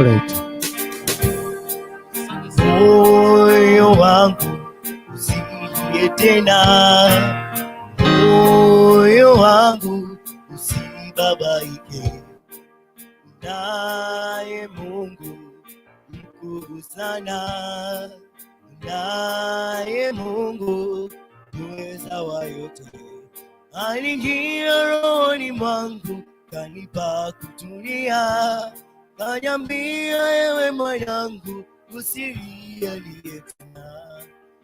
Alright. Moyo wangu usilie tena, moyo wangu usibabaike, naye Mungu mkuu sana, naye Mungu muweza wa yote, aliingia rohoni mwangu, kanipa kutulia, kaniambia, ewe mwanangu, usilie tena.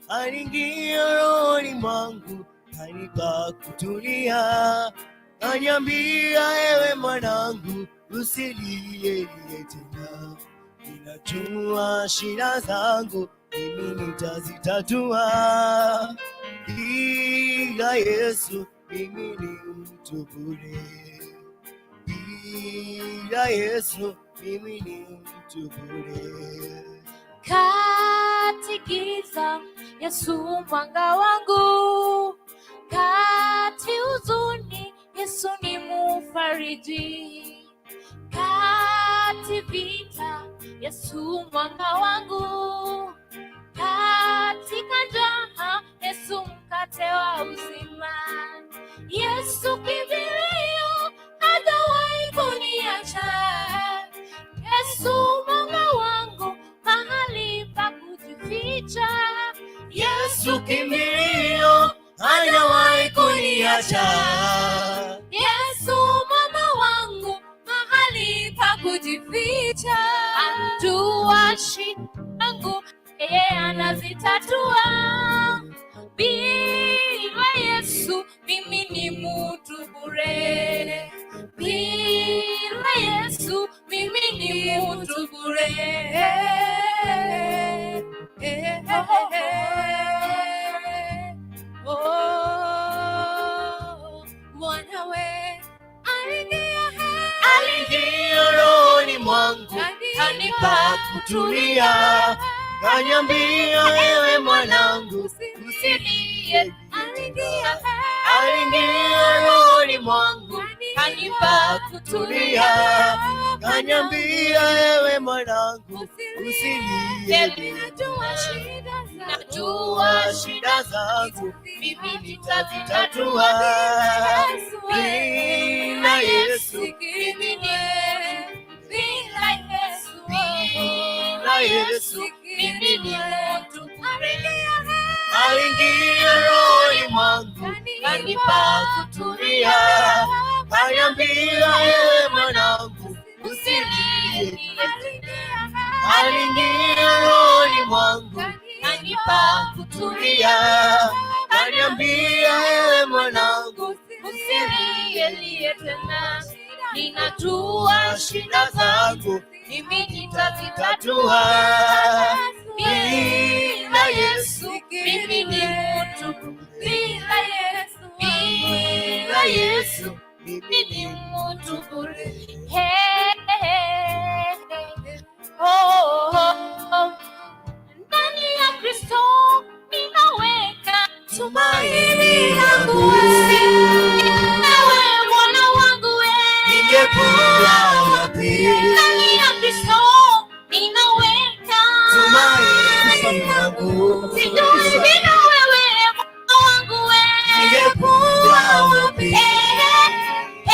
Aliingia rohoni mwangu, kanipa kutulia, kaniambia, ewe mwanangu, usilie tena. Ninajua shida zangu mimi nitazitatua, bila Yesu mimi ni mtu bure, bila Yesu mimi ni mtu bure. Kati giza, Yesu mwanga wangu, kati huzuni, Yesu ni mufariji, kati vita, Yesu mwanga wangu, katika njaa, Yesu mkate wa uzima, Yesu kimbilio, hajawahi kuniacha. Yesu mwanga wangu, mahali pa kujificha. Yesu kimbilio, hajawahi kuniacha. Yesu mwanga wangu, mahali pa kujificha. Anjua shida zangu, yeye anazitatua. Bila Yesu mimi ni mtu bure. Bila Yesu mimi ni mtu bure. Eh, eh. Oh, mwanawe aliingia Aliingia rohoni mwangu, kanipa kutulia, kaniambia, ewe mwanangu, usilie. Aliingia Aliingia rohoni mwangu, kanipa kutulia, kaniambia, ewe mwanangu, usilie. Najua shida zangu, Najua shida zangu mimi nitazitatua. Bila Yesu mimi ni bila Yesu, bila Yesu mimi ni mtu bure. Aliingia rohoni mwangu, kanipa kutulia, kaniambia, ewe mwanangu, usilie. Aliingia rohoni mwangu, kanipa kutulia, kaniambia, ewe mwanangu, usilie tena. Ninajua shida zangu mimi nitazitatua. tatua. Bila Yesu mimi ni mtu, bila Yesu, Bila Yesu mimi ni mtu bure. Hey, hey, hey. Oh. Ndani ya Kristo ninaweka tumaini langu. Ewe Bwana wangu we. Ningekuwa wapi? Ndani ya Kristo ninaweka Tumaini langu. Sijui bila wewe, Bwana wangu we. Ningekuwa wapi? Eh, eh, eh,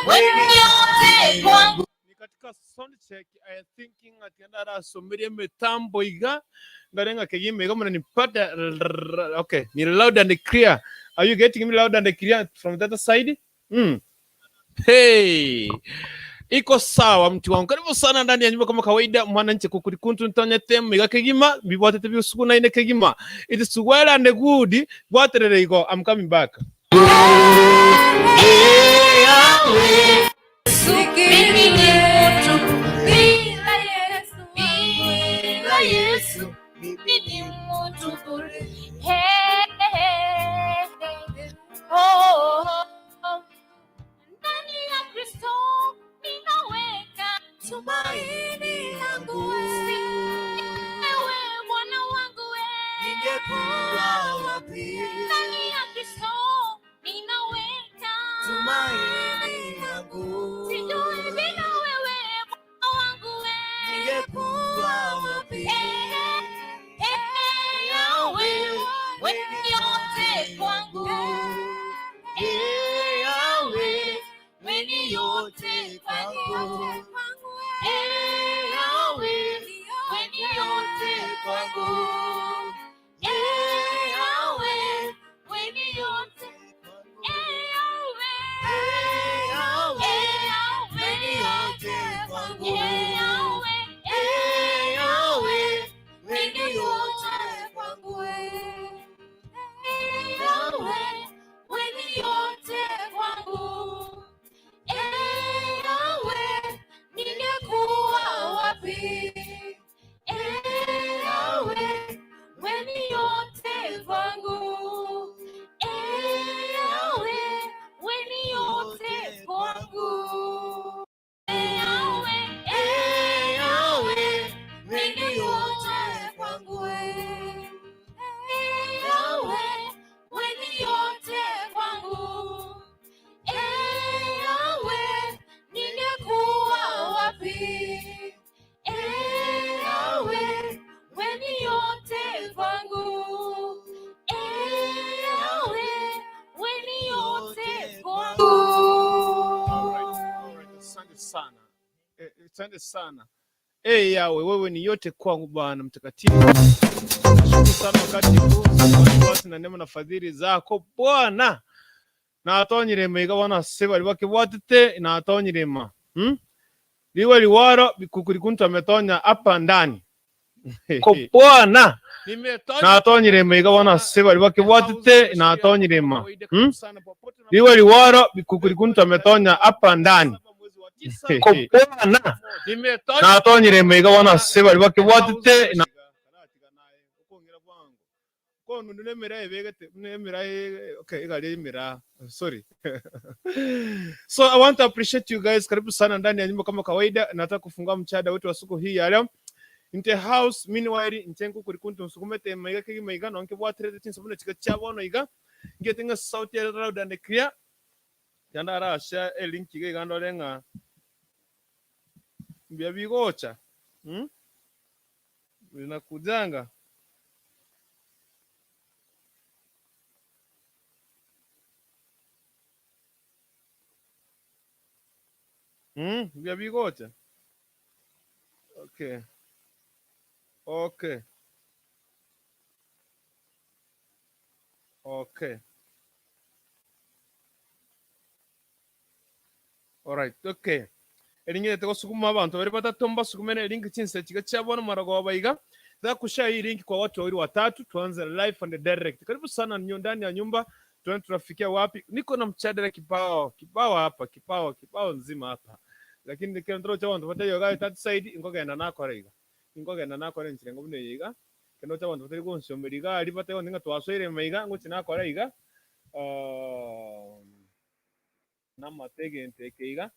wewe yote kwangu. Ni katika sound check. I thinking ati arasomerie mitambo iga ngarenga kegima iga mnanipata? Okay, ni loud and clear. Are you getting me loud and clear from that side? Hey, iko sawa, mtu wangu. Karibu sana ndani ya nyumba kama kawaida, mwananchi kukuri kuntu ntonyete miga kegima bibwatete byusuku naine kegima. It is well and good. Bwaterere igo. I'm coming back. Hey, Yahweh. Mimi ni mtu bila Yesu, Bila Yesu mimi ni mtu bure. Hey, hey, hey. Oh. Ndani ya Kristo ninaweka tumaini langu. Ewe Bwana wangu we. Ningekuwa wapi? Ndani ya Kristo ninaweka Tumaini langu. Sijui bila wewe, Asante sana. Hey, yawe wewe ni yote kwangu Bwana mtakatifu. Nashukuru sana wakati huu wasiwasi na neema na fadhili zako Bwana. Natonyire meiga bwana se bali bakibwatete natonyire ma. Liwe liwaro bikukuri kuntu ametonya hapa ndani. Ko Bwana. Natonyire meiga bwana se bali bakibwatete natonyire ma. Liwe liwaro bikukuri kuntu ametonya hapa ndani. Ko Bwana. Natonyire meiga bwana se bali bakibwatete na sorry. So I want to appreciate you guys. Karibu sana ndani ya nyumba kama kawaida. Nataka kufungua mchada wetu wa siku hii ya leo. In the house meanwhile nchengu kuri kuntu nsukumete maiga kigi maiga nonke bwatirete chinsabune chika chabono iga ngetinga sauti ya loud and clear yanda arasha e link iga igandore nga mbya bigocha binakujanga mbya bigocha. Okay. Okay. Okay. All right. Okay. Eringi tego sukuma abantu bari batatu mbasukumene eringi chinse chiga chabona marago baiga. Nataka kushare hii link kwa watu wawili watatu, tuanze live and direct. Karibu sana ndani ya nyumba. Tuone tunafikia wapi. Niko na mchadala kibao, kibao hapa, kibao, kibao nzima hapa. Lakini kile ndro cha bantu batayo ga that side ingogenda nakora iga. Ingogenda nakora nchirengo bune iga. Kendo cha bantu batari gonsomera iga ari batayo ninga twaswere maiga ngo chinakora iga. Namatege nteke iga.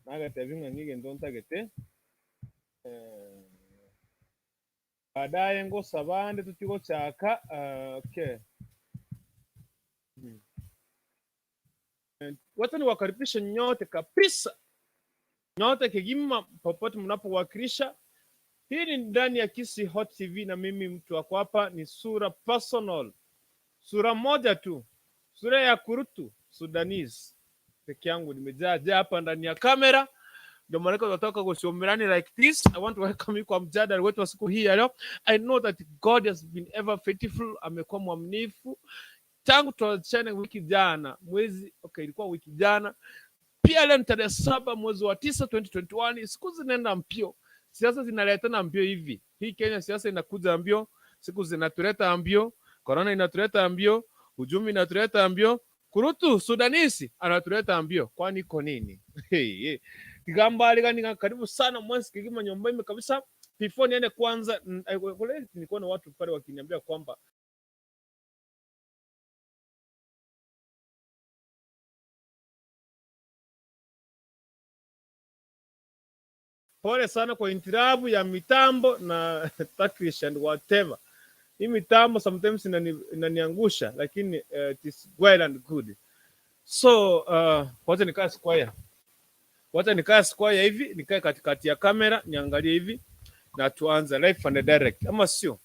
Nagate binga ngige ndontagete. Baadaye ngo sabande tutigo chaka. Okay. Wacha niwakaribishe nyote kabisa, nyote kigima, popote mnapowakilisha. Hii ni ndani ya Kisii Hot TV na mimi mtu wako hapa ni sura personal, sura moja tu, sura ya kurutu Sudanese peke yangu, nimejaa jaa hapa ndani ya kamera, ndio maana tunatoka kusiomerani like this. I want to welcome you kwa mjadala wetu wa siku hii ya leo. I know that God has been ever faithful, amekuwa mwaminifu tangu tuachane wiki jana mwezi, okay, ilikuwa wiki jana pia. Leo ni tarehe 7 mwezi wa 9 2021. Siku zinaenda mbio, siasa zinaletana mbio hivi. Hii Kenya siasa inakuja mbio, siku zinatuleta mbio, corona inatuleta mbio, uchumi inatuleta mbio, kurutu Sudanisi anatuleta mbio. Kwani iko nini? Hey, hey. Kigamba aligani, karibu sana mwezi kigima nyumba ime kabisa. Before niende kwanza, nilikuwa na watu pale wakiniambia kwamba pole sana kwa intirabu ya mitambo na Turkish and whatever. Hii mitambo sometimes inaniangusha, lakini it is well and good. So wacha nikae square. Wacha nikae square hivi, nikae katikati ya kamera, niangalie hivi na tuanze live and direct. Ama sio?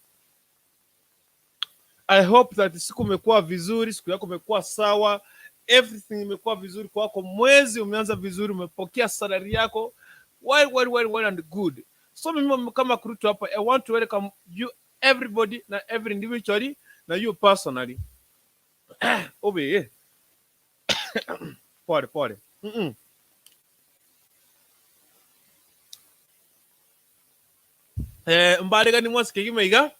I hope that siku imekuwa vizuri, siku yako imekuwa sawa, everything imekuwa vizuri kwako, mwezi umeanza vizuri, umepokea salary yako. Well, well, well, well and good. So mimi kama Kurutu hapa, I want to welcome you everybody na every individually na you personally. Obe. Pole pole. Mbale gani mwasi kigima iga?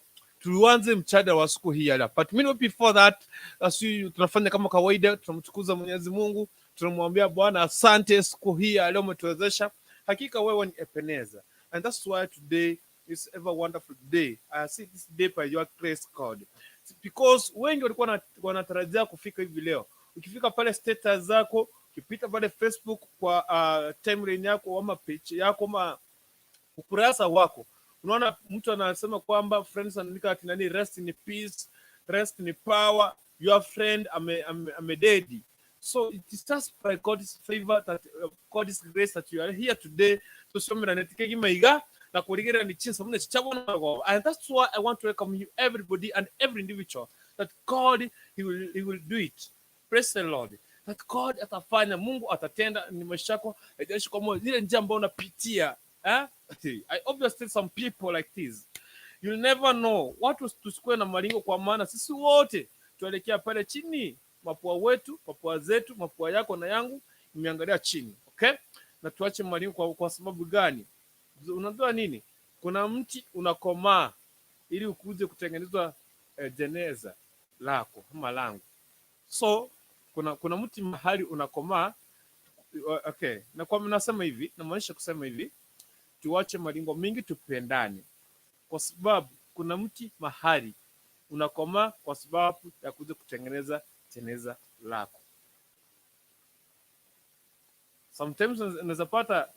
Tuanze mchada wa siku hii ya leo. But minute before that, asi tunafanya kama kawaida, tunamtukuza Mwenyezi Mungu, tunamwambia Bwana asante siku hii ya leo umetuwezesha. Hakika wewe ni Ebenezer. And that's why today is ever wonderful day. I see this day by your grace, God. Because wengi walikuwa wanatarajia kufika hivi leo. Ukifika pale status zako, ukipita pale Facebook kwa timeline yako ama page yako ama ukurasa wako, unaona mtu anasema kwamba friends anaandika ati nani, rest in peace, rest in power, your friend ame dead. So it is just by God's favor that God's grace that you are here today to somera netike maiga na kurigera ni chinsa mune chichabona go. And that's why I want to welcome you everybody and every individual that God he will do it. Praise the Lord. That God atafanya, Mungu atatenda ni maisha yako, haijalishi kwa ile njia ambayo unapitia. Eh? I obviously some people like this. You'll never know. Watu tusikuwe na maringo, kwa maana sisi wote tuelekea pale chini, mapua wetu, mapua zetu, mapua yako na yangu imeangalia chini. Okay? Na tuache maringo kwa sababu gani? Unajua nini? Kuna mti unakomaa ili ukuje kutengenezwa jeneza lako ama langu. So kuna mti mahali unakomaa. Okay, na kwa nasema hivi, namaanisha kusema hivi, tuache maringo mingi, tupendane, kwa sababu kuna mti mahali unakomaa kwa sababu ya kuja kutengeneza jeneza lako. Sometimes unaweza pata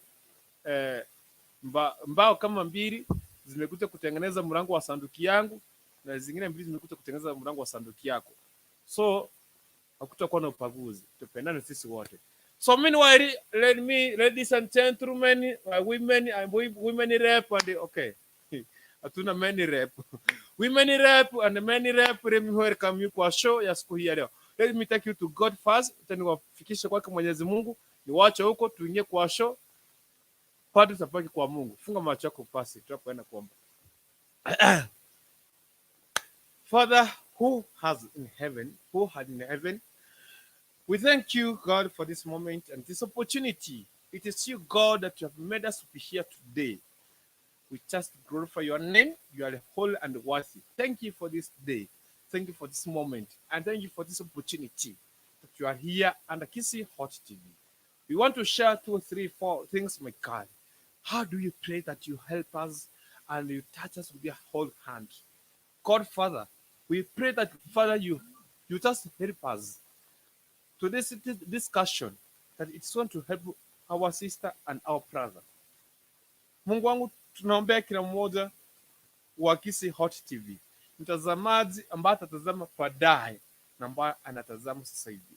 mbao kama mbili zimekuja kutengeneza mlango wa sanduki yangu na zingine mbili zimekuja kutengeneza mlango wa sanduki yako, so hakutakuwa na ubaguzi, tupendane sisi wote. So meanwhile, let me, ladies and gentlemen, women and women rep and okay, hatuna men rep, women rep and men rep. Let me welcome you kwa show ya siku hii ya leo. Let me take you to God first, then niwafikishe kwake Mwenyezi Mungu, niwache huko tuingie kwa show, pate tutabaki kwa Mungu. Funga macho yako pasi, tunapoenda kuomba. Father who has in heaven, who had in heaven, we thank you, God, for this moment and this opportunity. It is you, God, that you have made us to be here today. We just glorify your name. You are holy and worthy. Thank you for this day. Thank you for this moment. And thank you for this opportunity that you are here under Kisii Hot TV. We want to share two, three, four things, my God. How do you pray that you help us and you touch us with your whole hand? God, Father, we pray that, Father, you just help us to this discussion, that it's going to help our sister and our brother. Mungu wangu, tunaombea kila mmoja wa Kisii Hot TV, mtazamaji ambaye atatazama baadaye na ambaye anatazama sasa hivi,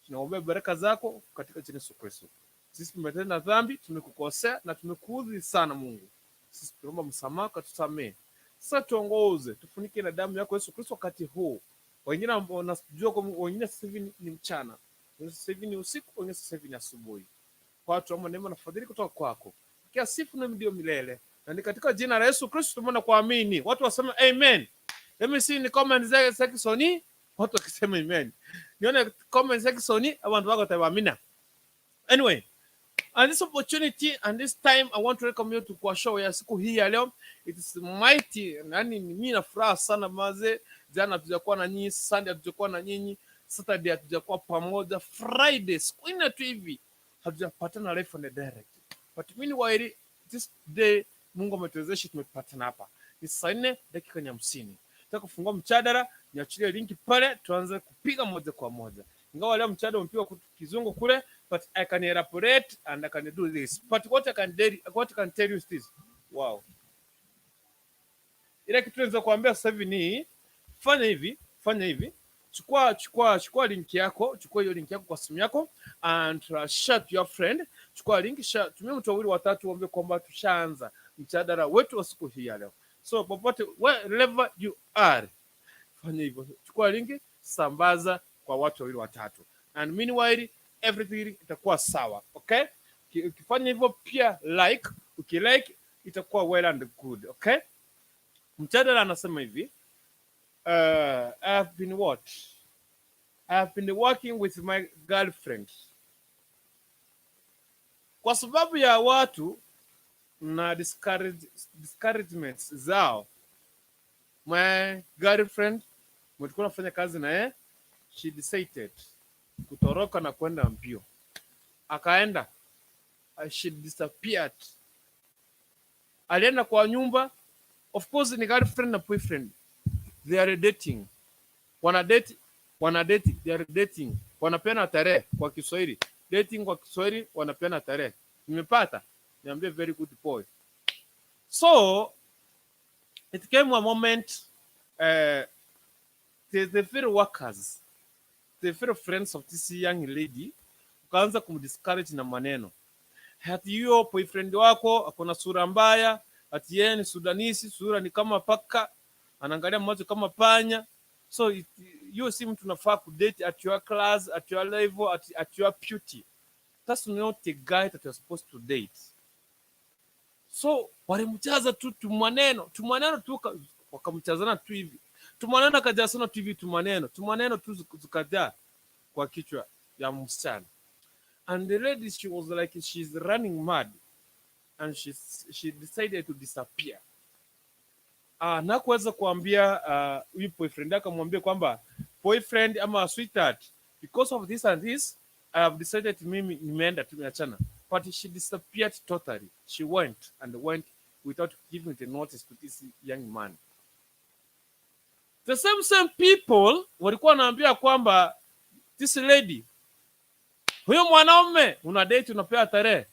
tunaombea baraka zako katika jina Yesu Kristo. Sisi tumetenda dhambi, tumekukosea na tumekuudhi sana Mungu. Sisi tunaomba msamaha, katusamee. Sasa tuongoze, tufunike na damu yako Yesu Kristo wakati huu. Wengine ambao wanajua kwa wengine sasa hivi ni mchana, wengine sasa hivi ni usiku, wengine sasa hivi ni asubuhi. Kwa tuomba neema na fadhili kutoka kwako. Pokea sifa na ndio milele. Na ni katika jina la Yesu Kristo tumeona kuamini. Watu waseme amen. Let me see in the comment section. Watu wakisema amen. Nione comment section abantu wako amina. Anyway, and this opportunity and this time I want to welcome you to kwa show ya siku hii ya leo. It is mighty. Yani mimi na furaha sana maze. Jana hatujakuwa na nyinyi, Sunday hatujakuwa na nyinyi, Saturday hatujakuwa pamoja, Friday siku nne tu hivi hatujapatana live and direct. But meanwhile this day Mungu ametuwezesha tumepatana hapa. Ni saa 4 dakika ni 50. Nataka kufungua mjadala, niachilie linki pale tuanze kupiga moja kwa moja. Ingawa leo mjadala umepigwa kizungu kule, but I can elaborate and I can do this. But what I can tell you is this. Wow. Ile kitu naweza kuambia sasa hivi ni fanya hivi, fanya hivi. Chukua link yako, chukua hiyo link yako kwa simu yako and share to your friend. Chukua link, share, tumia mtu wawili watatu, waambie kwamba tushaanza mjadala wetu wa siku hii ya leo. So popote wherever you are, fanya hivyo, chukua link, sambaza kwa watu wawili watatu, and meanwhile everything itakuwa sawa. Okay, ukifanya hivyo pia like, ukilike itakuwa well and good. Okay, mjadala anasema hivi: I have been what? I have been working with my girlfriend. Kwa sababu ya watu na discouragements zao, my girlfriend mlikuwa nafanya kazi na yeye, she decided kutoroka na kwenda mbio, akaenda, she disappeared. Alienda kwa nyumba, of course ni girlfriend na boyfriend, they are dating, wana date, wana date, they are dating, wanapeana tarehe kwa Kiswahili, dating kwa Kiswahili wanapeana tarehe. Nimepata, niambie, very good boy. So it came a moment, the very workers, the very friends of this young lady ukaanza kumdiscourage na maneno ati hiyo boyfriend wako akona sura mbaya, ati yeye ni Sudanese, sura ni kama paka, anaangalia macho kama panya. So hiyo si mtu unafaa kudate at your class, at your level, at your beauty. That's not a guy that you're supposed to date. So walimjaza tu tumaneno, tumaneno tu, wakamjazana tu hivi, tumaneno akajazana tu hivi, tumaneno tumaneno tu zikajaa kwa kichwa ya msichana. And the lady, she was like she's running mad and she decided to disappear. Na kuweza kuambia huyu boyfriend, akamwambia kwamba, "Boyfriend ama sweetheart, because of this and this I have decided, mimi nimeenda, tumeachana." But she disappeared totally. She went and went without giving the notice to this young man. The same same people walikuwa wanaambia kwamba this lady, huyo mwanaume una date, unapewa tarehe,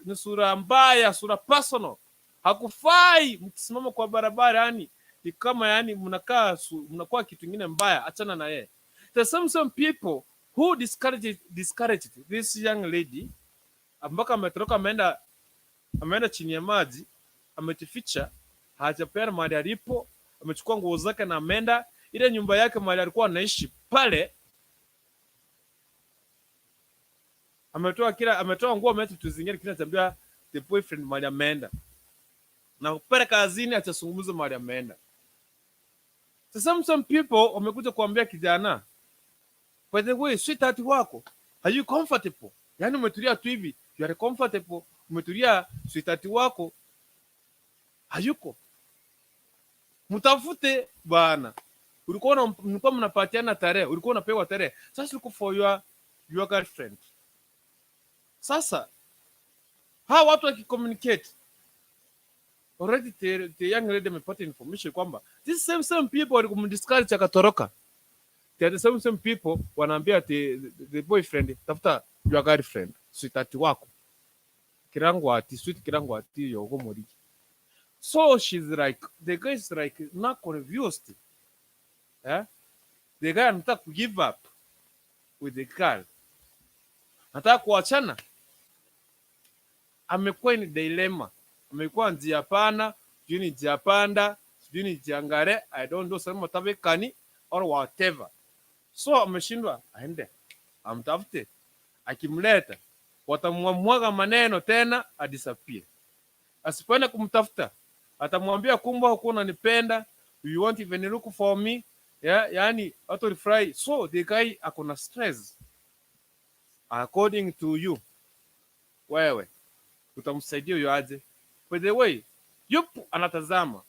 ni sura mbaya, sura personal, hakufai. Mkisimama kwa barabara, yani ni kama, yani mnakuwa kitu kingine mbaya, achana na yeye. The same same people who discouraged this young lady mpaka ametoroka, ameenda chini ya maji, amejificha, hajapeana mahali alipo, amechukua nguo zake na ameenda ile nyumba yake mahali alikuwa anaishi pale, ametoa nguo, ameacha vitu zingine, kinachambia the boyfriend mahali ameenda, na pale kazini atazungumza mahali ameenda. Sasa some people wamekuja kuambia kijana, "By the way, sweetheart wako, are you comfortable? Yani umetulia tu hivi, you are comfortable, umetulia, sweetheart wako hayuko, mtafute bwana. Mlikuwa mnapatiana tarehe, ulikuwa unapewa tarehe, sasa look for your girlfriend." Sasa hawa watu wakicommunicate already, the young lady amepata information kwamba these same same people walikumdiscourage akatoroka. They are the same same people wanaambia the boyfriend, "Tafuta your girlfriend, sweetheart wako kirango ati sweet kirango ati yogo moriki." So she's like, the guy is like not confused, eh? The guy anataka ku give up with the girl, anataka kuachana. Amekuwa in dilemma, amekuwa njia pana, sijui ni njia panda, sijui ni njia ngare, I don't know, sema tabekani or whatever. So ameshindwa aende amtafute, akimleta watamwamwaga maneno tena adisappear. Asipoenda kumtafuta atamwambia, "Kumbe hukuwa unanipenda, you won't even look for me." Yeah, yani watu walifurahi. So the guy akona stress. According to you, wewe utamsaidia huyo aje? By the way, yupo anatazama.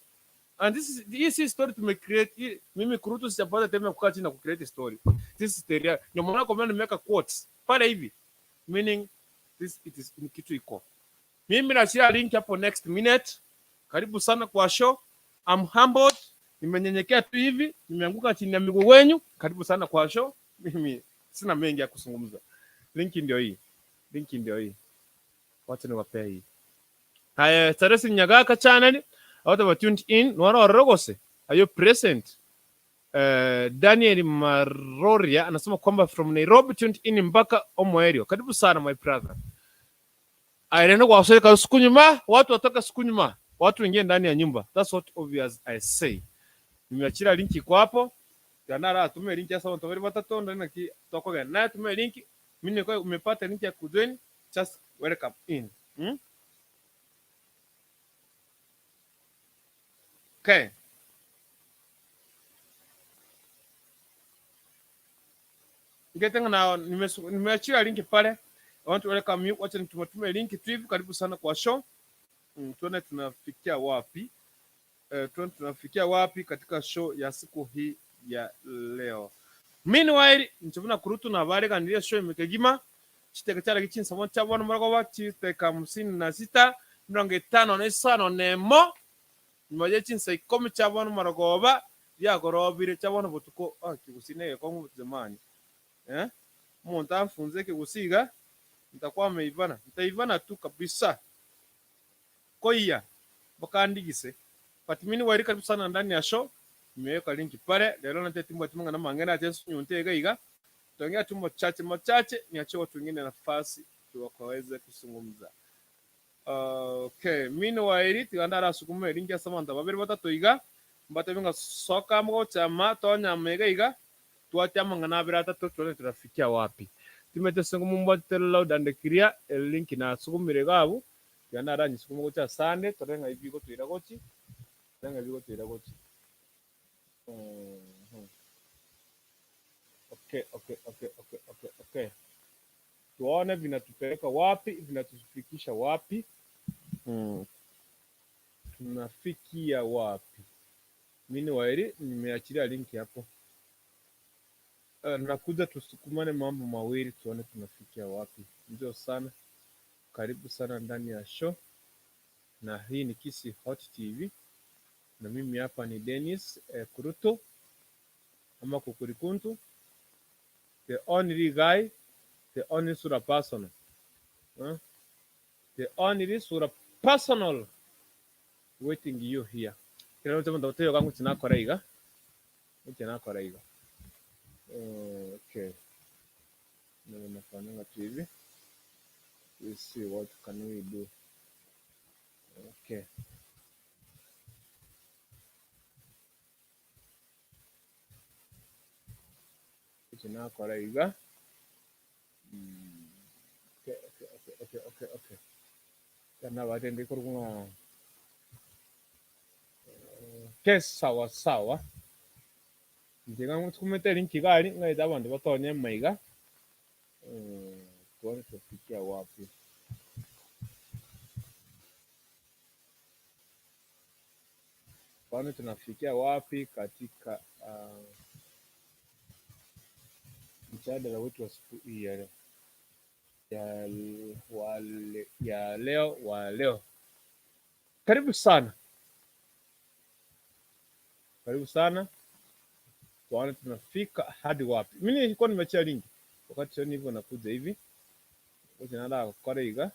And this is story tume create. Mimi kurutu sijapata time ya kukaa chini na kucreate story. This is the real. Ndio maana kwa maana nimeweka quotes pale hivi, meaning this it is ni kitu iko. Mimi na share link hapo next minute. Karibu sana kwa show. I'm humbled. Nimenyenyekea tu hivi, nimeanguka chini ya miguu wenyu. Karibu sana kwa show. Mimi sina mengi ya kuzungumza. Link ndio hii. Link ndio hii. Wacha niwapee hii. Haya, Taresi Nyagaka channel. Out of tuned in. Nwara Orogose. Are you present? Daniel Maroria anasema kwamba from Nairobi, tuned in mpaka Omoerio. Karibu sana, my brother. Aireno kwa waswahili siku nyuma, watu watoka siku nyuma, watu wengine ndani ya nyumba. That's what obvious I say. Nimeachia link iko hapo. Ganara atume link sasa watu wali batatu ndani ki toko na tume link. Mimi niko umepata link ya kujoin, just welcome in. Okay. Ngetenga na nimeachia link pale. I want to welcome you. Wacha nitume link tu hivi. Karibu sana kwa show. Tuone tunafikia wapi. Tuone tunafikia wapi katika show ya siku hii ya leo. Meanwhile, nchabuna kurutu na bale kandiria show imekegima chiteka chala kichinsa mo chabona murago chiteka 56 55 nemo nyuma ya chinsa 10 chabona maragoba byagorobire chabona butuko. Ah, kigusinege kwa zamani, eh, umuntu amfunze kigusiga nitakuwa ameivana, nitaivana tu kabisa koiya bakandigise. But meanwhile, karibu sana ndani ya show. Nimeweka link pale lero na tetimba timunga na mangena atesu nyuntega iga tuongea tu machache machache, niachie watu wengine nafasi wakaweze kuzungumza. Okay, meanwhile tigandara sukume link ya samanta babiri batatu iga mbate binga soka mgo chama tonya mega iga tuatia mangana abiri atatu, tuone tunafikia wapi. Timete sungu mumba loud and clear link na sukumire gabu. Tiga naranyisukume gocha asande, tore ng'a ebi gotoira gochi, tore ng'a ebi gotoira gochi. Mhm. Okay, okay, okay, okay, okay, okay. Tuone vinatupeleka wapi, vinatufikisha wapi? Tunafikia wapi? Meanwhile, nimeachilia link hapo. Nakuja tusukumane mambo mawili tuone tunafikia wapi. Njoo sana, karibu sana ndani ya show, na hii ni Kisii Hot TV, na mimi hapa ni Dennis Kuruto ama Kukurikuntu, the only guy, the only sura personal, huh? The only sura personal waiting you here. Kila mtu ndo kangu tinakora iga, tinakora iga. Okay. Na nafanyanga tu hivi. We see what can we do. Okay. Tinakora iga. Okay, okay, okay, okay, okay, okay. Kana batende kurunga. Okay, sawa sawa. Nje kumete link gali ngaita abantu batonye maiga. Tuone tufikia wapi. Tuone tunafikia wapi katika mjadala wetu wa siku hii ya leo. Ya leo wa leo. Karibu sana. Karibu sana. Tuone tunafika hadi wapi. Mimi nilikuwa nimeachia link. Wakati sio hivyo nakuja hivi. Ngoja nada gukora iga.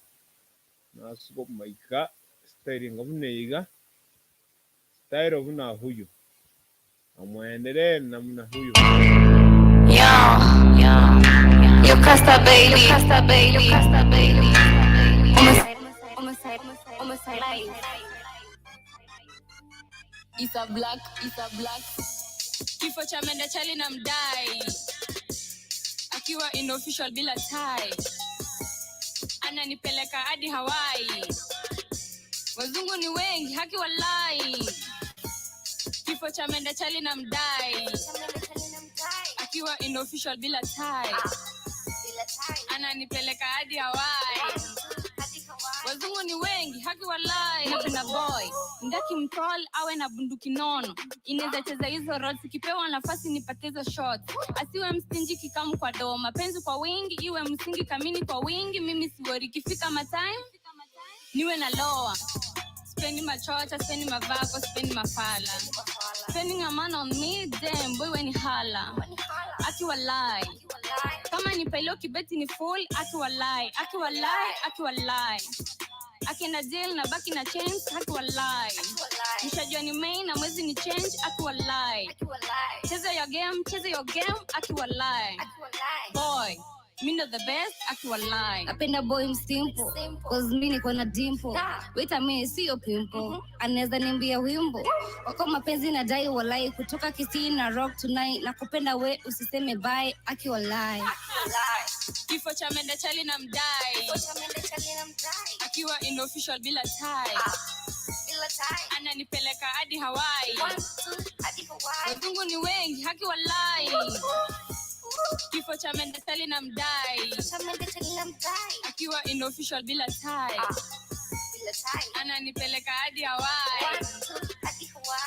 Nasuko maika style ngabune iga. Style buna huyu. Amwendelee namna huyu. Yo, yo, yo, Costa baby, Costa baby, Costa baby. Almost life. It's a black, it's a black. Kifo cha mende chali na mdai. Akiwa in official bila tie. Ananipeleka hadi Hawaii. Wazungu ni wengi, haki walai. Kifo cha mende chali na mdai. Akiwa in official bila tie. Ananipeleka hadi Hawaii. Wazungu ni wengi, haki walai. Napenda boy ndaki mtol awe na bunduki nono, inaweza cheza hizo roles, ikipewa nafasi nipate hizo shots. Asiwe mstingy kikamu kwa doo, mapenzi kwa wingi iwe msingi kamini kwa wingi. Mimi siwori ikifika matime niwe na loa. Spendi machocha, spendi mavako, spendi mafala. Spending a man on me, damn boy when hala. Aki walai. Kama ni pailo kibeti ni full, aki walai, aki walai, aki walai. Akienda jail na baki na chains, haki walai. Mshajua ni main na mwezi ni change, aki walai. Cheza your game, cheza your game, aki walai. Boy, mi ndo the best, aki walai. Napenda boy msimple, cause mi niko na dimple. Wait a minute, sio pimple. Anaweza niambia wimbo wako mapenzi na dai walai, kutoka Kisii na rock tonight, na kupenda we usiseme bye, aki walai. Kifo cha mende chali na mdai. Akiwa in official bila tie. Ananipeleka hadi Hawaii. Wazungu ni wengi, haki walai. Kifo cha mende chali na mdai. Akiwa in official bila tie. Ananipeleka hadi Hawaii.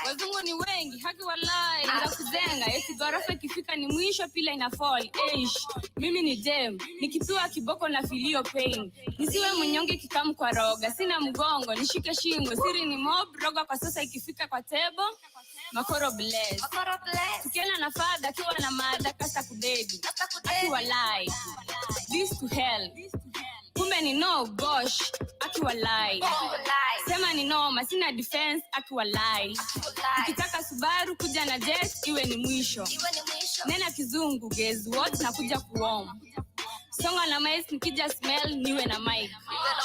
Wazungu ni wengi, haki walai. Nda kuzenga, eti ghorofa ikifika ni mwisho pila ina fall. Eish, mimi ni dem, nikipiwa kiboko na filio pain. Nisiwe mnyonge kikamu kwa roga, sina mgongo, nishike shingo, siri ni mob, roga kwa sasa ikifika kwa table. Makoro bless. Tukiona na father akiwa na mother kasa kudedi. Akiwa lie. This to hell. Kumbe ni no gosh, akiwa lie. Sema ni noma, sina defense, akiwa lie. Ukitaka Subaru kuja na jet iwe ni mwisho. Nena kizungu guess what nakuja kuom. Songa na mic nikija smell niwe na mic.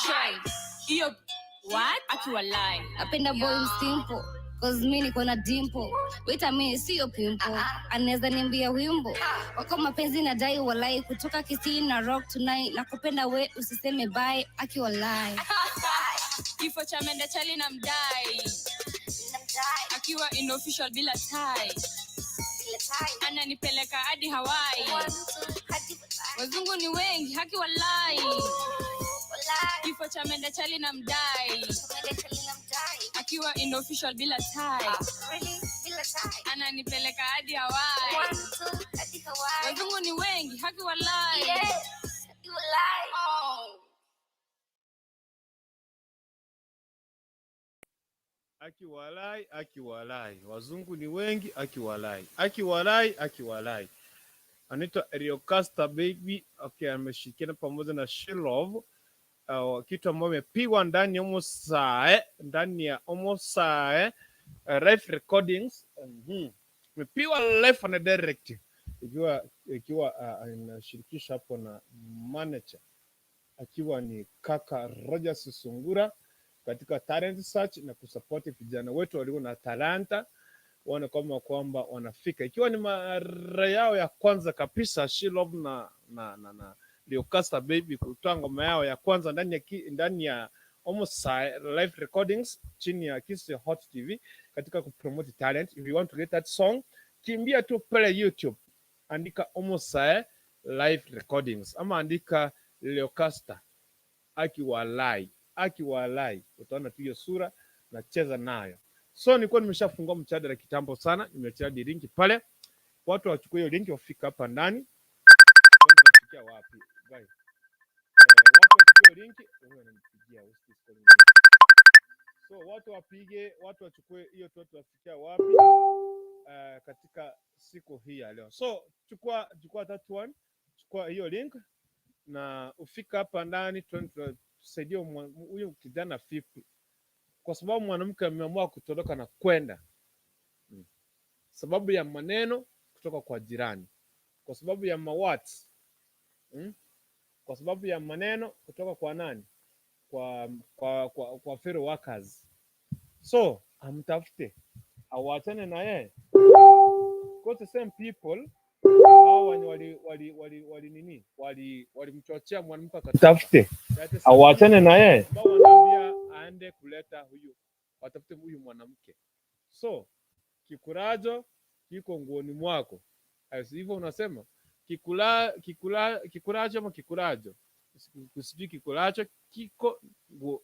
Try. Hiyo what? Akiwa lie. Napenda boy msimple, cause mi niko na dimple. Wait a minute, sio pimple. Anaweza niambia wimbo wako mapenzi na dai walai, kutoka Kisii na rock tonight, na kupenda we usiseme bye, aki walai. Kifo cha mende chali na mdai, akiwa in official bila tai, ananipeleka hadi Hawaii. Wazungu ni wengi, haki walai. Kifo cha mende chali na mdai, akiwa in official bila tai, ananipeleka hadi Hawaii. Wazungu ni wengi, haki walai. Oh. Akiwalai, akiwalai, wazungu ni wengi, akiwalai, akiwalai, akiwalai. Anaitwa Riocasta Baby. Okay, ameshirikiana pamoja na Shilov, kitu ambayo imepigwa ndani ya Omosae, ndani ya Omosae live recordings. Imepigwa live and direct ikiwa inashirikisha hapo na manager akiwa ni kaka Rogers Sungura katika talent search na kusupport vijana wetu walio na talanta waone kama kwamba wanafika, ikiwa ni mara yao ya kwanza kabisa Shilov na Leocasta Baby kutoa ngoma yao ya kwanza ndani ya Almost live recordings chini ya Kisii Hot TV katika kupromote talent. If you want to get that song, kimbia tu pale YouTube, andika Almost live recordings ama andika Leocasta akiwalai akiwalai, utaona tu hiyo sura nacheza nayo. So nilikuwa nimeshafungua mjadala kitambo sana, nimeachia link pale, watu wachukue hiyo link wafika hapa ndani. Tunafikia wapi guys? Watu wachukue hiyo link, wewe unanipigia, who's this calling me? So watu wapige, watu wachukue hiyo tu, tunafikia wapi katika siku hii ya leo. So chukua that one, chukua hiyo link na ufika hapa ndani tusaidie huyu kijana vipi, kwa sababu mwanamke ameamua kutoroka na kwenda, sababu ya maneno kutoka kwa jirani, kwa sababu ya mawat, Kwa sababu ya maneno kutoka kwa nani? Kwa fellow workers. So amtafute, awachane na yeye. Because the same people hao wenye wali nini walimchochea mwanamke akatafute, awachane na yeye, ambao wanaambia aende kuleta huyu, watafute huyu mwanamke. So kikuracho kiko nguoni mwako, hivyo unasema kikulacho ama kikulacho, sijui kikulacho kiko nguo,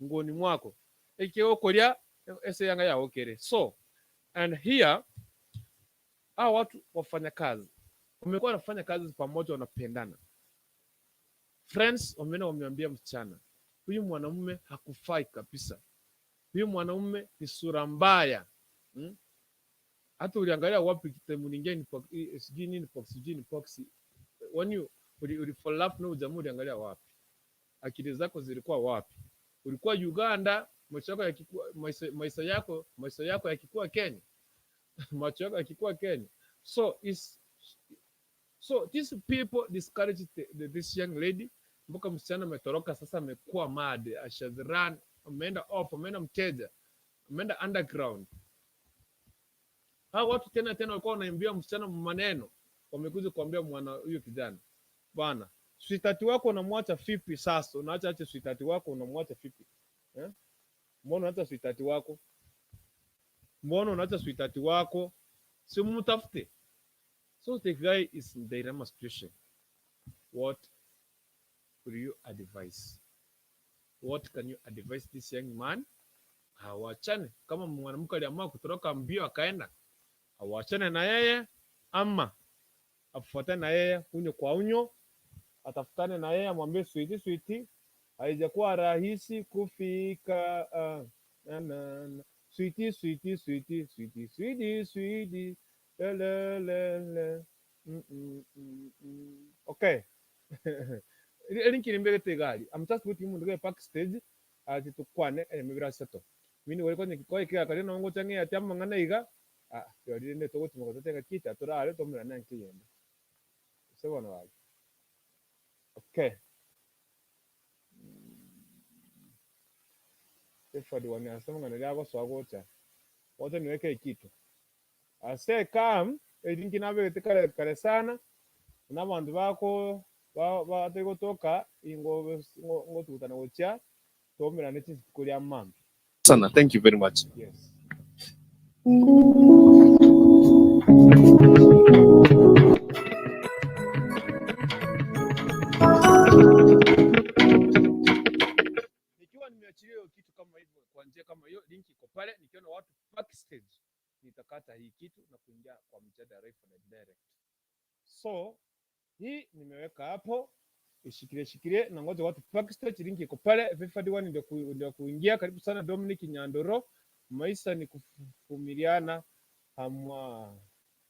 nguoni mwako ekiokoria ese yanga yaokere. So and here hao watu wafanya kazi wamekuwa wanafanya kazi pamoja, wanapendana friends, wameenda wameambia msichana, huyu mwanamume hakufai kabisa, huyu mwanamume ni sura mbaya, Hata uliangalia wapi time uliingia ni sijui nini pox, sijui ni pox, when you uli fall up na ujamaa, uliangalia wapi? Akili zako zilikuwa wapi? Ulikuwa Uganda, maisha yako yakikuwa maisha yako yakikuwa Kenya, macho yako yakikuwa Kenya. So these people discouraged this young lady mpaka msichana ametoroka sasa, amekuwa mad, she has run, ameenda off, ameenda mteja, ameenda underground. Hao watu tena tena walikuwa wanaimbia msichana maneno, wamekuja kuambia mwana huyo kijana, bwana, sweetheart wako unamwacha vipi sasa? Unaacha ache sweetheart wako unamwacha vipi? Eh? Mbona unaacha sweetheart wako? Mbona unaacha sweetheart wako? Si mtafute. So the guy is in dilemma situation. What could you advise? What can you advise this young man? Hawachane. Kama mwanamke aliamua kutoroka mbio akaenda, awachane na yeye ama afuatane na yeye unyo kwa unyo, atafutane na yeye, amwambie, "Sweetie, sweetie, haijakuwa rahisi kufika na, na, na. Sweetie, sweetie, sweetie, sweetie, sweetie, sweetie, le, le, le, le. Okay." Link nimbegete gari. I'm just putting mundu ge backstage ati tukwane emibira sato. Mini wali konye kikoe kia kari no ngocha nge ati amang'ana iga. Ah, yori ne togo timo gotenga kita turare tomira na nkiyenda. Sebona waje. Okay. Clifford wanasema ngana lyako swagocha. Wacha niweke kitu. Ase kam elinki nabegete kare kare sana n'abantu bako bategotoka ingo ngotutana gocha. Tuombe na kulia mambi. Sana, thank you very much. Yes. Nikiwa nimeachilia hiyo kitu kama hivyo kwa njia kama hiyo, link iko pale. Nikiona watu backstage, nitakata hii kitu na kuingia kwa mjadala live and direct. So hii nimeweka hapo, ishikilie shikilie na ngoja watu backstage, link iko pale. 541 ndio kuingia. Karibu sana Dominic Nyandoro. Maisha ni kuvumiliana, hamwa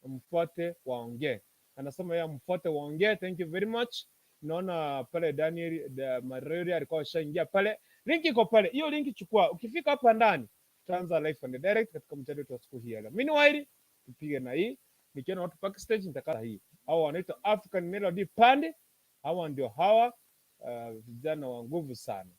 mfuate waongee. Anasema yeye amfuate waongee. Thank you very much. Naona pale Daniel Mareri alikuwa ashaingia pale. Link iko pale, hiyo link chukua. Ukifika hapa ndani, tutaanza live and direct katika mjadala wetu wa siku hii ya leo. Meanwhile, tupige na hii. Nikiona watu backstage nitakata hii. Hawa wanaitwa African Melody Band. Hawa ndio hawa vijana wa nguvu sana.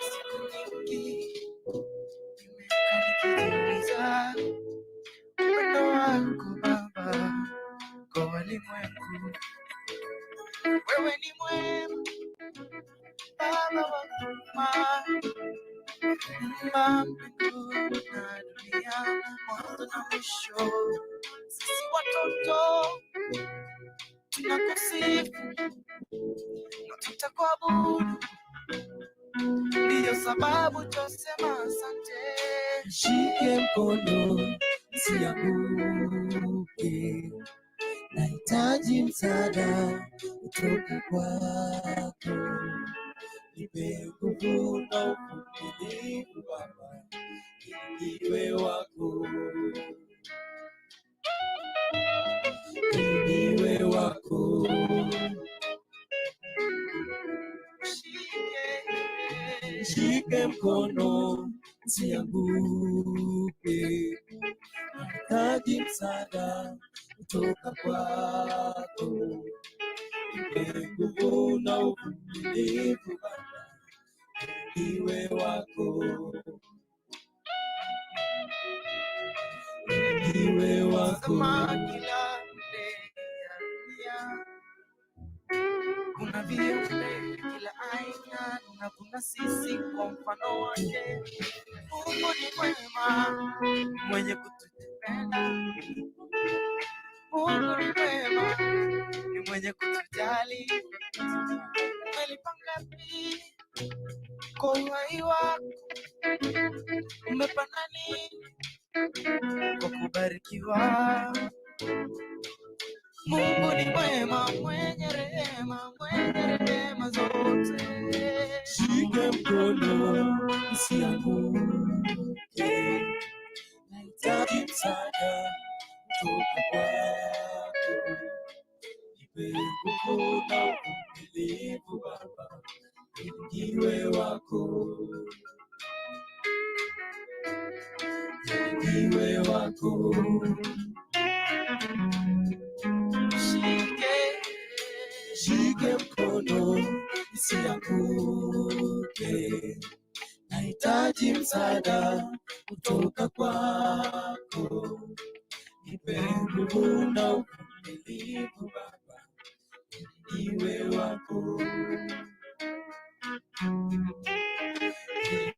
Siku nyingi nimekaa nikijiuliza upendo wako Baba kwa walimwengu. Wewe ni mwema Baba wa huruma, Muumba mbingu na dunia, mwanzo na mwisho. Sisi watoto tunakusifu na tutakuabudu, ndiyo sababu twasema asante. Shike mkono nisianguke, nahitaji msaada kutoka kwako. Nipe nguvu na uvumilivu Baba, ili niwe wako, ili niwe wako. Shike Shike mkono nisianguke, nahitaji msaada kutoka kwako. Nipe nguvu na uvumilivu Baba, niwe wako, niwe wako. Kama kila pembe ya dunia kuna viumbe kila aina na kuna sisi kwa mfano wake. Mungu ni mwema, mwenye kutupenda. Mungu ni mwema, ni mwenye kutujali. Umelipa ngapi kwa uhai wako? Umepanda nini kwa kubarikiwa? Mungu ni mwema, mwenye rehema, mwenye rehema zote. Shike mkono nisianguke, nahitaji msaada kutoka kwako. Nipe nguvu na uvumilivu Baba, ili niwe wako, ili niwe wako. Shike Shike mkono nisianguke, nahitaji msaada kutoka kwako. Nipe nguvu na uvumilivu Baba, ili niwe wako,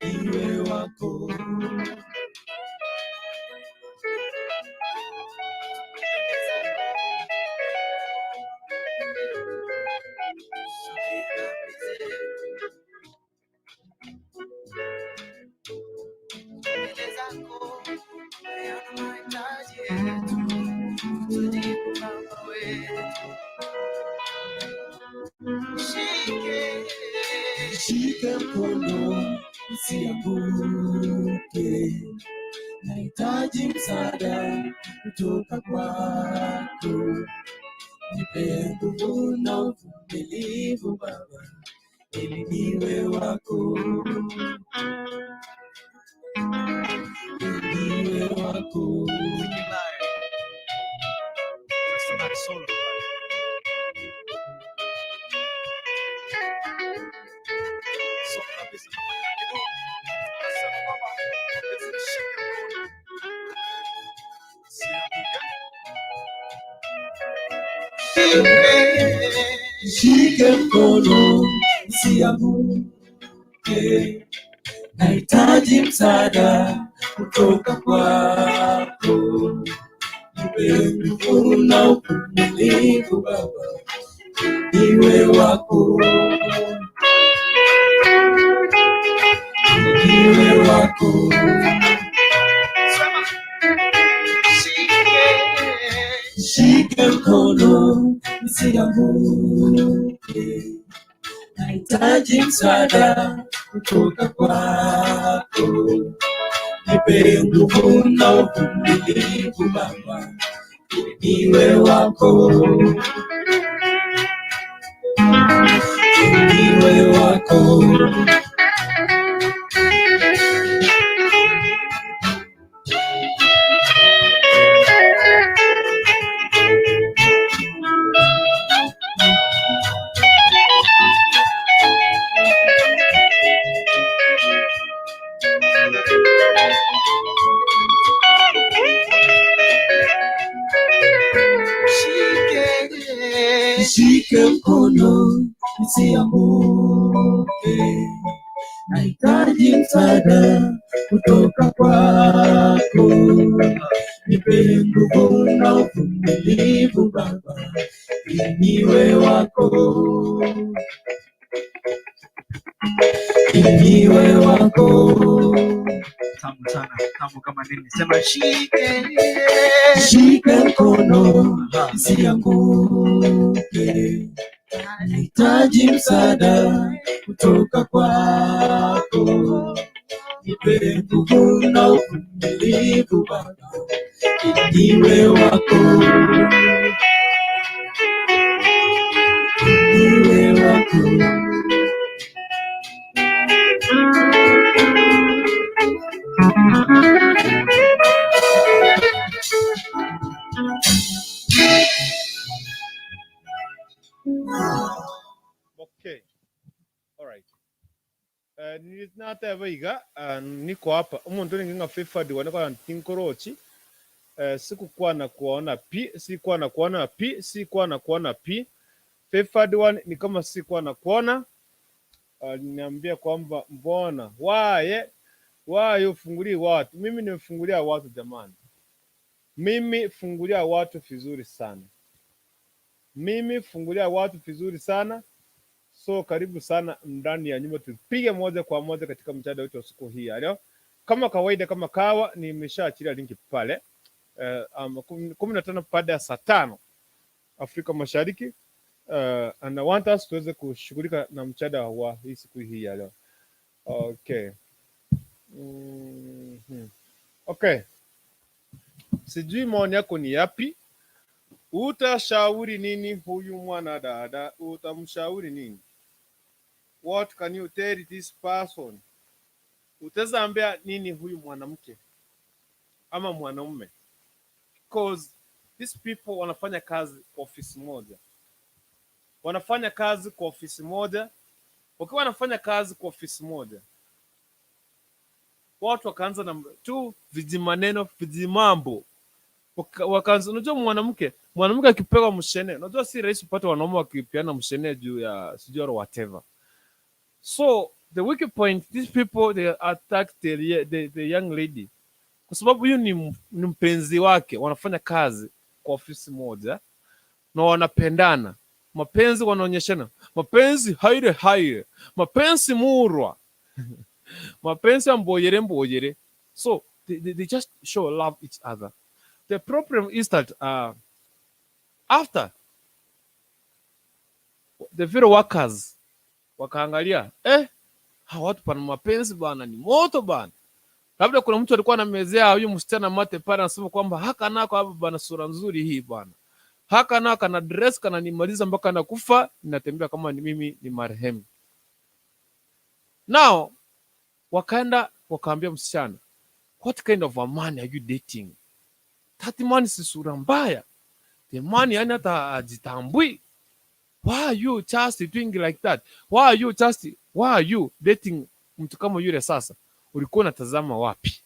ili niwe wako. Mbele zako yana mahitaji yetu, tujibu Baba wetu. Shike Shike mkono nisianguke, nahitaji msaada kutoka kwako. Nipe nguvu na uvumilivu Baba, ili niwe wako, ili niwe wako. Solo. Nishike mkono nisianguke, nahitaji msaada kutoka kwako. Nipe nguvu na uvumilivu Baba, niwe wako, niwe wako. Nishike mkono nisianguke, nahitaji msaada kutoka kwako. Nipe nguvu na uvumilivu Baba, niwe wako, niwe wako. Nishike mkono nisianguke, nahitaji msaada kutoka kwako. Nipe nguvu na uvumilivu Baba, ili niwe wako, ili niwe wako. Tamu sana, tamu kama nini. Sema shike. Shike mkono nisianguke, nahitaji msaada kutoka kwako. Nipe nguvu na uvumilivu Baba, ili niwe wako, niwe wako. Okay. All right. Nateba iga niko hapa omonto ninge ng'a favored wane kwa tinkorochi, sikukuwa na kuona pi, sikuwa na kuona pi, sikuwa na kuona pi. Favored one ni kama sikuwa na kuona. Aliniambia kwamba mbona waye waye ufungulii watu. Mimi nimefungulia watu jamani, mimi fungulia watu vizuri sana, mimi fungulia watu vizuri sana. So karibu sana ndani ya nyumba, tupige moja kwa moja katika mjadala wetu wa siku hii ya leo. Kama kawaida, kama kawa, nimeshaachilia linki pale 15 baada ya saa 5 Afrika Mashariki, and I want us tuweze kushughulika na mjadala wa hii siku hii ya leo. Okay. Okay. Sijui maoni yako ni yapi? Utashauri nini huyu mwanadada? Utamshauri nini? What can you tell this person? Utaweza ambia nini huyu mwanamke ama mwanaume? Because these people wanafanya kazi kwa ofisi moja, wanafanya kazi kwa ofisi moja. Wakiwa wanafanya kazi kwa ofisi moja, watu wakaanza na tu vijimaneno vijimambo, wakaanza. Unajua mwanamke akipewa mshene, unajua si rahisi upate wanaume wakipeana mshene juu ya sijui or whatever. So the weak point, these people, they attack the young lady kwa sababu huyu ni mpenzi wake, wanafanya kazi kwa ofisi moja na wanapendana, mapenzi wanaonyeshana, mapenzi haire haire, mapenzi murwa, mapenzi ya mboyere mboyere. So they just show love each other. The problem is that after the fellow workers wakaangalia, hawa watu pana mapenzi bana, ni moto bana. Labda kuna mtu alikuwa anamezea huyu msichana mate pale, anasema kwamba haka nako hapa bana, sura nzuri hii bana, haka nako kana dress kana nimaliza mpaka nakufa, ninatembea kama ni mimi ni marehemu. Now wakaenda wakaambia msichana, what kind of a man are you dating? That man si sura mbaya, the man yani hata ajitambui. Why are you just doing like that? Why are you dating mtu kama yule? Sasa ulikuwa unatazama wapi?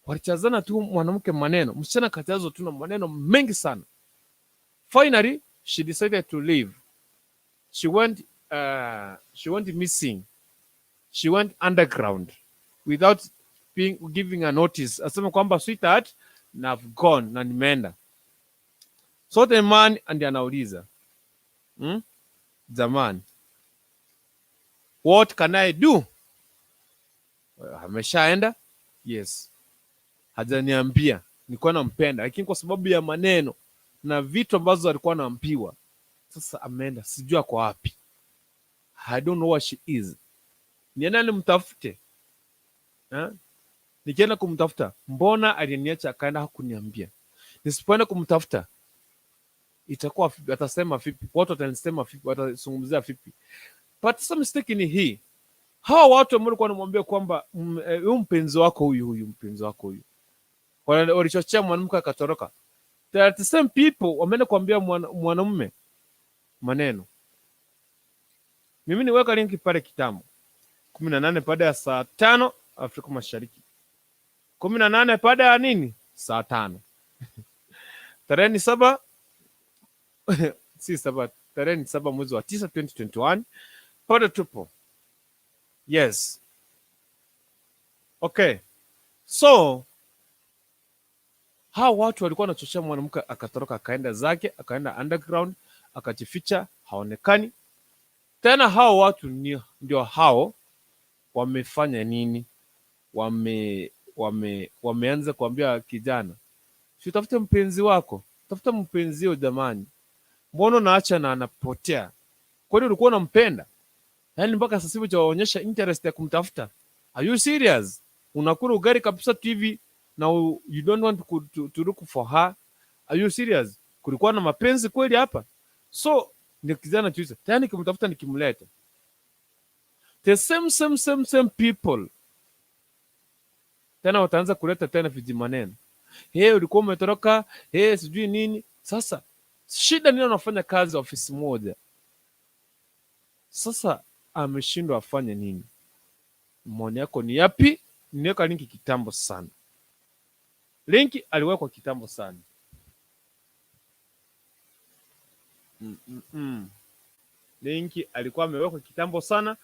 Walichazana tu mwanamke maneno, msichana kachazwa tu na maneno mengi sana. Finally She decided to leave. She went missing. She went underground without being giving a notice. Asema kwamba, "Sweetheart, na I've gone na nimeenda." So the man and anauliza, Jamani, what can I do? Ameshaenda? Yes. Hajaniambia. Nilikuwa nampenda, lakini kwa sababu ya maneno na vitu ambazo alikuwa anaambiwa, sasa ameenda, sijui ako wapi. I don't know where she is. Nienda nimtafute, eh? Nikienda kumtafuta, mbona aliniacha akaenda hakuniambia? Nisipoenda kumtafuta itakuwa vipi? Atasema vipi? Watu watanisema vipi? Watazungumzia vipi? But sasa mistake ni hii, hawa watu ambao walikuwa wanamwambia kwamba huyu mpenzi wako huyu, huyu mpenzi wako huyu, walichochea mwanamke akatoroka. They are the same people wameenda kuambia mwanamume maneno. Mimi niweka linki pale kitambo, 18 baada ya saa 5 Afrika Mashariki, 18 baada ya nini, saa 5, tarehe ni 7, si 7, tarehe ni 7 mwezi wa 9 2021, bado tupo. Yes. Okay. So hawa watu walikuwa wanachochea mwanamke akatoroka akaenda zake, akaenda underground, akajificha, haonekani tena. Hao watu ndio hao wamefanya nini? Wameanza kuambia kijana, si utafute mpenzi wako, tafuta mpenzio jamani, mbona unaacha na anapotea? Kwani ulikuwa unampenda? Yaani mpaka sasa hivi hujaonyesha interest ya kumtafuta. Are you serious? Unakula ugali kabisa tu hivi na you don't want to look for her. Are you serious? Kulikuwa na mapenzi kweli hapa? So ni kijana tuize. Tena nikimtafuta nikimleta. The same same same same people tena wataanza kuleta tena vijimaneno. Hey, ulikuwa umetoroka, hey, sijui nini. Sasa shida ni wanafanya kazi ofisi moja. Sasa ameshindwa afanye nini? Maoni yako ni yapi? Niweka linki kitambo sana. Linki aliwekwa kitambo sana. Linki alikuwa amewekwa kitambo sana.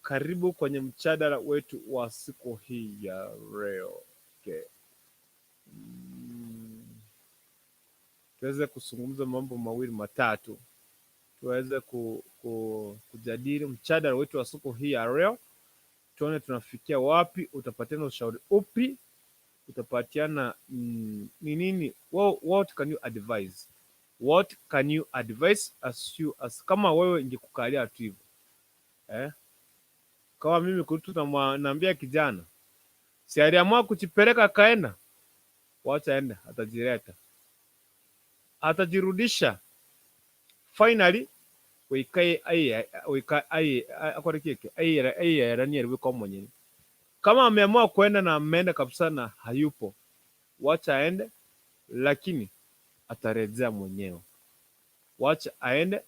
Karibu kwenye mjadala wetu wa siku hii ya leo. Okay. Tuweze kuzungumza mambo mawili matatu, tuweze kujadili mjadala wetu wa siku hii ya leo, tuone tunafikia wapi, utapatiana ushauri upi, utapatiana ni nini, what can you advise, what can you advise as you, as kama wewe ingekukalia tu hivyo, eh? Kama mimi kutu naambia kijana, si aliamua kujipeleka akaenda, wacha aende, atajileta, atajirudisha finally wikae ai akorekeke ai ai ai wiko mwenyewe. Kama ameamua kwenda na ameenda kabisa na hayupo, wacha aende, lakini atarejea mwenyewe. Wacha aende,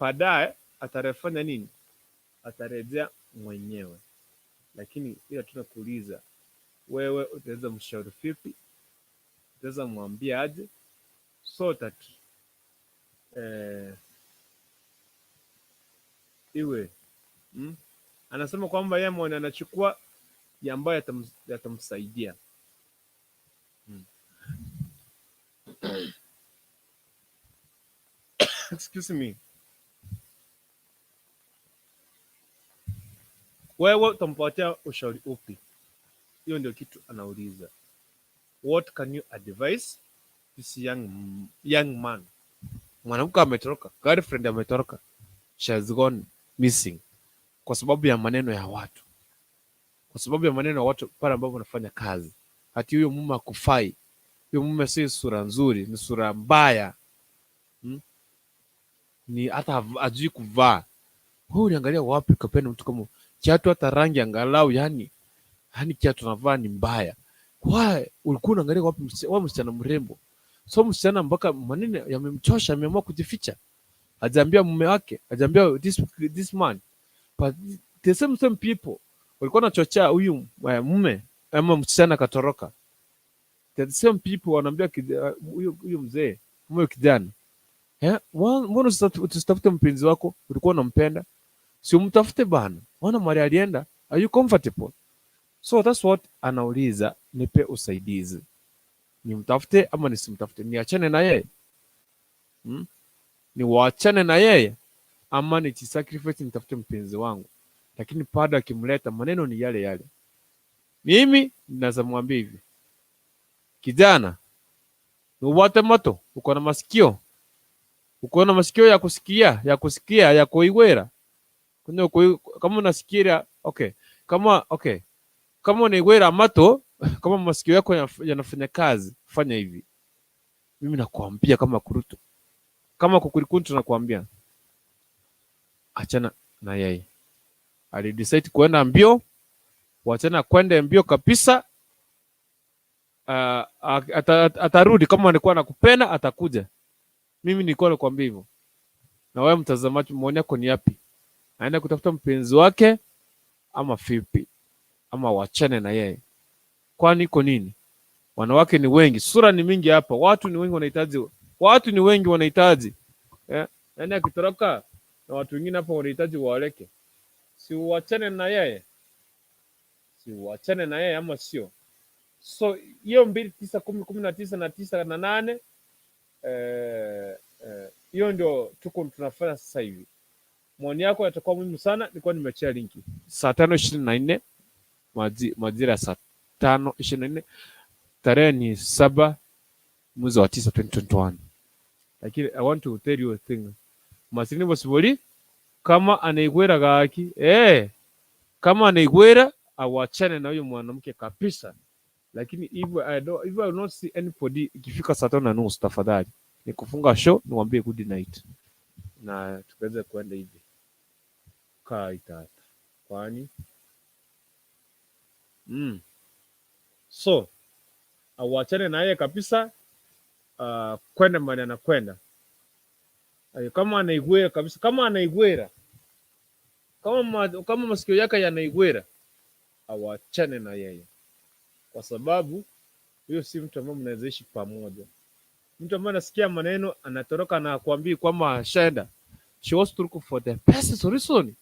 baadaye atarefanya nini? Atarejea mwenyewe. Lakini ila tunakuuliza wewe, utaweza mshauri vipi? Utaweza mwambia aje so that iwe Anasema kwamba yeye mwenye anachukua ya ambayo yatamsaidia. Excuse me. Wewe utampatia ushauri upi? Hiyo ndio kitu anauliza. What can you advise this young man? Mwanamke ametoroka, girlfriend ametoroka, she has gone missing kwa sababu ya maneno ya watu, kwa sababu ya maneno ya watu pale ambapo wanafanya kazi, ati huyo mume hakufai, huyo mume si sura nzuri, ni sura mbaya, Ni hata hajui kuvaa. Wewe uliangalia wapi ukapenda mtu kama kiatu, hata rangi angalau, yani kiatu anavaa ni mbaya. Why ulikuwa unaangalia wapi wewe msichana mrembo? So msichana mpaka maneno yamemchosha, ameamua kujificha. Hajaambia mume wake, hajaambia this man. But the same same people walikuwa wanachochea huyu mume ama msichana katoroka. The same people wanaambia huyu mzee, huyu kijana, Eh, mbona usitafute mpenzi wako ulikuwa unampenda? Si umtafute bana. Ona mali alienda. Are you comfortable? So that's what anauliza, nipe usaidizi. Nimtafute ama nisimtafute? Niachane na yeye? Hmm? Niwaachane na yeye ama nijisacrifice nitafute mpenzi wangu? Lakini bado akimleta maneno ni yale yale. Mimi naweza mwambia hivi, kijana, nuwate moto, uko na masikio, uko na masikio ya kusikia, ya kusikia, ya kuigwera. Kama unasikia, okay. Kama okay. Kama unaigwera mato, kama masikio yako yanafanya kazi, fanya hivi. Mimi nakwambia kama kurutu, kama kukurikuntu nakwambia, achana na yeye. Alidecide kuenda mbio, wachana kwenda mbio kabisa. Atarudi kama alikuwa anakupenda atakuja. Mimi nilikuwa nakwambia hivyo. Na wewe mtazamaji, maoni yako ni yapi? Aende kutafuta mpenzi wake ama vipi? Ama wachane na yeye? Kwani iko nini? Wanawake ni wengi, sura ni mingi hapa, watu ni wengi wanahitaji, watu ni wengi wanahitaji. Eh, yaani akitoroka na watu wengine hapa wanahitaji waoleke. Si uachane na yeye? Si uachane na yeye ama sio? So hiyo 2 9 10 19 na 9 na 8, hiyo ndio tuko tunafanya sasa hivi. Maoni yako yatakuwa muhimu sana. Nilikuwa nimeachia linki saa 5:24, majira ya saa 5:24, tarehe ni 7 mwezi wa 9 2021. Lakini I want to tell you a thing. Masini bosiboli kama anaigwera gaki, kama anaigwera awachane na huyo mwanamke kabisa. Lakini if I will not see anybody ikifika saa 5:30, tafadhali ni kufunga show, niwaambie good night na tukaweze kuenda hivi kaa itata kwani. So awachane na yeye kabisa, kwenda mahali anakwenda. Ayo, kama anaigwera kabisa, kama anaigwera, kama masikio yake yanaigwera, awachane na yeye, kwa sababu huyo si mtu ambaye mnaweza ishi pamoja. Mtu ambaye anasikia maneno anatoroka na kuambia kwamba ashaenda. She was to look for the best solution.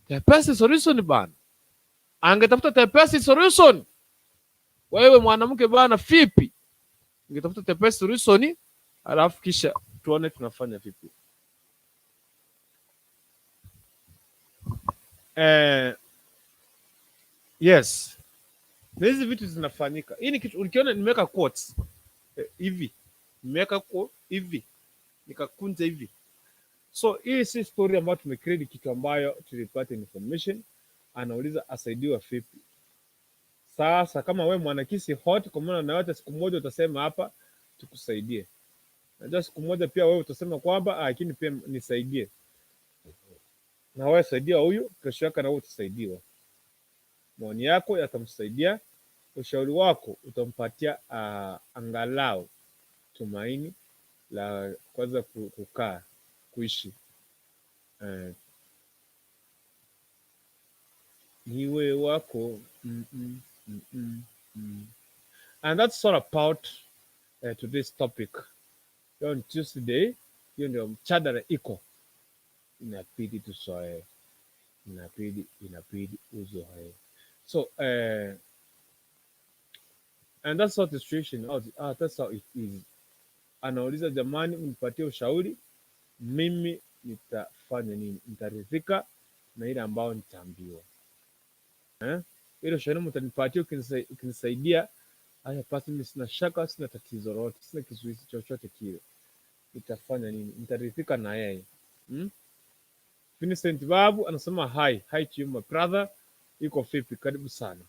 The best solution bana. Angetafuta the best solution. Wewe mwanamke bana, vipi? Ungetafuta the best solution, alafu kisha tuone tunafanya vipi. Yes. Na hizi vitu zinafanyika. Hii ni kitu ukiona nimeweka quotes hivi. Nimeweka quote hivi. Nikakunja hivi. So hii si story ambayo tumecreate, kitu ambayo tulipata information. Anauliza asaidiwe vipi. Sasa kama we mwanakisi hot, kwa maana na hata siku moja utasema hapa tukusaidie. Najua siku moja pia wewe utasema kwamba lakini pia nisaidie. Na wewe saidia huyu, kesho yake na wewe utasaidiwa. Maoni yako yatamsaidia, ushauri wako utampatia angalau tumaini la kuweza kukaa, kuishi. Niwe wako. And that's all about today's topic. Leo ni Tuesday, hiyo ndio mjadala iko. Inabidi tuzoee. Inabidi uzoee. So and that's how the situation, that's how it is. Anauliza, jamani, mnipatie ushauri, mimi nitafanya nini? Nitaridhika na ile ambayo nitaambiwa. Ile ushauri mtanipatia ukinisaidia, haya basi mimi sina shaka, sina tatizo lolote, sina kizuizi chochote kile. Nitafanya nini? Nitaridhika na yeye. Vincent Babu anasema hi, hi to you my brother. Iko vipi? Karibu sana.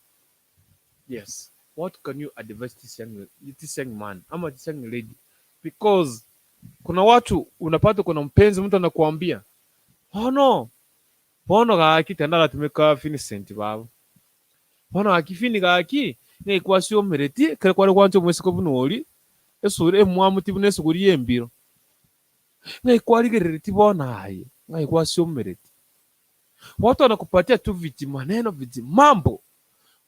Yes. What can you advise this young man ama this young lady? Because kuna watu unapata kuna mpenzi mtu anakuambia, "Oh no. Bono gaki tena latumika Vincent Babu. Bono gaki fini gaki ne kwasio mereti kare kware kwancho mwesiko bunoli esure emwamuti bune suguri yembiro. Ne kwarigerereti bona aye. Ngai kwasio mereti." Watu wanakupatia tu viji maneno, viji mambo.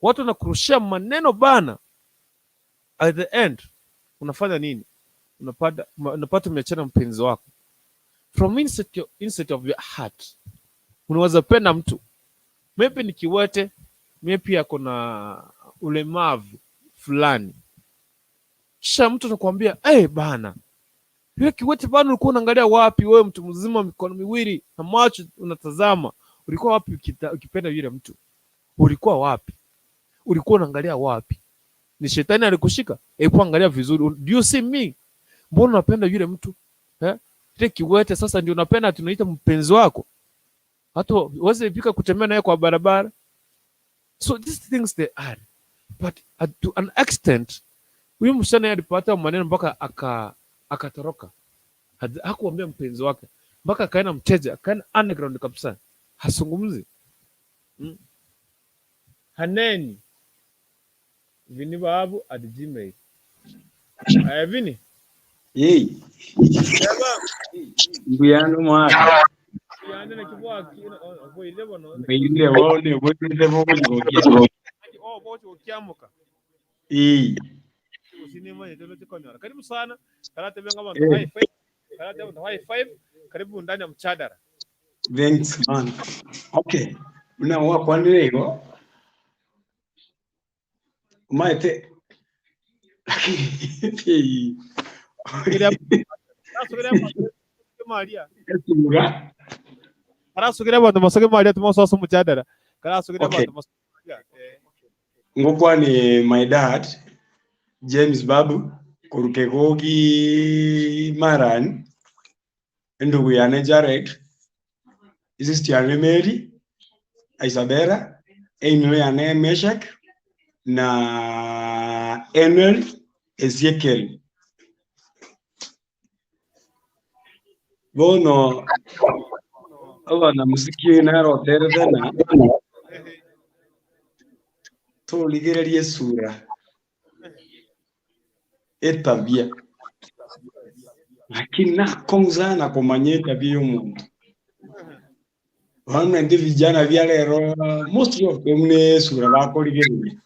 Watu wanakurushia maneno bana. At the end unafanya nini? Unapata umeachana mpenzi wako. From inside of your heart, unaweza penda mtu, maybe ni kiwete, maybe ako na ulemavu fulani, kisha mtu anakuambia, "Hey, bana, yule kiwete bana, ulikuwa unaangalia wapi wewe, mtu mzima, mikono miwili na macho unatazama, ulikuwa wapi ukipenda yule mtu? Ulikuwa wapi? Ulikuwa unaangalia wapi? Ni shetani alikushika? Hebu angalia vizuri. Do you see me? Mbona unapenda yule mtu, eh? Ile kiwete sasa ndio unapenda, tunaita mpenzi wako, hata uweze pika kutembea naye kwa barabara." So these things, they are, but to an extent, huyu msichana yeye alipata maneno mpaka akatoroka. Hakuambia mpenzi wake mpaka akaenda mteja, akaenda underground kabisa, hasungumzi. Haneni vinibabu@gmail. Aya, Vini. Yei, mbuyano mwaka. Yande na kibwa boile bono. Mbairire wone bwete bokujigokia. Oh, bocho kiamuka. Ii. Usinima yetelo tikonyora. Karibu sana. Karate benga bantu high five. Karate bantu high five. Karibu ndani ya mchadara. Thanks, man. Okay. Muna wakwanire igo. Umaete. Lakini Maria. Esura. Karasugira bantu masoge Maria tumososo mchadara. Karasugira bantu masoge Maria. Ngokwani my dad James Babu Kurukegogi Maran, ndugu yane Jared, sister yane Mary Isabella, eno yane Meshak na Enel Ezekiel. Bono abana muziki naroterethana tuligererie sura etabia, lakini nakong'zana kumanya etabia y'omuntu. Bamwe ndi vijana vya lero, most of them ne sura bakorigereria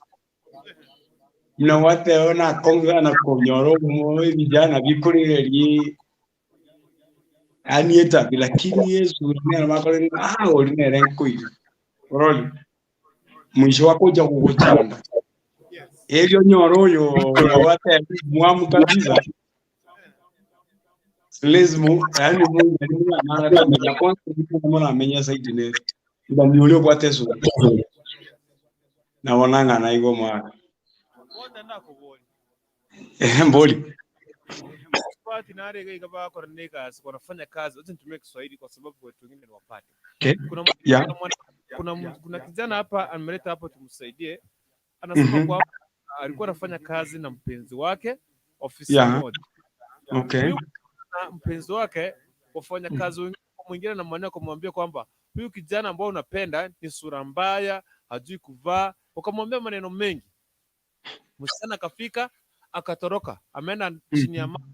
mna wateo nakong'zana kunyora omo vijana bikorigererie ani etabia, lakini esura nero bakorigereria ah ori nere nkoiga orori mwisho wakuja kuguchanda elio nyoro uyu wate mwamu kabisa lazima, yani mungu alimenya kwanza mwana amenya saidi ne ndani ulio kwa tesu na wonanga na igo mwa mboli Pati na rega igaba kwa niggas wanafanya kazi. Wacha nitumie Kiswahili kwa sababu watu wengine ni wapate. Okay. Kuna kuna kijana hapa ameleta hapo tumsaidie. Anasema kwamba alikuwa anafanya kazi na mpenzi wake ofisi moja. Huyu na mpenzi wake wafanya kazi wengine, mwingine na mwanao kumwambia kwamba huyu kijana ambao unapenda ni sura mbaya, hajui kuvaa, wakamwambia maneno mengi. Msichana akafika akatoroka, ameenda chini ya maji,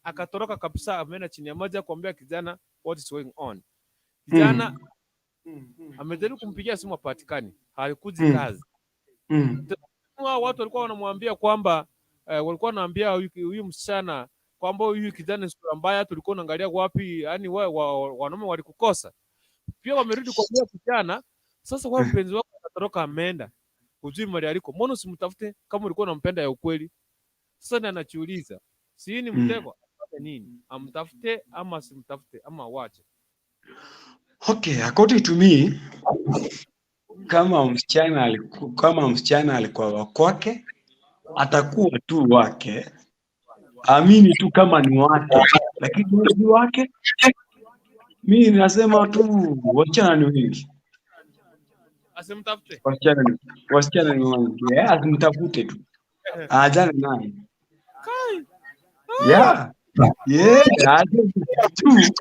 akatoroka kabisa, ameenda chini ya maji kuambia kijana what is going on. Kijana amejaribu kumpigia simu hapatikani, hakuji kazi. Hao watu walikuwa wanamwambia kwamba walikuwa wanaambia huyu msichana kwamba huyu kijana ni sura mbaya, tulikuwa unaangalia wapi, yani wanaume walikukosa. Pia wamerudi kuambia kijana, sasa wewe mpenzi wako anatoroka ameenda, hujui mahali aliko, mbona usimtafute kama ulikuwa unampenda ya ukweli? Sasa ndiye anajiuliza, si ni mtego, afanye nini? Amtafute ama asimtafute ama awache? Okay, according to me, kama msichana alikuwa wa kwake, atakuwa tu wake. Amini tu kama ni wake, lakini si wake. Mimi nasema tu wasichana ni wengi. Asimtafute. Wasichana ni wengi. Yeah, asimtafute tu. Aachane naye. Yeah. Yeah, aachane tu.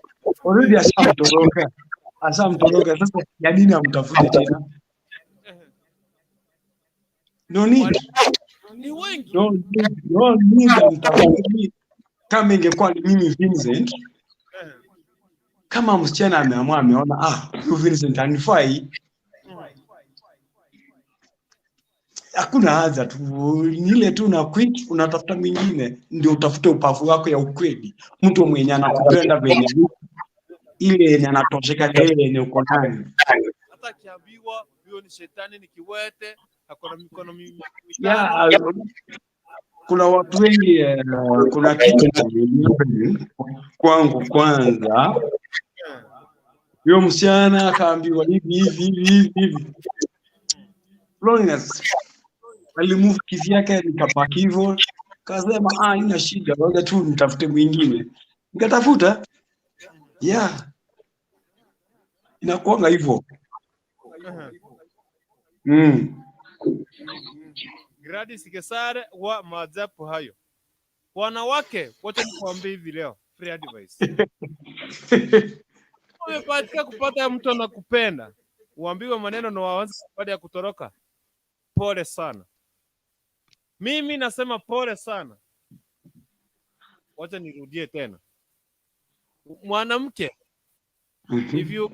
Already ashamtoroka. Ashamtoroka. Sasa ya nini amtafute tena? No need. Ni wengi. No need. No need amtafute. Kama ingekuwa ni mimi Vincent, kama msichana ameamua ameona huyu Vincent hanifai, hakuna haja tu, ni ile tu una quit, unatafuta mwingine, ndio utafute upavu wako ya ukweli, mtu mwenye anakupenda venye Ile yenye anatosheka na ile yenye uko nayo. Hata akiambiwa huyo ni shetani, ni kiwete, ako na mikono mitano. Yeah, kuna watu wengi kuna kitu kwangu kwanza, huyo msichana akaambiwa hivi hivi hivi hivi hivi, Loneliness alimove kivyake, nikabaki hivyo, kasema ah, ina shida, wacha tu nitafute mwingine, nikatafuta. Yeah, inakuanga hivyo. Gladys Gesare wa maajabu hayo. Wanawake, wacha nikwambie hivi leo, free advice. Umebahatika kupata mtu anakupenda, uambiwe maneno na waanze baada ya kutoroka. Pole sana. Mimi nasema pole sana. Wacha nirudie tena. Mwanamke, if you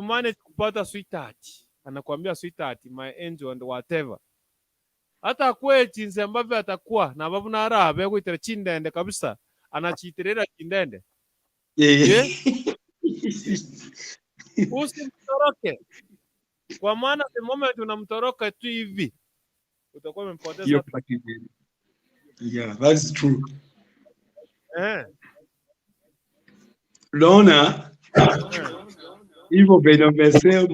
manage kupata sweetheart, anakuambia sweetheart, my angel and whatever. Hata akwe jinsi ambavyo atakuwa na babu na raha bekuitira chindende kabisa, anachitirira chindende. Yeah? Usimtoroke. Kwa maana the moment unamtoroka tu hivi utakuwa umempoteza. Hiyo package. Yeah, that's true. Unaona hivyo venye umesema,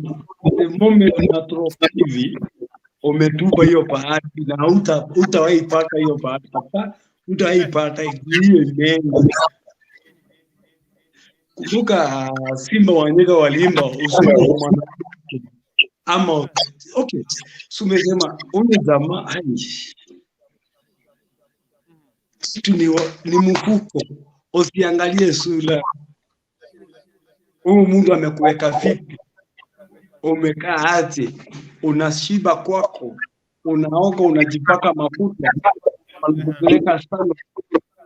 the moment unatoroka hivi umetupa hiyo bahati na hutawahi pata hiyo bahati kabisa, hutawahi pata hiyo imeenda. Kumbuka Simba Wanyika waliimba uzuri wa mwanamke ama okay, so umesema ule jamaa ai, kitu ni mfuko, usiangalie sura. Huyu mtu amekuweka vipi, umekaa aje, unashiba kwako, unaoga, unajipaka mafuta, anakupeleka sana.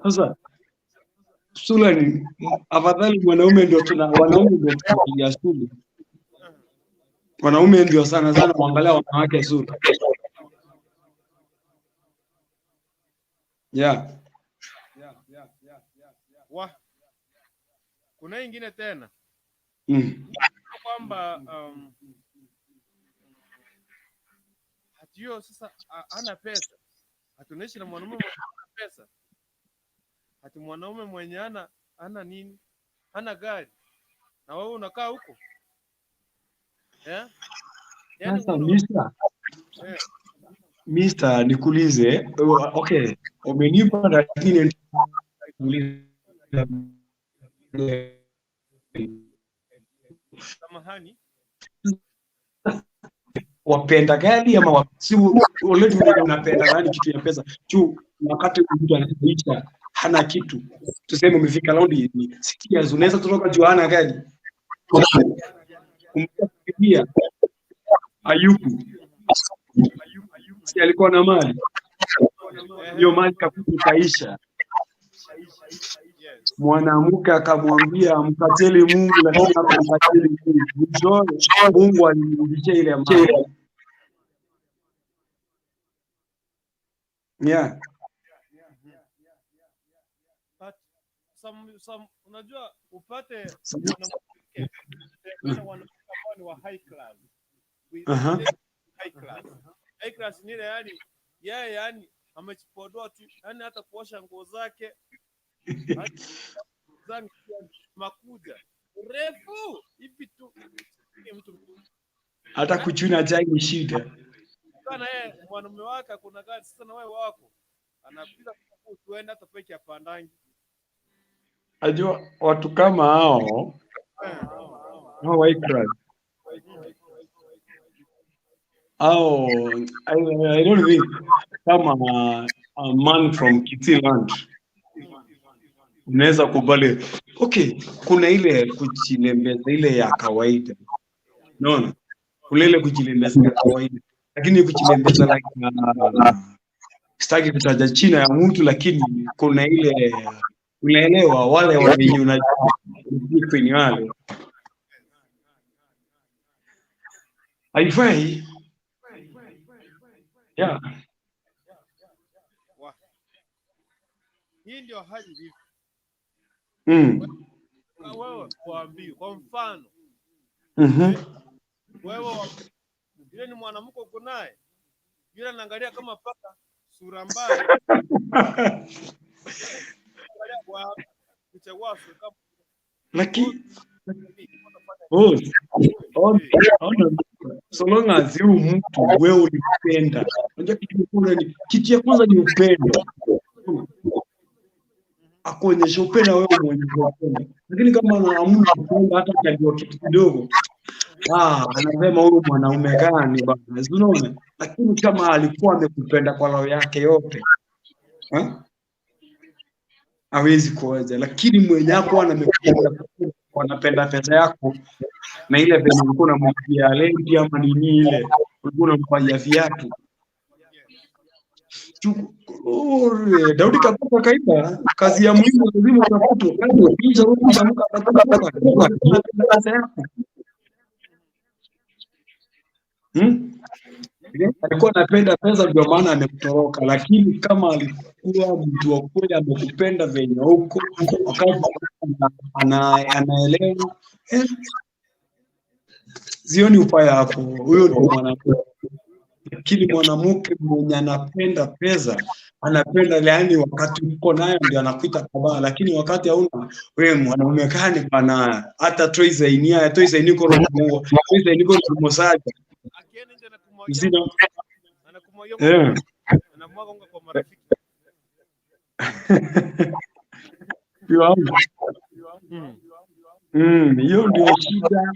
Sasa sura ni afadhali, mwanaume ndio tuna wanaume ndio tunaangalia sura, wanaume ndio sana sana kuangalia wanawake sura. Yeah. Wa. Kuna ingine tena kwamba hatiyo sasa hana pesa, hatunaishi na mwanaume mwenye hana pesa, hati mwanaume mwenye hana nini, hana gari, na wewe unakaa huko eh? Yani Sasa mister, mister nikuulize, okay, umenipa lakini nikuulize. Samahani. Wapenda gari ama si already unapenda gari kitu ya pesa tu, wakati mtu anaisha hana kitu, tuseme umefika raundi ni 6 years, unaweza toroka juu hana gari. Kumbuka Ayubu si alikuwa na mali, hiyo mali kakuta ikaisha. Mwanamke akamwambia mkateli Mungu, lakini hakumkateli Mungu. Mwishowe Mungu alimrudishia ile mali. Yeah. But some unajua upate mwanamke wanawake ambao ni wa high class. High class. High class ni ile yani yeye yani amejipodoa tu, yani hata kuosha nguo zake makuja refu hivi tu mtu hata kuchuna chai ni shida. Kana yeye mwanamume wake kuna gari sasa, na wewe wako anapiga tuenda hata peke apandangi. Ajua watu kama hao hao high class hao, I don't think kama a man from Kisii land unaweza kubali. Okay, kuna ile kujilembeza ile ya kawaida, unaona, kuna ile kujilembeza ya kawaida, lakini kujilembeza like sitaki kutaja china ya mtu, lakini kuna ile unaelewa, wale wenye unajua ni wale haifai. Yeah. Hii ndio hali ilivyo. Wewe waambiwe kwa mfano, wewe yule ni mwanamke uko naye, yule anaangalia kama paka sura mbaya, angalia kwa kuchagua Afrika. Lakini boss, ona, so long as you mtu wewe ulipenda. Unajua kitu kwanza ni kitu ya kwanza ni upendo. Akuonyesha upendo, wewe muonyeshe upendo. Lakini kama hamna upendo, hata akajua kitu kidogo, ah, anasema huyu mwanaume gani bana, si unaona? Lakini kama alikuwa amekupenda kwa roho yake yote, eh, hawezi kuoja. Lakini mwenye ako amekupenda, anapenda pesa yako na ile venye ulikuwa unamwambia rent ama nini ile ulikuwa unamfanyia viatu. Daudi Kabaka kaiba kazi ya muhimu lazima utafutwe. Kazi ukiisha wewe utaamka utatafuta pesa yako. Hmm? Alikuwa anapenda pesa ndio maana amekutoroka, lakini kama alikuwa mtu wa kweli amekupenda venye huko wakati anaelewa, sioni upaya hapo. Huyo ndio mwanamke. Lakini mwanamke mwenye anapenda pesa, anapenda yaani, wakati uko nayo ndio anakuita kabaya, lakini wakati hauna, wewe mwanaume gani bana? Hata toisainia toisainiko romo toisainiko romosaja Akienda nje anakumwagia mzina anakumwagia anamwaga unga kwa marafiki. Hiyo ndio shida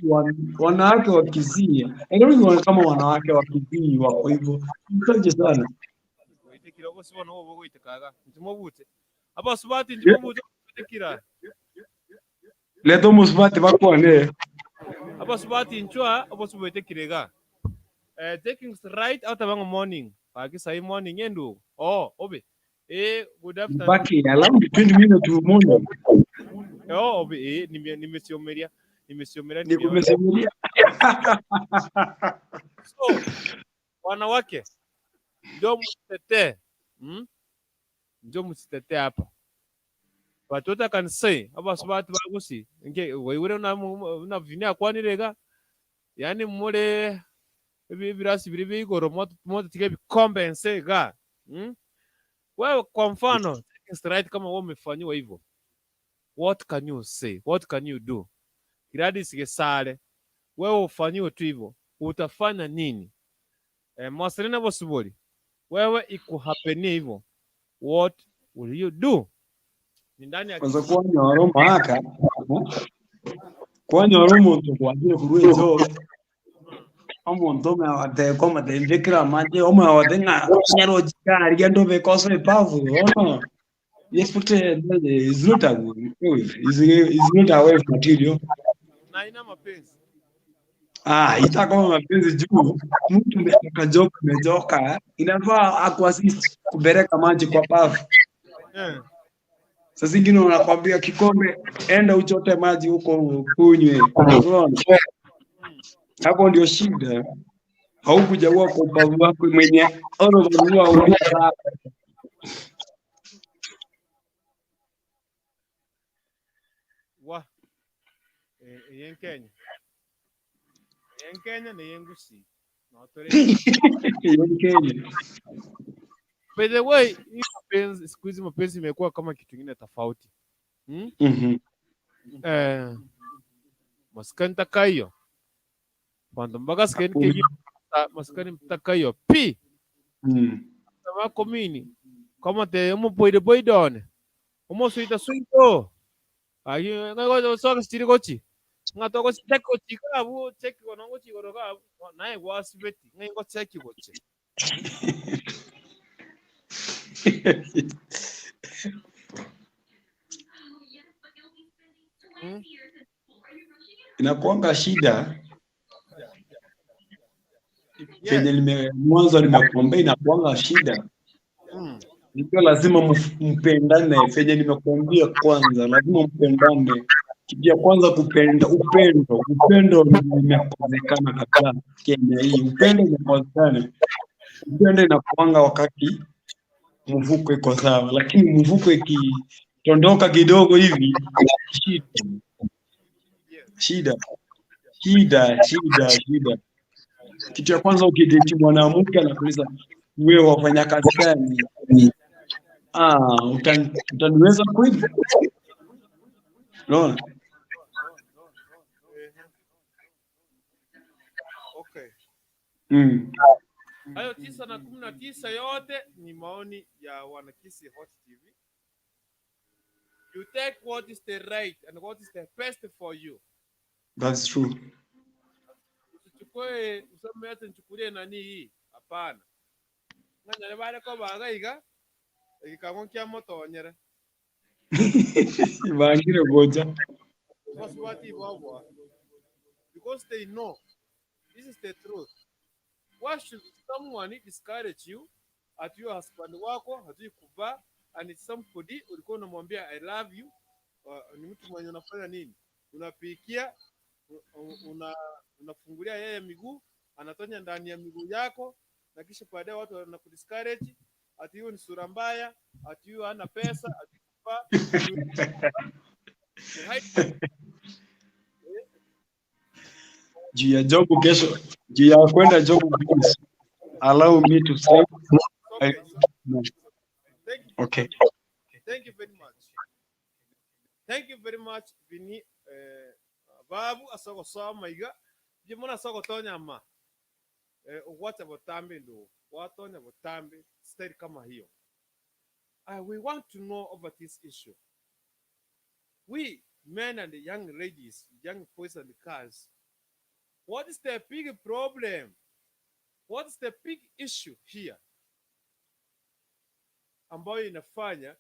wanawake wa Kisii. I don't know kama wanawake wa Kisii wako hivyo. Mtaje sana. Witekira bose bona bo goitekaga ntimo bute abasubati ntimo bute witekira. Leto musubati bakwane. Abasubati nchwa abosu witekirega taking right out of morning baki sai morning endu oh obe good afternoon. Baki around 20 minutes to morning. Oh obe nimesiomeria nimesiomeria. Nikumesiomeria. So wanawake ndio msitetee, Ndio msitetee hapa. But what I can say abasubati bagusi nge wewe una vinia kwanirega yani mure ebirasi biri bigoro moto tige bikombense ga. Wewe kwa mfano right, kama wewe umefanyiwa hivyo, what can you say, what can you do? Gladys Gesare, wewe ufanyiwe tu hivyo, utafanya nini? Marcelina Bosibori, wewe ikuhapeni hivyo, what will you do? Ni ndani ya Kwanza kwanyora omwaka kwanyora omonto kwagire korwa ense omonto omewateka omatembekera amache omewate ng'a nyara ochikaria ndobeka ase ebafu bono expected is not a good, is not a wife material. Na ina mapenzi. Ah, itakuwa mapenzi juu mtu umetoka job umechoka, inafaa akuassist kupeleka maji kwa bafu. Sasa zingine wanakwambia kikombe, enda uchote maji huko ukunywe. Unaona? Hapo ndio shida. Haukuchagua kwa ubavu wako mwenye all of you. Wa eyenkenya eyenkenya neyengusi notore. Eyenkenya. By the way, hii mapenzi siku hizi mapenzi imekuwa kama kitu kingine tofauti. Maskani takayo bantu mpaka sikeni kegi maskani takayo pi komini kama te omo boide omo suita suito ayi ngago so chiri gochi ngato go cheko chika bu cheki go nongo chigoro ga naye gwasibeti ngai go cheki gochi. Inakuanga shida penye nime mwanzo nimekuambia inakuanga shida. Ndio lazima mpendane, penye nimekuambia kwanza lazima mpendane. Kitu ya kwanza kupenda, upendo. Upendo imekosekana kabisa Kenya hii. Upendo imekosekana. Upendo inakuanga wakati mvuko iko sawa, lakini mvuko ikitondoka kidogo hivi shida. Shida, shida, shida, shida. Kitu ya kwanza, ukidate mwanamke anakuuliza, "Wewe wafanya kazi gani?" Ah, utaniweza kweli? Unaona? Okay. Hayo 9 na 19 yote ni maoni ya Wanakisi Hot TV. You take what is the right and what is the best for you. That's true. Usichukue useme ati nichukulie nani hii. Hapana. Nganyale bale ko bagaiga egikango kia motonyere. Bangire goja. Baswati bwabwa. Because they know this is the truth. Why should someone discourage you at your husband wako hajui kuvaa, and it's somebody ulikuwa unamwambia, "I love you"? Ni mtu mwenye unafanya nini? Unapikia, unafungulia yeye miguu, anatonya ndani ya miguu yako, na kisha baadaye watu wanakudiscourage ati hiyo ni sura mbaya, ati huyo hana pesa, ati kuvaa, ati huyo- Juu ya job kesho, juu ya kwenda job, please allow me to say I, Okay. Thank you for coming. Thank you very much. Thank you very much, Vini. Babu asogosoma iga jimona asogotonya ma ugwacha botambe ndo watonya botambe style kama hiyo. We want to know over this issue. We men and the young ladies, young boys and girls, what is the big problem? What is the big issue here ambayo inafanya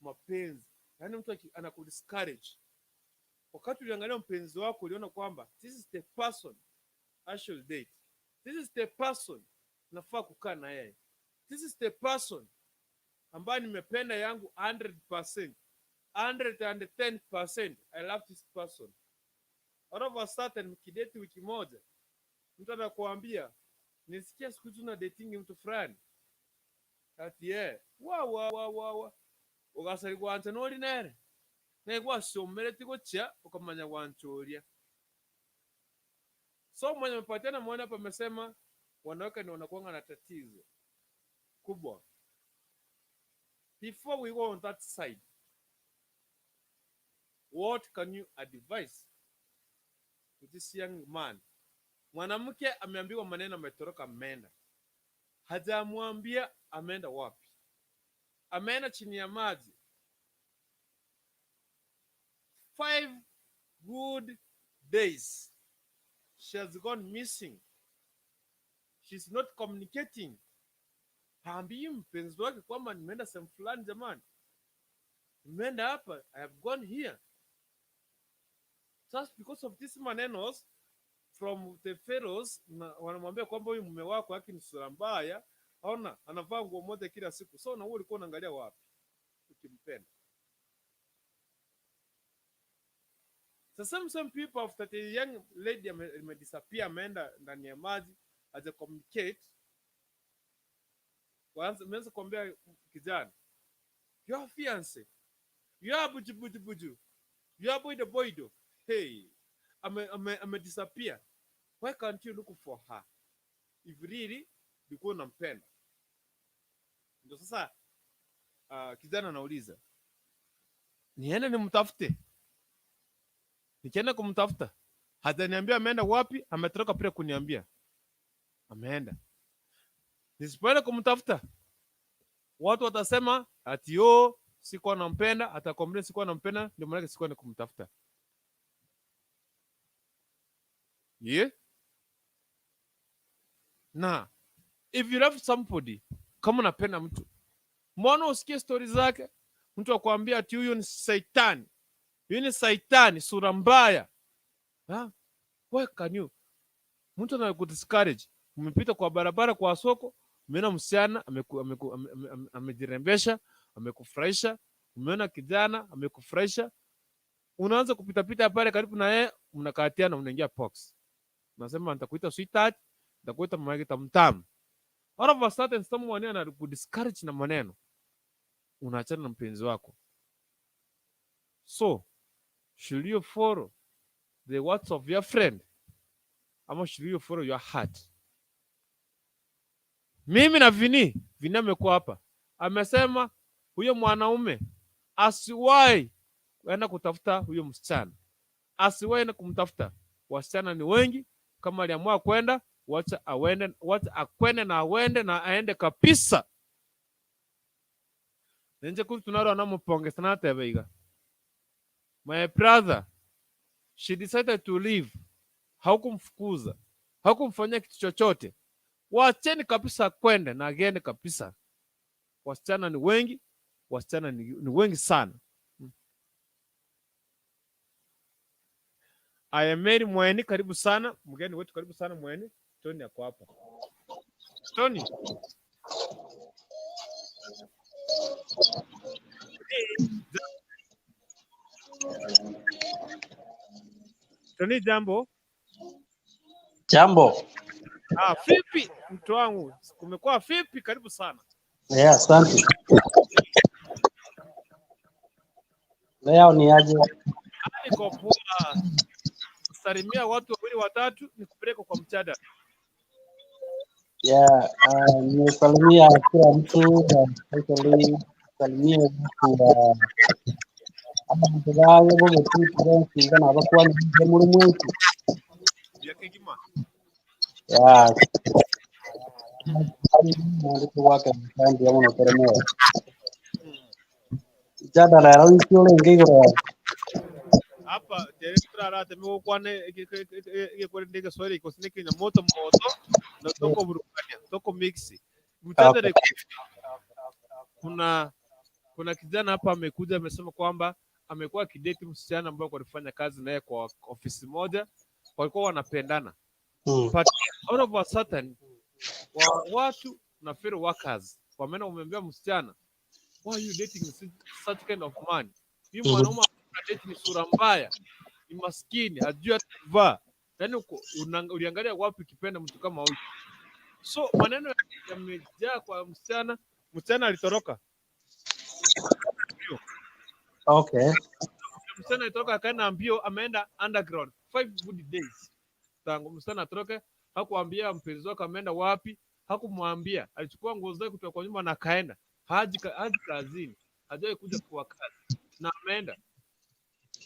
mapenzi, yaani mtu anakudiscourage wakati uliangalia mpenzi wako, uliona kwamba this is the person I should date, this is the person nafaa kukaa na yeye, this is the person ambaye nimependa yangu 100%, 110%, I love this person. All of a sudden, mkidate wiki moja, mtu anakuambia, "Nisikia siku hizi una dating mtu fulani," ati ye wa wa wa wa wa ugasari gwancha nori nere negwacomereti gochia ukamanya gwanchoria. So mwenye amepatiana maoni hapa amesema wanawake ndio wanakuanga na tatizo kubwa. Before we go on that side, what can you advise to this young man? Mwanamke ameambiwa maneno, ametoroka, ameenda, hajamwambia ameenda wapi, ameenda chini ya maji 5 good days. She has gone missing, she's not communicating, haambii mpenzi wake kwamba nimeenda sehemu fulani, jamani, nimeenda hapa, I have gone here. Just because of this manenos from the fellows, na wanamwambia kwamba huyu mume wako haki ni sura mbaya, ona anavaa nguo moja kila siku. So na wewe ulikuwa unaangalia wapi ukimpenda? The same same people, after the young lady amedisappear, ameenda ndani ya maji, haja communicate, wameanza kuambia kijana, "Your fiance, your buju buju buju, your boido boido, hey, ame disappear. Why can't you look for her if really ulikuwa unampenda?" Ndio sasa kijana anauliza, "Niende nimtafute? Nikienda kumtafuta, hajaniambia ameenda wapi, ametoroka bila kuniambia ameenda. Nisipoenda kumtafuta, watu watasema ati yo sikuwa nampenda, atakomplain sikuwa nampenda, ndio maana sikuwa na kumtafuta." Yeah? Na if you love somebody, kama unapenda mtu, mbona usikie stori zake? Mtu akwambia ati huyu ni saitani, huyu ni saitani, sura mbaya. Ha? Why can you? Mtu anakudiscourage. Umepita kwa barabara, kwa soko, umeona msichana amejirembesha, amekufurahisha, umeona kijana amekufurahisha, unaanza kupitapita pale karibu na yeye, mnakatiana, mnaingia box. Nasema nitakuita sweetheart, nitakuita mama yake tamtam. All of a sudden someone anakudiscourage na maneno, unaachana na mpenzi wako. So should you follow the words of your friend ama should you follow your heart? Mimi na Vini, Vini amekuwa hapa, amesema huyo mwanaume asiwahi kwenda kutafuta huyo msichana, asiwahi enda kumtafuta. Wasichana ni wengi, kama aliamua kwenda, wacha awende, wacha akwende na awende na aende kabisa. Nenje kuri tunaro namupongesa natebe iga. My brother, she decided to leave. Haukumfukuza, haukumfanyia kitu chochote. Wacheni kabisa kwende na agende kabisa. Wasichana ni wengi, wasichana ni wengi sana. Aya, Mary Mweni, karibu sana mgeni wetu, karibu sana Mweni. Tony ako hapa. Tony, Tony, jambo. Jambo. Ah, vipi mtu wangu, kumekuwa vipi? Karibu sana. Yeah, asante. Leo ni aje? Niko poa. Salimia watu wawili watatu, nikupeleke kwa mjadala. Yeah, nimesalimia kila mtu, especially salimia watu wa abantu bayoboge na abakwani muri mwetu. Byakegima. Yeah. Waka kandi yamuno teremo. Mjadala ya wiki ule ngigoro. Hapa turarate migukwane igikwere Kiswahili ikosi kinya moto moto na toko burukania toko mixi mjadala. Kuna kijana hapa amekuja amesema kwamba amekuwa akidate msichana ambaye walifanya kazi naye kwa ofisi moja, walikuwa wanapendana but out of a sudden watu na fellow workers wameenda wameambia msichana, why are you dating such kind of man? Huyu mwanaume anadate ni sura mbaya, ni maskini, hajui hata kuvaa. Yaani uliangalia wapi ukipenda mtu kama huyu? So maneno yamejaa kwa msichana. Msichana alitoroka. Okay. Msichana alitoroka akaenda mbio, ameenda underground 5 good days tangu msichana atoroke. Hakuambia mpenzi wake ameenda wapi, hakumwambia. Alichukua nguo zake kutoka kwa nyumba na akaenda, haji kazini, hajawahi kuja kwa kazi na ameenda.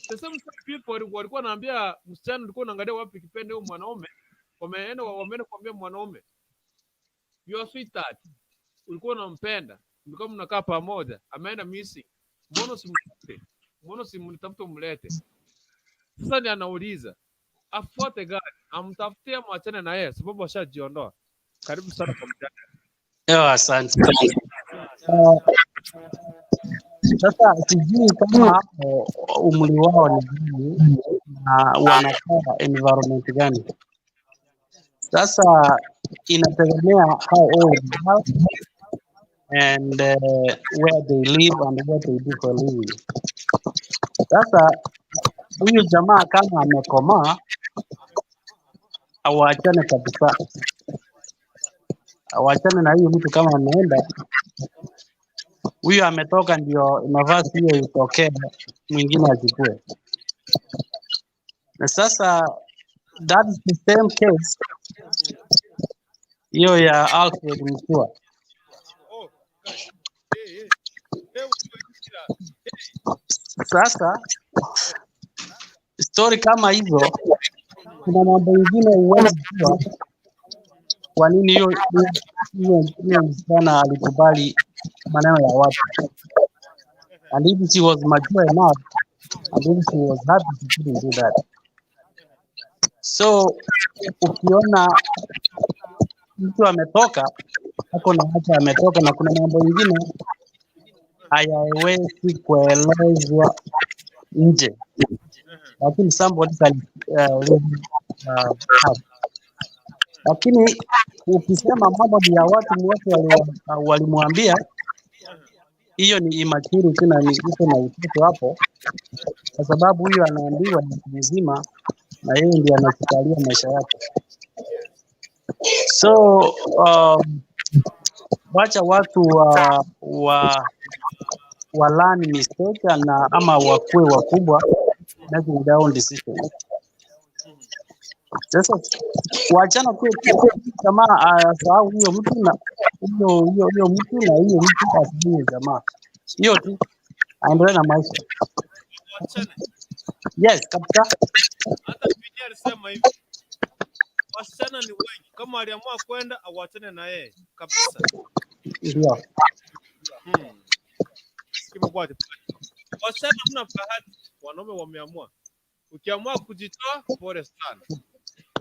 The same people walikuwa wanaambia msichana, ulikuwa unaangalia wapi kipende huyu mwanaume, wameenda kuambia mwanaume, your sweetheart, ulikuwa unampenda, mlikuwa mnakaa pamoja, ameenda missing, mbona usimtafute? Mbona usimtafute umlete? Sasa ndiye anauliza afuate gani, amtafutie ama achane na yeye, sababu ashajiondoa. Karibu sana kwa mjadala. Yo, asante. Sasa sijui kama hapo umri wao ni gani na wanakaa environment gani. Sasa inategemea how old they are and where they live and what they do for a living. Sasa huyu jamaa kama amekomaa, awaachane kabisa, awaachane na huyu mtu. Kama ameenda huyu ametoka, ndio nafasi hiyo itokee, mwingine achukue. Na sasa that is the same case hiyo ya Alfred Mutua. Sasa story kama hizo, kuna mambo ingine huwezi jua kwa nini hiyo msichana alikubali maneno ya watu. And if she was mature enough, and if she was happy, she couldn't do that. So ukiona mtu ametoka ako na haja ametoka, na kuna mambo ingine hayawezi kuelezwa nje, lakini somebody can have. Lakini ukisema mambo ni ya watu wote walimwambia, hiyo ni immaturity na ni iko na utoto hapo, kwa sababu huyu anaambiwa ni mtu mzima na yeye ndiye anachukulia maisha yake. So wacha watu wa learn mistake na ama wakue wakubwa making their own decision. Sasa wachana tu jamaa asahau huyo mtu na huyo mtu na huyo mtu asahau jamaa. Hiyo tu, aendelee na maisha. Wachane. Yes, kabisa. Hata Biblia alisema hivi, wasichana ni wengi, kama aliamua kwenda awachane na yeye kabisa. Ndio. Kimekuwa wasichana hamna bahati, wanaume wameamua. Ukiamua kujitoa, pole sana.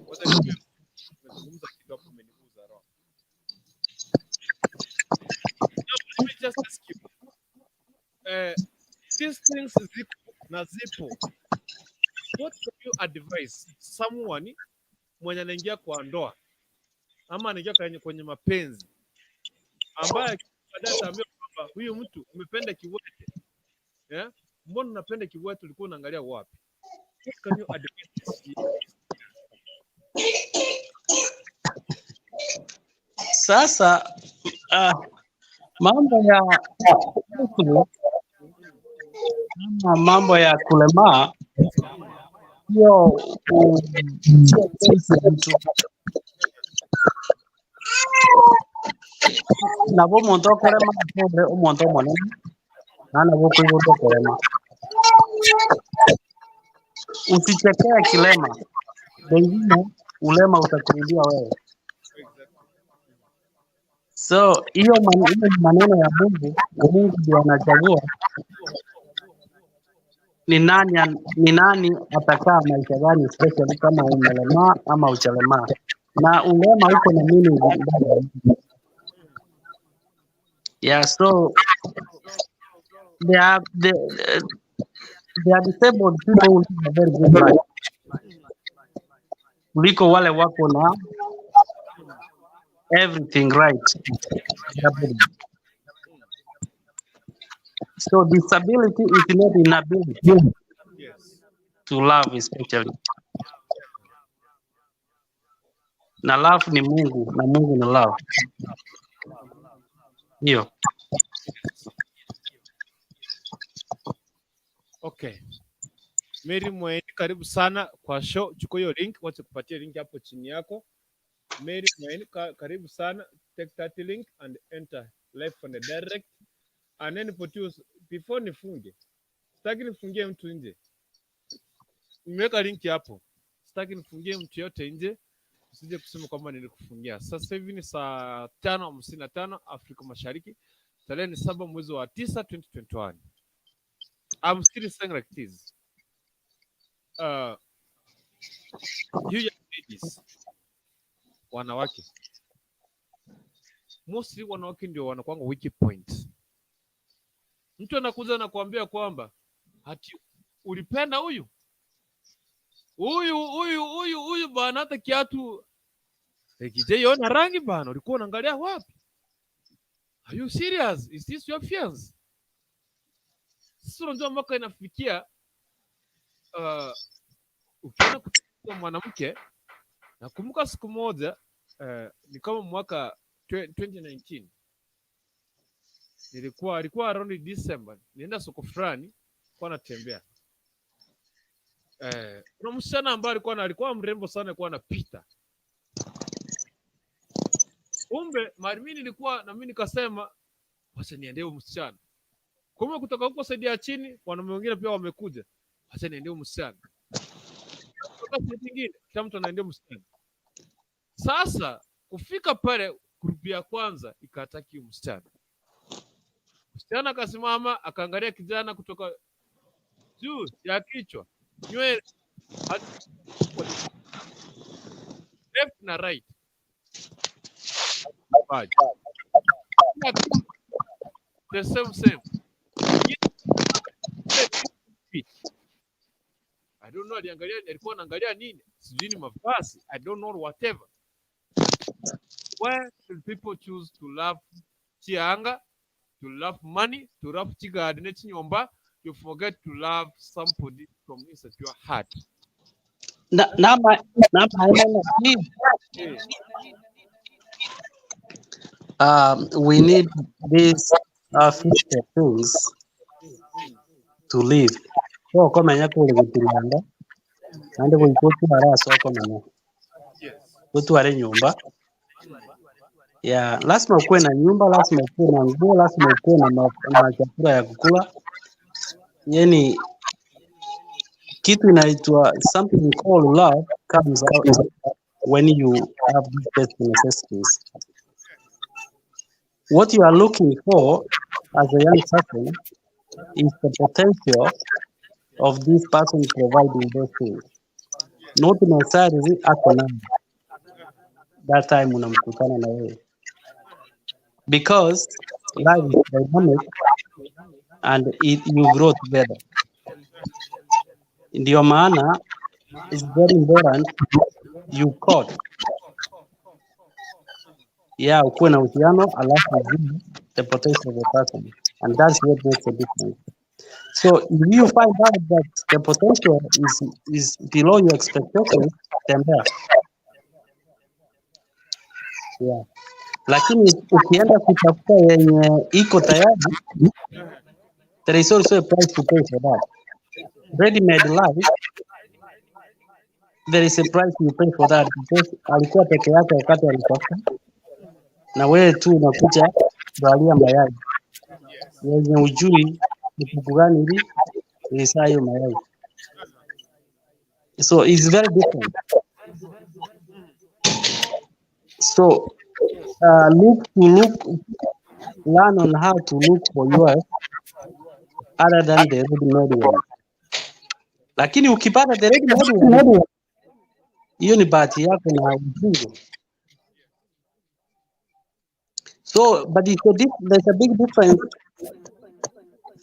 Wacha nimezungumza kitu hapo, umeniguza roho. Now, let me just ask you. These things ziko na zipo. What can you advise someone mwenye anaingia kwa ndoa ama anaingia kwenye mapenzi ambaye baadaye ataambiwa kwamba huyu mtu umependa kiwete, yeah? Mbona unapenda kiwete? Ulikuwa unaangalia wapi? What can you advise this? Sasa mambo ya ama mambo ya kulemaa sio sio choice ya mtu nabo omonto okorema atore omonto omonene na nabo okoigorwa okorema. Usichekee kilema, pengine ulema utakurudia wewe. So hiyo hiyo ni maneno ya Mungu, na Mungu ndiye anachagua ni nani ni nani atakaa maisha gani, especially kama umelemaa ama uchalemaa, na ulema uko na nini ndani ya mtu. Yeah, so they are disabled people who live a very good life kuliko wale wako na everything right. So disability is not inability to love especially. Na love ni Mungu na Mungu ni love. Hiyo. Okay. Mary Mweni, karibu sana kwa show. Chukua hiyo link, wacha kupatia link hapo chini yako. Mary Mweni, karibu sana. Take that link and enter live on the direct. And then produce before nifunge. Sitaki nifungie mtu nje. Nimeweka link hapo. Sitaki nifungie mtu yote nje. Usije kusema kwamba nilikufungia. Sasa hivi ni saa 5:55 Afrika Mashariki. Tarehe ni 7 mwezi wa 9 2021. I'm still saying like this. You young ladies, wanawake, mostly wanawake ndio wanakuanga weak point. Mtu anakuja na kuambia kwamba ati ulipenda huyu huyu huyu huyu huyu bana, hata kiatu ikijaiona rangi bana, ulikuwa unaangalia wapi? Are you serious? Is this your fiance? Sasa unajua mwaka inafikia, ukiona kutoka mwanamke. Nakumbuka siku moja, ni kama mwaka 2019, nilikuwa alikuwa around December, nienda soko fulani, kwa natembea, kuna msichana ambaye alikuwa mrembo sana, alikuwa anapita. Kumbe mara mimi nilikuwa na mimi nikasema wacha niendee huyu msichana. Kumbe kutoka huko side ya chini wanaume wengine pia wamekuja, wacha niendee huyu msichana. Kutoka side nyingine kila mtu anaendea msichana. Sasa kufika pale, group ya kwanza ikataki huyu msichana. Msichana akasimama akaangalia kijana kutoka juu ya kichwa, nywele hadi left na right. Maji. The same same. I don't know aliangalia, alikuwa anaangalia nini, sijui ni mavazi, I don't know whatever. Why should people choose to love chianga, to love money, to love chigadi ne chinyomba, you forget to love somebody from inside your heart? Na na ma, na maana hii we need these future things to live. So komenya kuli gutiranga kandi guikutwara so komenya. Utware nyumba. Yeah, lazima ukuwe na nyumba, lazima ukuwe na nguo, lazima ukuwe na chakula ya kukula. Yani kitu inaitwa something called love comes out when you have these basic necessities. What you are looking for as a young person is the potential of this person providing those things. Not necessarily ako nayo that time unamkutana na yeye, because life is dynamic and you grow together. Ndio maana it's very important you court. Yeah, ukuwe na uhusiano alafu ujue the potential of the person, and that's what makes a difference. So if you find out that the potential is below your expectations, tembea. Yeah. Lakini ukienda kutafuta yenye iko tayari, there is also a price to pay for that. Ready made life, there is a price you pay for that, because alikuwa peke yake wakati alitafuta, na wewe tu unakuja kuvalia mayai yenye ujui ni kuku gani hivi ilizaa hiyo mayai. So it's very different. So look to look, learn on how to look for yours other than the ready made one. Lakini ukipata the ready made one, hiyo ni bahati yako na uchungu. So, but there's a big difference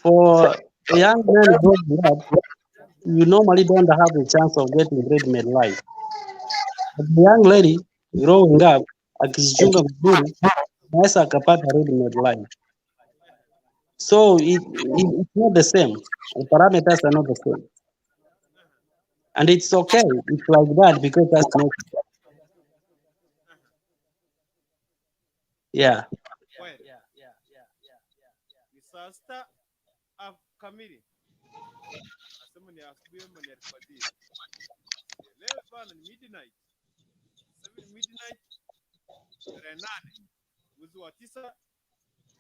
for a young man growing up. You normally don't have a chance of getting ready-made life. But the young lady growing up, akijichunga vizuri, anaweza akapata ready-made life. So it's not the same. The parameters are not the same. And it's okay. It's like that because that's nature. Yeah. Well, ni saa sita kamili, nasema ni asubuhi ama ni alfajiri. Leo bana ni midnight, 7 midnight, tarehe 8 mwezi wa 9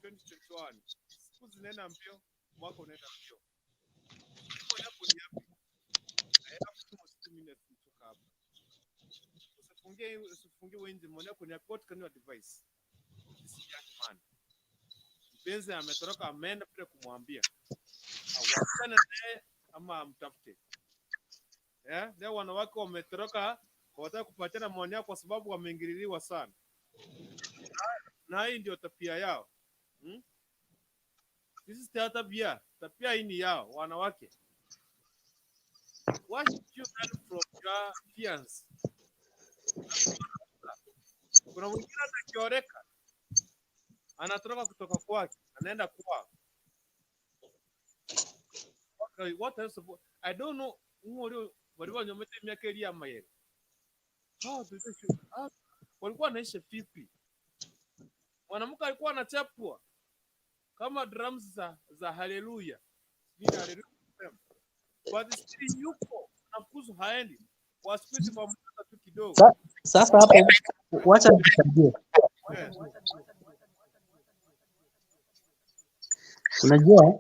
2021. Siku zinaenda mbio, mwaka unaenda mbio. Maoni yako ni yapi? I have 2 minutes kutoka hapa. Usifungie wenzi. Maoni yako ni yapi? What can you advise this young man? Mpenzi ametoroka, ameenda bila kumwambia, awachane naye ama amtafute. Yeah? Leo wanawake wametoroka, hawataka kupatiana maoni yao kwa sababu wameingililiwa sana, na hii ndio tabia yao. This is their tabia. Tabia hii ni yao wanawake. What should you learn from your fiance? Kuna mwingine hata akioreka anatoroka kutoka kwake anaenda kwao. Okay, what else? I don't know. Ng'ori walikuwa wanyomete miaka eri ya mayere. How do they feel? Walikuwa wanaishi vipi? Mwanamke alikuwa anachapwa kama drums za haleluya. Sijui haleluya. But still yuko anafukuzwa, haendi. Kwa siku hizi kwa muda tu kidogo. Sasa hapo wacha nikusaidie. Unajua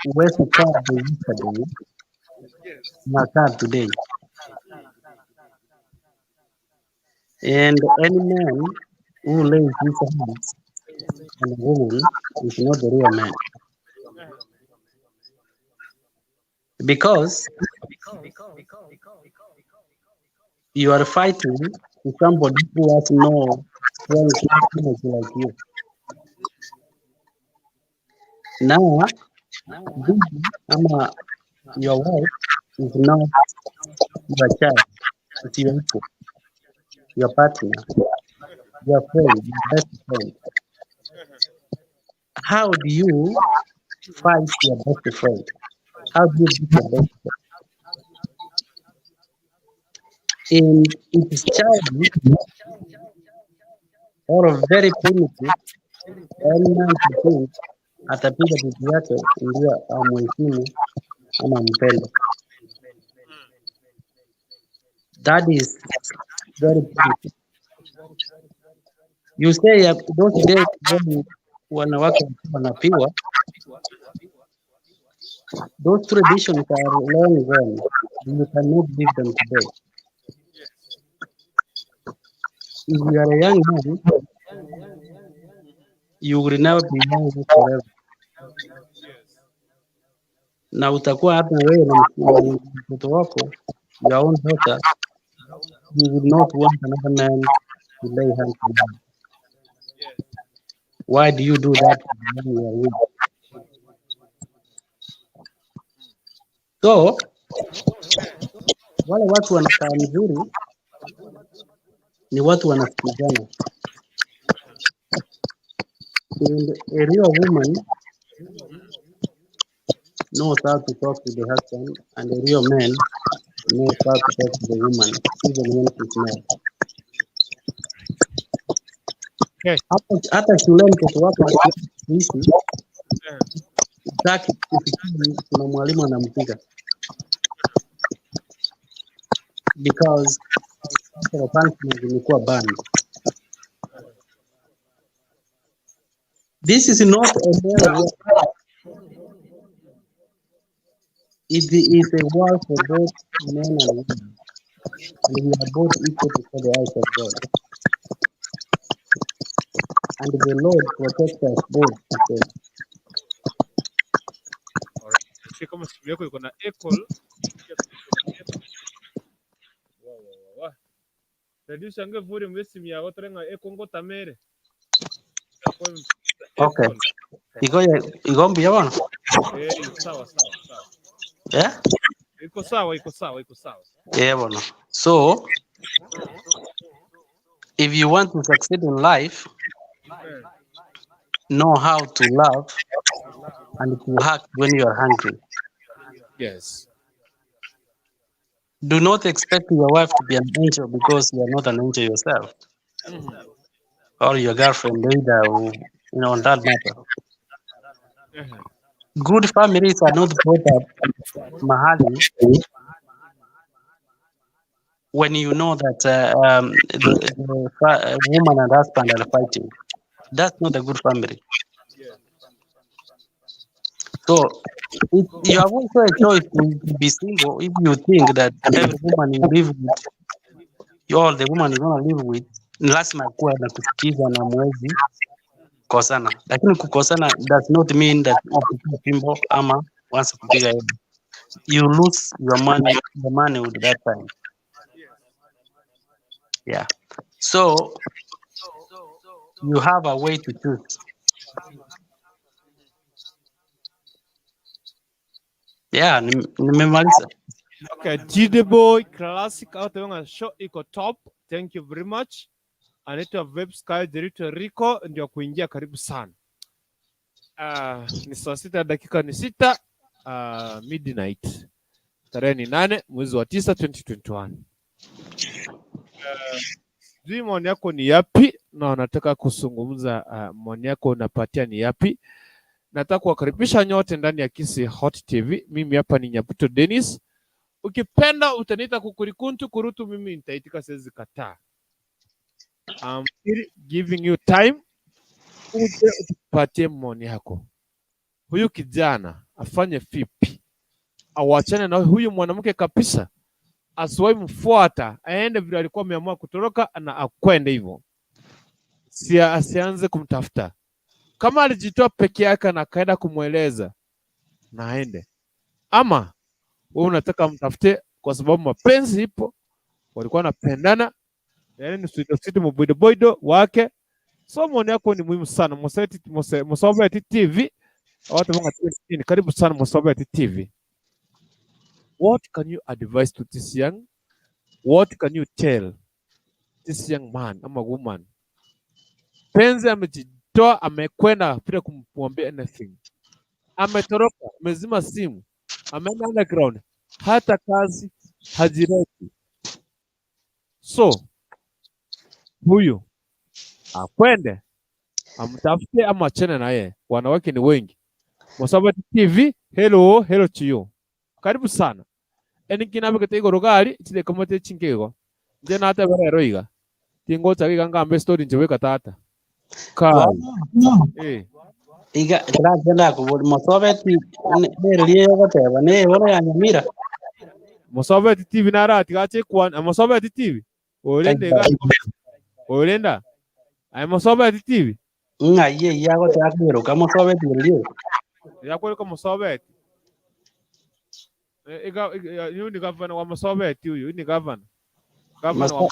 huwezi kaa the yesterday na kaa today. And any man who lays his hands on a woman is not the real man. Because you are fighting with somebody who has no strength energy like you. Now, bibi ama your wife is not your child, it's your equal, your partner, your friend, your best friend. How do you fight your best friend? How do you beat your best friend? In it is childish or very primitive, any man to think atapiga bibi yake ndio amheshimu ama ampende. That is very primitive. You say those days when wanawake walikuwa wanapigwa, those traditions are long gone. You cannot give them today. If you are a young man, you will never be young forever. Na utakuwa hata wewe na mtoto wako, your own daughter, you will not want another man to lay hands on you. Why do you do that to the man you are with? So wale watu wanakaa mzuri ni watu wanasikizana. And a real woman knows how to talk to the husband, and a real man knows how to talk to the woman, even when she's mad. Okay. Hata shuleni mtoto wako akiishi hutaki kufikiri kuna mwalimu anampiga because the punishment imekuwa banned. This is not a male world. It is a world for both men and women, and we are both equal before the eyes of God. And the Lord protects us both. Because Alright. Si kama simu yako iko na echo. Wa, wa, wa, wa. Reduce ange volume ya simu yako torenga echo ngotamere. Okay. Iko iko mbia bwana? Eh, sawa sawa sawa. Yeah? Iko sawa, iko sawa, iko sawa. Yeah, bwana. So if you want to succeed in life, know how to love and to hack when you are hungry. Yes. Do not expect your wife to be an angel because you are not an angel yourself, or your girlfriend either, or, you know, on that matter. Good families are not brought up mahali when you know that the woman and husband are fighting. That's not a good family. So you have also a choice to be single if you think that every woman you live with, you all the woman you gonna live with, ni lazima kuwa na kusikiza na mwezi kukosana. Lakini kukosana does not mean that upige fimbo ama uanze kupiga yeye. You lose your money, the money with that time. Yeah. So you have a way to choose. Yeah, nimemaliza. Okay, GD Boy Classic out there show iko top. Thank you very much. Anaitwa Vape Sky Jerito Rico ndio kuingia, karibu sana. Ni saa sita dakika ni sita, midnight. Tarehe ni 8 mwezi wa 9 2021. Sijui maoni yako ni yapi na unataka kuzungumza, maoni yako unapatia ni yapi? Nataka kuwakaribisha nyote ndani ya Kisii Hot TV. Mimi hapa ni Nyabuto Dennis. Ukipenda utaniita kukurikuntu kurutu, mimi nitaitika, siwezi kataa. I'm still giving you time, uje utupatie maoni yako. Huyu kijana afanye vipi? Awachane na huyu mwanamke kabisa, asiwahi mfuata, aende vile alikuwa ameamua kutoroka na akwende hivyo, asianze kumtafuta. Kama alijitoa peke yake na akaenda kumweleza, na aende. Ama wewe unataka mtafute kwa sababu mapenzi ipo, walikuwa wanapendana, yaani ni sweet sweet mboido boido wake. So maoni yako ni muhimu sana. Mosobeti TV, watu wangu chini, karibu sana Mosobeti TV. What can you advise to this young? What can you tell this young man ama woman? Penzi amejitoa, amekwenda bila kumwambia anything, ametoroka, amezima simu, ameenda underground, hata kazi hajireti. So huyu akwende amtafute ama achane na yeye, wanawake ni wengi. Mosobeti TV, hello hello to you, karibu sana. Eni kinabegete igoro gari chideka mote chinkego. Nje natebe rero iga. Tingocha iga ngambe story nje weka tata. Kai. Eh. Iga ndagenda kubona Mosobeti nererie yogoteba ne bono ya Nyamira. Mosobeti TV narati gache kwan Mosobeti TV. Orende ga orenda. Ai Mosobeti TV. Ng'a ye yagoteba kwiruka Mosobeti rerie. Yakwereka Mosobeti. Iga yu ni governor wa Mosobeti huyu ni governor. Governor wa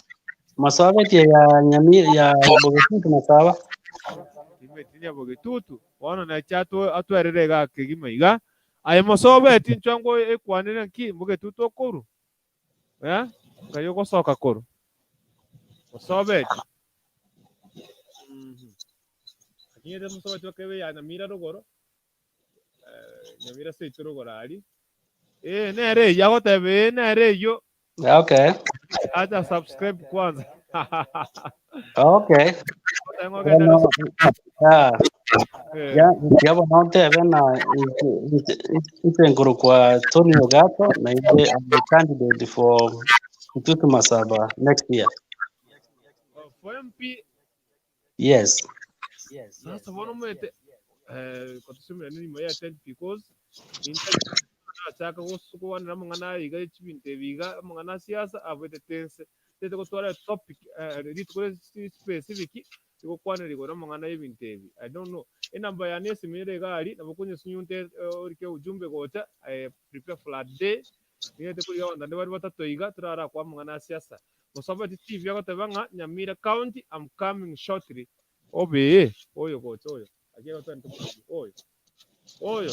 Mosobeti ya Nyamira ya Bogetutu na sawa. Imetinya Bogetutu. Bono na chato atwerere ga kegima iga. Aye Mosobeti nchwango ekwanire nki Bogetutu okoru. Eh? Kayo gosoka koru. Mosobeti. Akinyete Mosobeti wakebe ya Nyamira rogoro. Nyamira seito rogoro ari. Eh, nere yagotebe nere yo. Okay. Acha subscribe kwanza. Okay. Bueno, ya. Ya, ya bono tebe na nsenguru kwa Tony Ogato na ile I'm the candidate for Kitutu Masaba next year. For MP. Yes. Sasa bono mwete kotusumira nini moya 10 because achaka gusukwana mangana iga chibinte biga mangana siasa abete tense tete gotwara topic ritukore specific igokwana rigora mangana ebinte ebi. I don't know enamba ya nesimire gari nabukunye sunyunte orike ujumbe gocha prepare for a day niyete kuri gahunda ndi bari batatu iga turara kwa mangana siasa Mosobeti TV yakotebanga Nyamira County I'm coming shortly obe oyo gocha oyo agiye gotwa oyo oyo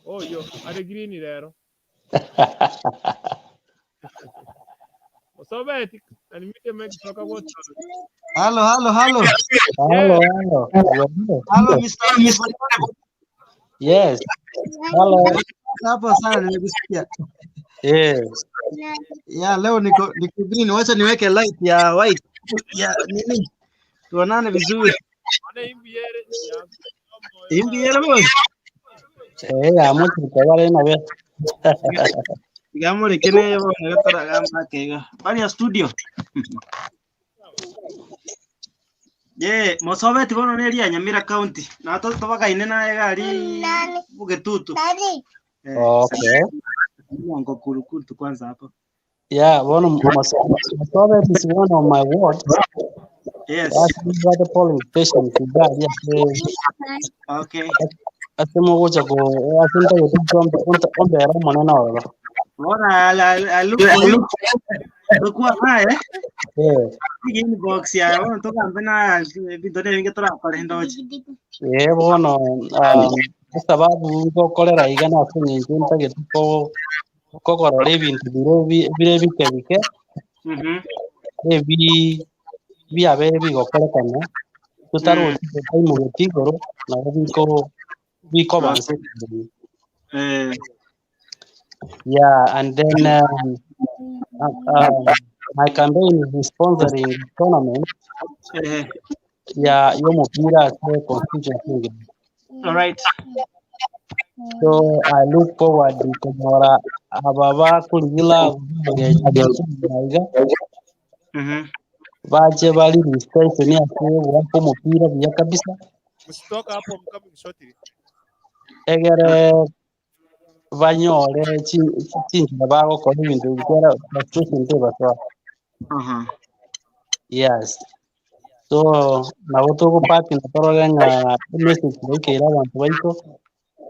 oyo are green rero Mosobeti animite make toka gocha. Hello, hello, hello. Hello, hello. Hello, Mr. Yes. Hello. Hapo sana nimekusikia. Yes. Yeah, leo niko green. Wacha niweke light ya white. Ya nini? Tuonane vizuri. Imbiere boy. Eh, amo chikabare na be. Gamore kene bono tora gamba kega. Bali ya studio. Ye, Mosobeti bono neria Nyamira County. Na to tobagaine na gari Bogetutu. Okay. Ngo kurukutu kwanza hapo. Yeah, bono Mosobeti is one of my wards. Yes. That's the polling station kugari. Okay. Asemo gocha ko asinta yotu ombera monena oro. Bora I look for you. Look naye. Eh. Inbox ya bono tokambe na bintu nebinge turakora ndoche. Eh bono sababu gokorera iga na kunyinji ntagete ko kokorora ebintu bire bike bike. Ebi biabe bigokorekana tutaruti taimugeti igoro na biko biko banse. Yeah, and then my campaign is sponsoring tournament. Ya yomupira constituency. All right. So I look forward to kumora ababa kuligila baje bali station ya wako mupira bya kabisa. Msitoka hapo mkami shortly. Egere banyore chinjira bagokora ebintu bikora frustration te batwa. Yes. So nabo tugupati na torore nga message baikeira abantu baito.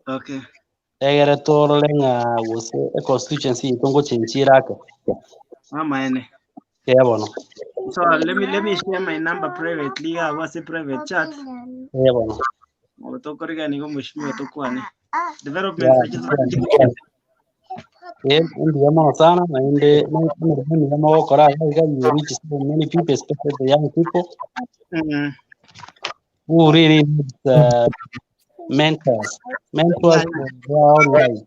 Okay. Egere torore nga gose constituency yitu ngochinchira ake. Mama ene. Yeah, bono. So let me share my number privately. I was a private chat. Yeah, bono. Otokorega niko mheshimiwa tokwane. Development Yeah, ndiyo mono sana na inde ni mawokora iga you reach so many people, especially the young people who really need mentors for their own life.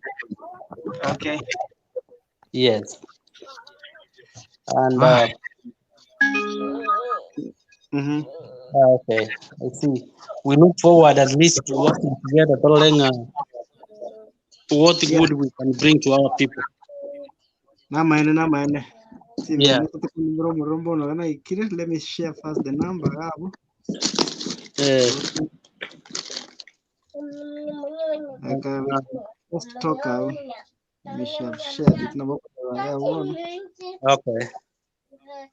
Okay. Yes. And okay, I see. We look forward at least to working together, telling what good we can bring to our people. Namaene namaene. Yeah. Simene murombo no ikire. Let me share first the number yabo. Eh, Aka just talk out. We shall share it nabo yabo. okay.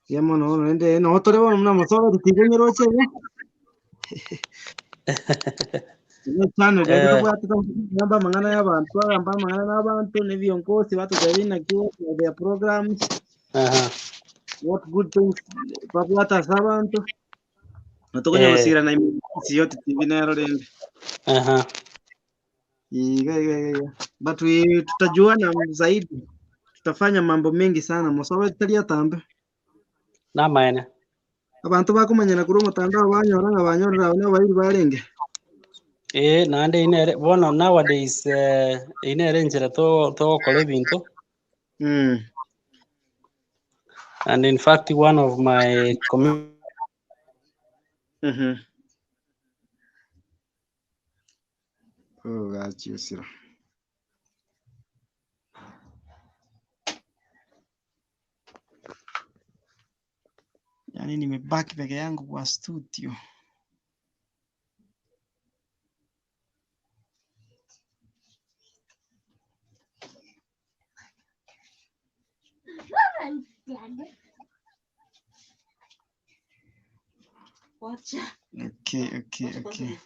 Yemo no no ende no tore bono mna mosobe tigonyeroche. Ino channel Eh, namba mang'ana y'abantu agamba amang'ana n'abantu n'ebiongozi batutebina kiwa their programs aha. what good things babwatasa abantu natukonya Eh, gusira na imisi yote TV nero rende aha. iga iga iga iga. But we tutajuana zaidi, tutafanya mambo mengi sana mosobe tutalia tambe Namaene. abantu bakumanyana kuri omutandao banyora nga banyorera abo nabo bairi barenge. Eh, naende inere bono nowadays inere enchera togokora ebinto. And in fact one of my Oh, gachiusira. Yaani nimebaki peke yangu kwa studio. Okay, okay, okay.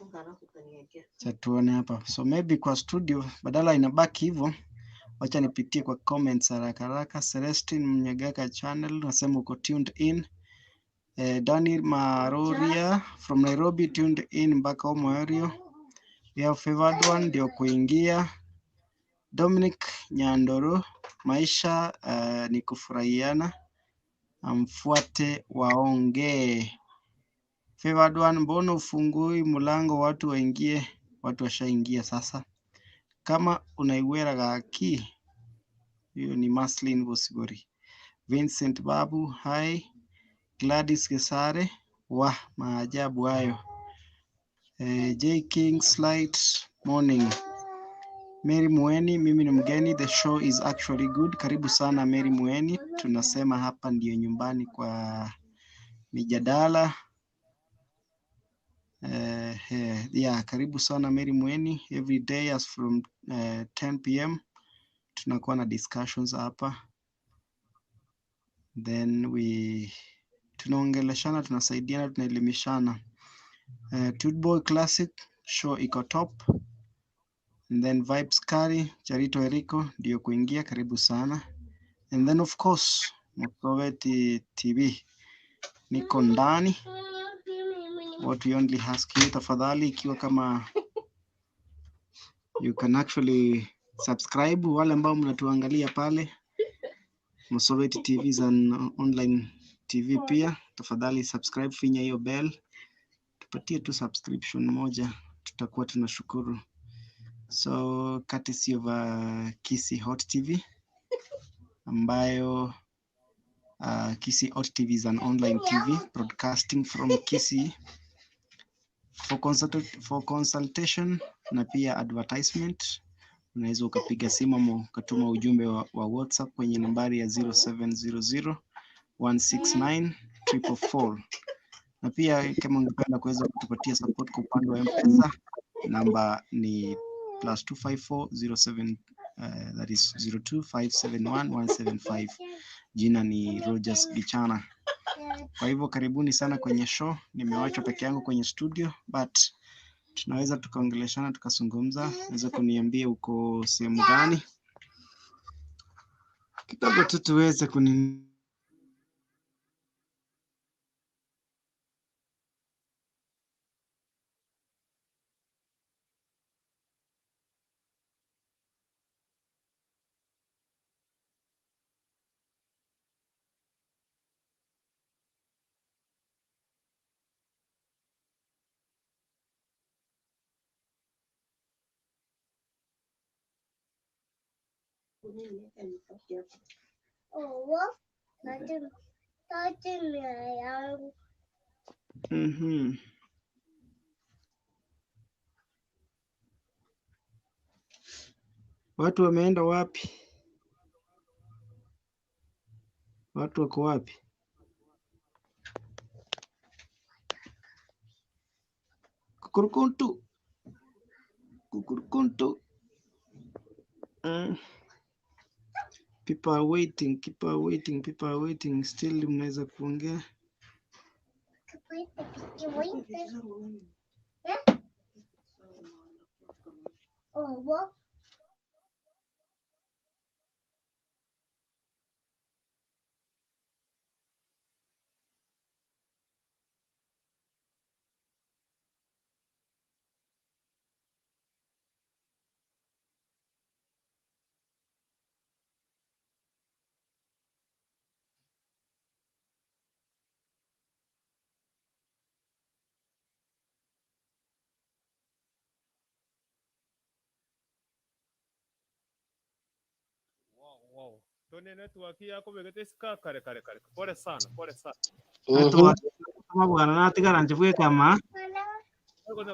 Acha tuone hapa. So maybe kwa studio badala inabaki hivyo, wacha nipitie kwa comments haraka haraka. Celestine Mnyagaka channel nasema uko tuned in. Daniel Maroria from Nairobi tuned in mpaka Omorio. We have favored one ndio kuingia. Dominic Nyandoro, maisha ni kufurahiana, amfuate waongee. Favored one, mbona ufungui mlango watu waingie? Watu washaingia sasa. Kama unaiwera gaki, hiyo ni Maslin Bosigori. Vincent Babu, hi. Gladys Gesare, wa maajabu hayo. J King Slight, morning. Mary Mueni, mimi ni mgeni, the show is actually good. Karibu sana Mary Mueni, tunasema hapa ndiyo nyumbani kwa mijadala. Yeah, karibu sana Mary Mueni. Every day as from 10 p.m. tunakuwa na discussions hapa, then we tunaongeleshana, tunasaidiana, tunaelimishana. Tudboy Classic show iko top. And then Vibes Kari, Charito Eriko ndio kuingia, karibu sana. And then of course Mosoweti TV niko ndani. What we only ask you, tafadhali, ikiwa kama you can actually subscribe, wale ambao mnatuangalia pale Mosoweti TV is an online TV pia, tafadhali subscribe, finya hiyo bell, tupatie tu subscription moja, tutakuwa tunashukuru. So courtesy of Kisii Hot TV ambayo Kisii Hot TV is an online TV broadcasting from Kisii for consultation na pia advertisement. Unaweza ukapiga simu ama ukatuma ujumbe wa WhatsApp kwenye nambari ya 0700 169 444. Na pia kama ungependa kuweza kutupatia support kwa upande wa M-Pesa, namba ni +254 07 that is 02571175. Jina ni Rogers Gichana. Kwa hivyo karibuni sana kwenye show. Nimewachwa peke yangu kwenye studio, but tunaweza tukaongeleshana tukazungumza. Unaweza kuniambia uko sehemu gani kidogo tu tuweze kuni Mhm. Watu wameenda wapi? Watu wako wapi? Kukurukuntu, kukurukuntu. People are waiting, people are waiting, people are waiting. Still mnaweza kuongea. Wow. Tony, network yako begete sika kare kare kare. Pole sana, pole sana. Network kama bwana natigara nchivuge kama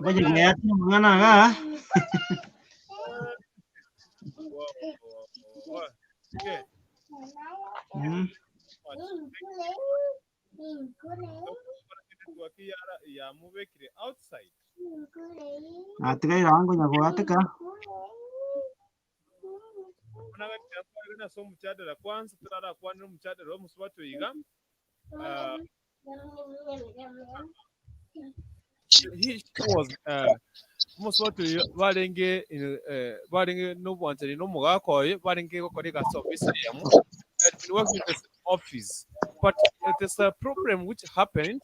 ngoja ngayati mwana ga. Wow. Okay. Network yara yamubekire outside. Atigaire wangu nyagoatika. Unagatina so muchadara kwanza turara kwanira muchadara wo musubatu iga. He was musubatu barenge barenge n'obwanchani n'omugaka oyo barenge gokora egasi office yamu had been working in this office, but there's a problem which happened.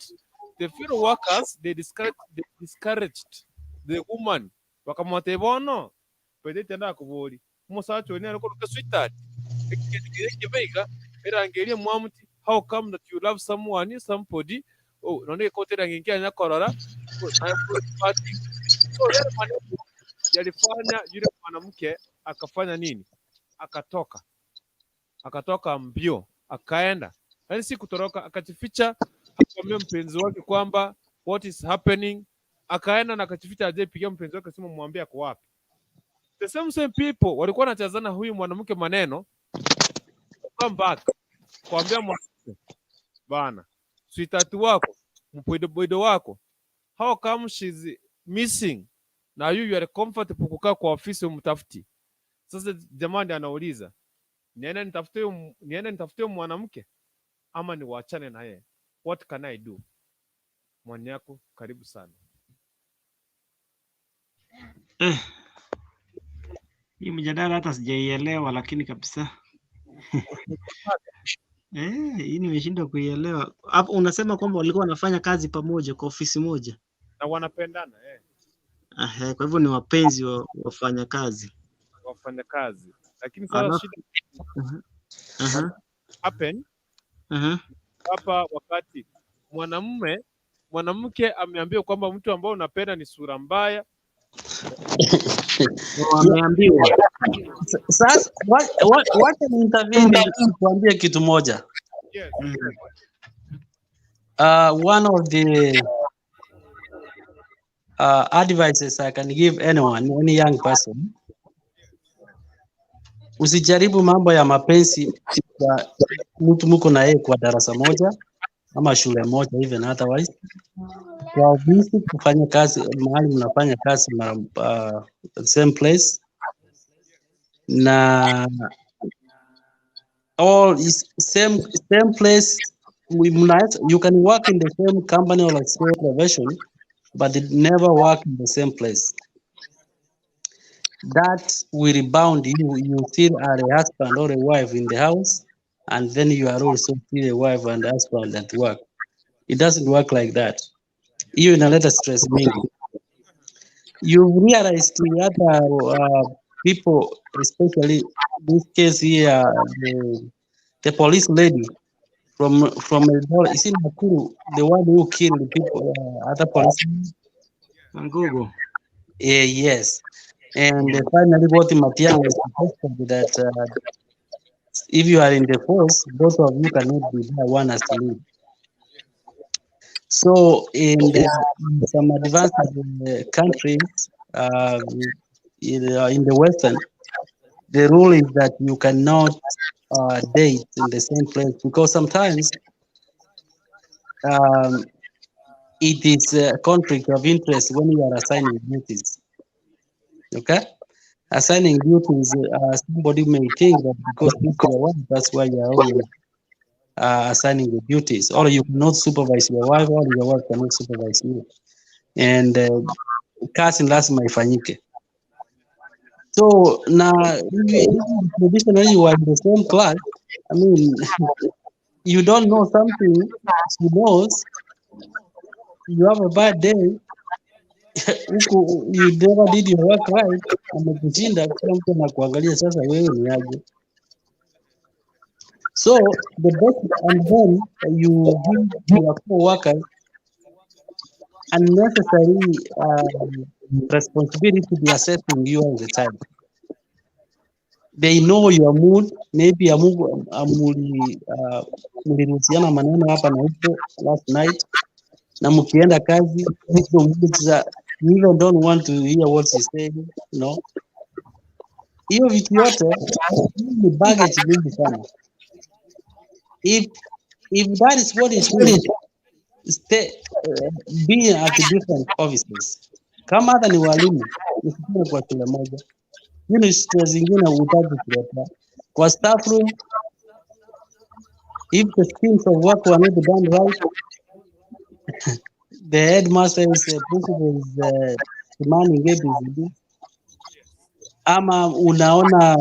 The fellow workers, they discouraged the woman, bakamwate bono pedete ndakubori umusacha oni arikoroka sweetheart ekibeiga erangerie mwamuti, how come that you love someone, somebody, oh none kote rangi nyakorora. So yale maneno yalifanya yule mwanamke akafanya nini? Akatoka mbio, akaenda, yaani si kutoroka, akajificha, akamwambia mpenzi wake kwamba what is happening, akaenda na akajificha, ajepigia mpenzi wake simu, mwambie ako wapi. The same same people walikuwa wanachazana huyu mwanamke maneno, come back kuambia mwanamke bana, sweetheart wako, mpwedoboido wako, how come she's missing na you are comfortable kukaa kwa ofisi umtafuti? Sasa jamani, anauliza niende nitafute huyu mwanamke ama niwachane na yeye? What can I do? Mwani yako, karibu sana. Eh, hii mjadala hata sijaielewa lakini kabisa. Eh, hii nimeshindwa kuielewa. Hapo unasema kwamba walikuwa wanafanya kazi pamoja kwa ofisi moja. Na wanapendana, eh. Ahe, kwa hivyo ni wapenzi wa wafanyakazi. Wafanyakazi, lakini sasa Alafu shida aha, happen aha. hapa wakati mwanamume mwanamke ameambiwa kwamba mtu ambao unapenda ni sura mbaya. Wameambiwa. Sasa wacha ni intervene nikuambie kitu moja. Yes. One of the advices I can give anyone, any young person, usijaribu mambo ya mapenzi kwa mtu muko na yeye kwa darasa moja ama shule moja, even otherwise. Kwa ofisi kufanya kazi mahali mnafanya kazi mara same place na all is same place, you can work in the same company or the same profession, but it never work in the same place. That will rebound you. You still are a husband or a wife in the house, and then you are also still a wife and husband at work. It doesn't work like that. Hiyo inaleta stress mingi. You realize the other people, especially this case here, the police lady from Eldoret, is it Nakuru, the one who killed the people, other policemen? Ngugo. Yeah, yes. And finally, what Matiang'i was suggested that if you are in the force, both of you cannot be there, one has to leave. So in some advanced countries, in the Western, the rule is that you cannot date in the same place, because sometimes it is a conflict of interest when you are assigning duties. Okay? Assigning duties, somebody may think that because this is your wife, that's why you are always assigning the duties, or you cannot supervise your wife, or your wife cannot supervise you. And kazi lazima ifanyike. So na hivi traditionally you are in the same class. I mean, you don't know something, she knows. You have a bad day, huku you never did your work right, amekushinda, kila mtu anakuangalia sasa wewe ni aje. So the best, and then you give your co-workers unnecessary responsibility to be assessing you all the time. They know your mood, maybe mliruhusiana maneno hapa na huko last night, na mkienda kazi hizo moods za you even don't want to hear what she's saying, no. Hiyo vitu yote ni baggage mingi sana. If that is what is doing, stay, be at different offices. Kama hata ni walimu, msikue kwa shule moja. Hiyo ni stress zingine hutaki kuleta. Kwa staff room, if the schemes of work were not done right, the headmaster is principal is demanding ABCD. Ama unaona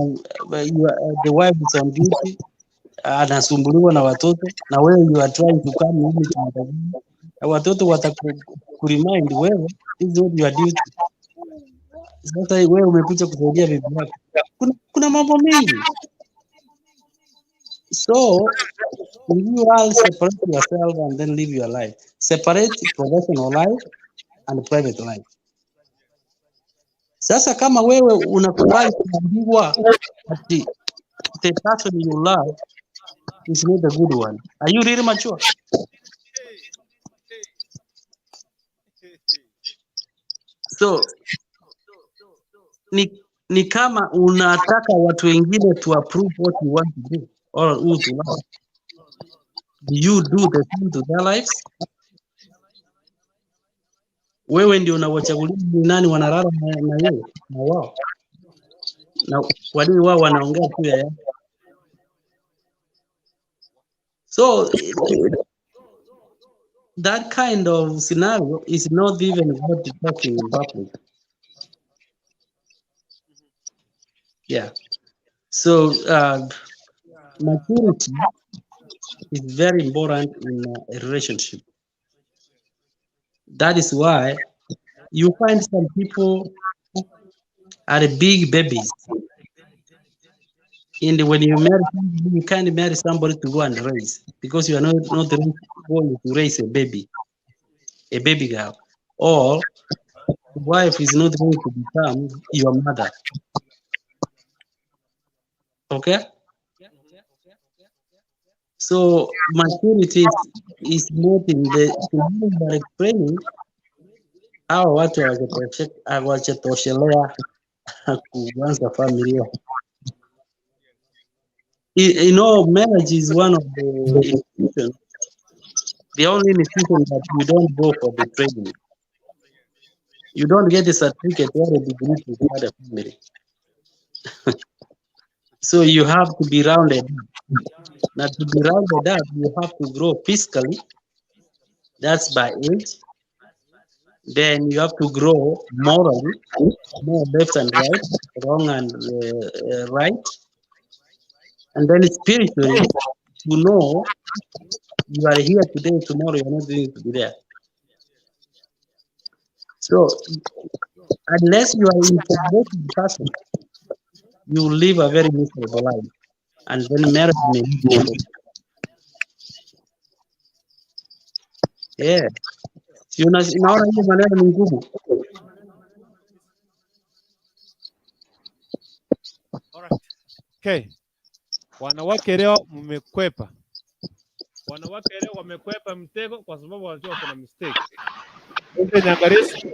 the wife is on duty, anasumbuliwa na watoto na wewe you are trying to come in to intervene. Na watoto watakuremind wewe, this is not your duty. Sasa wewe umekuja kusaidia bibi yako. Kuna mambo mengi. So you all separate yourself and then live your life. Separate professional life and private life. Sasa kama wewe unakubali kuambiwa ati the person you love is not a good one, are you really mature? So ni kama unataka watu wengine to approve what you want to do or who to love. Do you do the same to their lives? Wewe ndio unawachagulia ni nani wanalala na yeye na wao, na kwa nini wao wanaongea tu ya yao? So that kind of scenario is not even worth talking in public. Yeah. So maturity is very important in a relationship. That is why you find some people are big babies. And when you marry somebody, you can't marry somebody to go and raise, because you are not going to raise a baby girl, or the wife is not going to become your mother. Okay? So maturity is not in the you are explaining. Hawa watu hawajatoshelea kuanza familia. You know, marriage is one of the institutions, the only institution that you don't go for the training. You don't get a certificate or a degree to start a family. So you have to be rounded up. Now, to be rounded up, you have to grow physically. That's by age. Then you have to grow morally, more left and right, wrong and right. And then spiritually, to know you are here today, tomorrow you are not going to be there. So unless you are integrated person, you will live a very miserable life. And then marriage may be. Yeah. Si unaona hiyo maneno ni ngumu. Okay. Wanawake leo mmekwepa. Wanawake leo wamekwepa mtego kwa sababu wanajua kuna mistake. Wewe niangalie.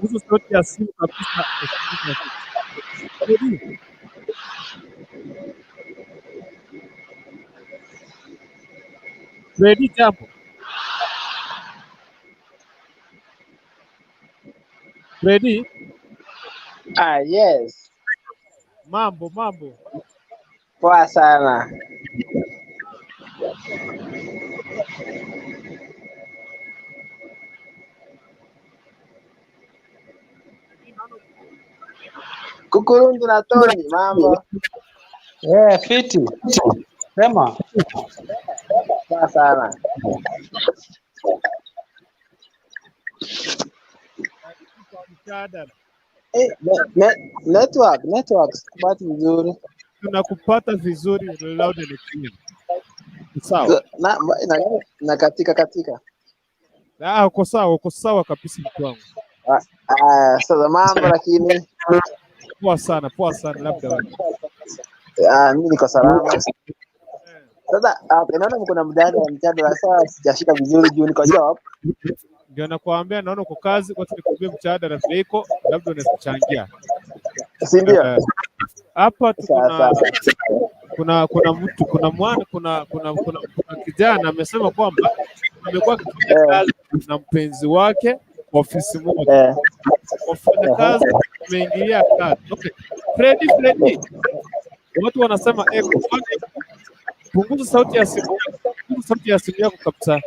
Punguza sauti ya simu kabisa. Fredi, Fredi, jambo. Fredi, Ah, yes. mambo mambo. Poa sana. Kukurundu na Tony, mambo. Yeah, fiti. Sema. Poa sana. Mjadala. Eh, network sikupati vizuri. Tunakupata vizuri loud and clear. Sawa. Na, na, na katika katika. Ah, uko sawa kabisa mtu wangu. Ah, ah, sasa mambo lakini Poa sana labda wewe. ah, mimi niko salama. Sasa naona mko na mjadala sasa sijashika vizuri juu niko job. Ndio nakuambia, naona uko kazi, kwa nikuambia mjadala vile iko, labda unaweza kuchangia. Si ndio? Hapa tu Sawa kuna sawa. kuna kuna mtu kuna mwana kuna kuna kuna, kuna kijana amesema kwamba amekuwa akifanya kazi na mpenzi wake kwa ofisi moja. Wafanyakazi wameingilia kazi. Okay. Fredi, Fredi, watu wanasema echo. Punguza sauti ya simu yako, punguza sauti ya simu yako kabisa.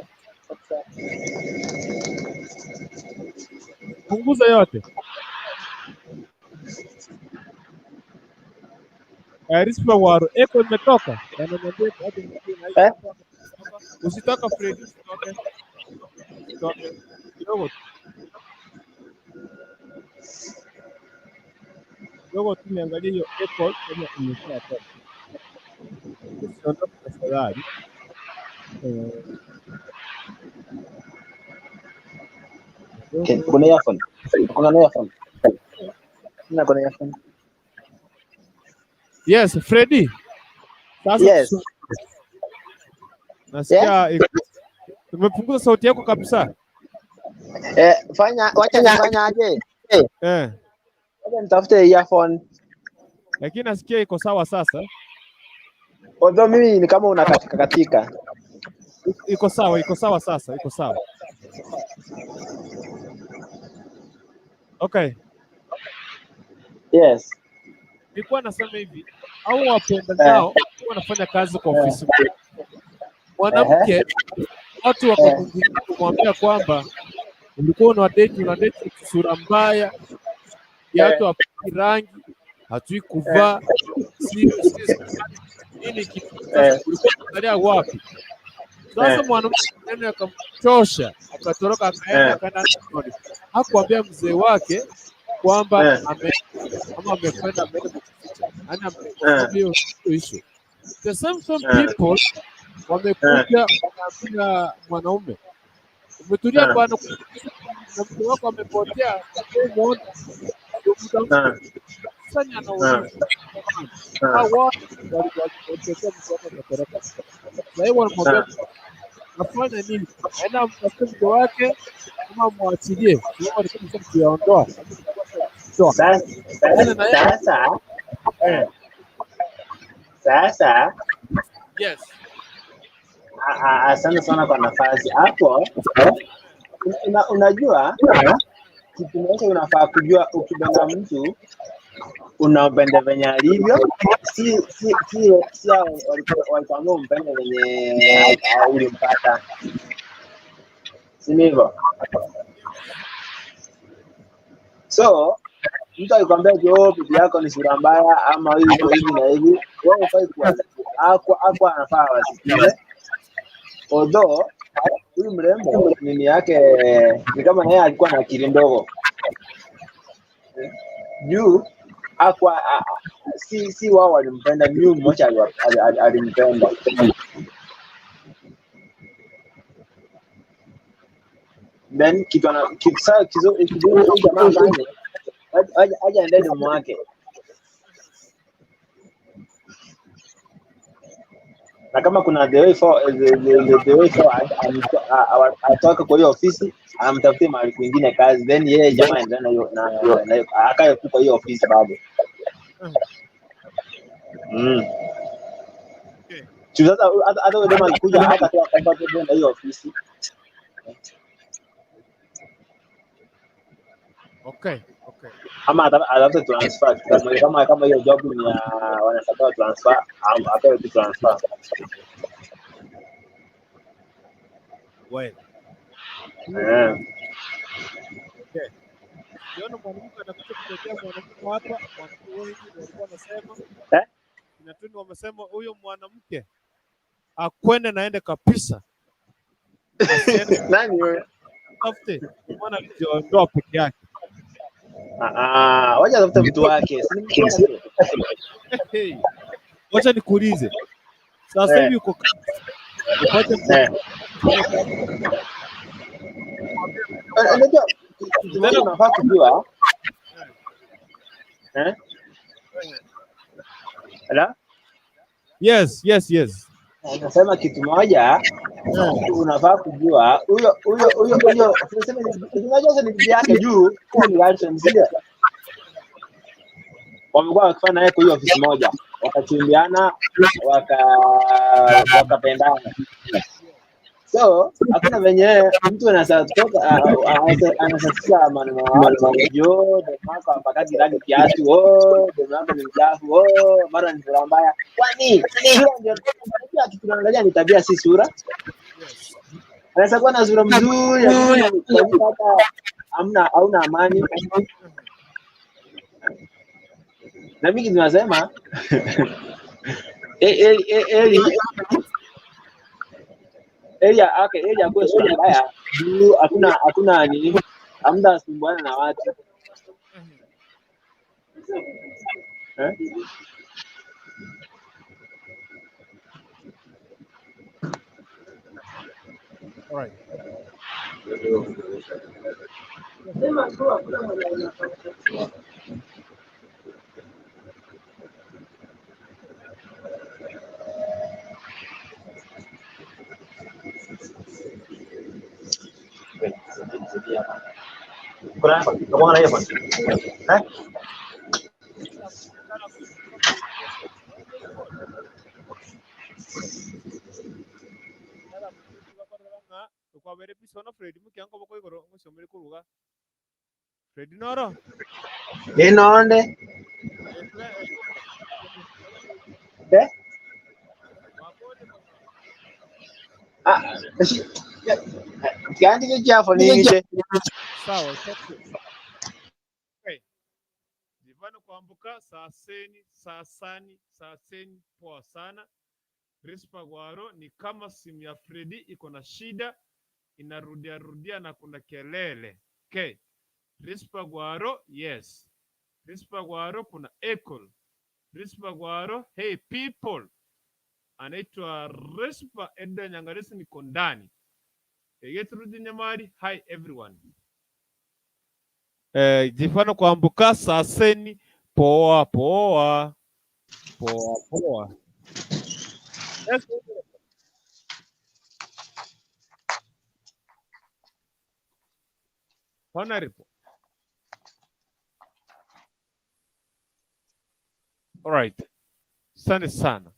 Punguza yote. Rispa Waro, echo imetoka. Wananiambia hadi Eh? Usitoka Fredi, usitoke. Usitoke. Kidogo tu. Kidogo tu niangalie hiyo echo kama imeshatoka. Usiondoke tafadhali. Okay, kuna earphone. Kuna earphone. Na kuna earphone. Yes, Freddy. Sasa Yes. Nasikia umepunguza sauti yako kabisa. Eh, fanya wacha nifanye aje? Eh. Wacha nitafute earphone. Lakini nasikia iko sawa sasa. Although mimi ni kama unakatika katika. Iko sawa, iko sawa sasa, iko sawa. Okay. Yes. Nilikuwa nasema hivi, au wapenda zao wanafanya kazi kwa ofisi moja. Mwanamke watu wakamwingilia kumwambia kwamba ulikuwa una date sura mbaya, viatu hapaki rangi, hatui kuvaa, si nini kitu sasa, ulikuwa unaangalia wapi? Sasa mwanamke maneno yakamchosha, akatoroka akaenda akaenda. Hakuambia mzee wake kwamba ame ama amekwenda ameenda kuficha, yaani hiyo issue. The same people wamekuja wanaambia mwanaume umetulia bwana, na mke wako amepotea, umuona sanya anauliza hao watu walipotokea mke wako akatoroka. Sasa hivi wanamwambia afanye nini? Aenda amtafute mke wake ama mwachilie? Kuyaondoa Sasa yes. Asante sana kwa nafasi hapo. Unajua kitu moja unafaa kujua, ukipenda mtu unampenda venye alivyo, si si si si walikuambia umpende venye ulimpata, si ndivyo? So mtu akikwambia ati oh, bibi yako ni sura mbaya ama hivi iko hivi na hivi, wewe hufai kuwa anafaa wasikize. Although huyu mrembo nini yake ni kama naye alikuwa na akili ndogo juu akwa si wao walimpenda, ni huyu mmoja alimpenda. Then kitu ana kitu sasa kizuri huyu jamaa afanye aje aende demu wake. Na kama kuna the way for, the way forward, atoke kwa hiyo ofisi, amtafutie mahali kwingine kazi, then yeye jamaa aendelee na hiyo na akae tu kwa hiyo ofisi bado. Okay. Juu sasa hata huyo demu akikuja hata comfortable na hiyo ofisi. Okay. Okay. Ama atafute transfer kama hiyo job ni ya wanasema transfer, apewe tu transfer. Well. Eh. Okay. Ukiona mwanamke anakuja kutetea mwanamke hapa, wanawake wengi walikuwa wanasema Eh? kina Tunu wamesema huyo mwanamke akwende naende kabisa, asiende Nani huyo? tafute, maana alijiondoa peke yake. Ah, ah, wacha atafute mtu wake. Si ni mtu wake. Hey, wacha nikuulize sasa hivi uko upate Unajua kitu moja unafaa kujua. Eh? Hello? Yes, yes, yes. Nasema kitu moja unafaa kujua, huyo huyo huyo huyo tunasema unajua sasa ni bibi yake juu, huyo ni girlfriend, si ndio? Wamekuwa wakifanya naye kwa hiyo ofisi moja, wakachumbiana, wakapendana. So hakuna venye mtu anaweza kutoka anasasisha maneno ya watu, jo demu wako hapakati rangi kiatu, oh demu wako ni mchafu, oh mara ni sura mbaya. Kwani sura ndio unajua kitu tunaangalia ni tabia, si sura. Anaweza kuwa na sura mzuri lakini kwa nyumba hata hauna amani. Na mimi tunasema eli okay, eli akuwe sura mbaya juu hakuna nini, hamna sumbuana na watu eh? All right. Kuna kuna na earphone? Eh? Kwabere bisono Fred mukiango boko igoro ngosomere kuruga. Fred noro. Inonde. Eh? Ah, kiandike chafo ningiche. Sawa, okay. Jivano kuambuka saseni sasani saseni, poa sana. Rispa Gwaro ni kama simu ya Fredi iko na shida, inarudia rudia na kuna kelele. Okay. Rispa Gwaro, yes. Rispa Gwaro kuna echo. Rispa Gwaro, hey people. Anaitwa Rispa Edda Nyangaresi, niko ndani. Egetrudi Nyamari, hi everyone. Jifano kuambuka saseni, poa poa. Poa poa. Yes. Honorable. All right. Asante sana.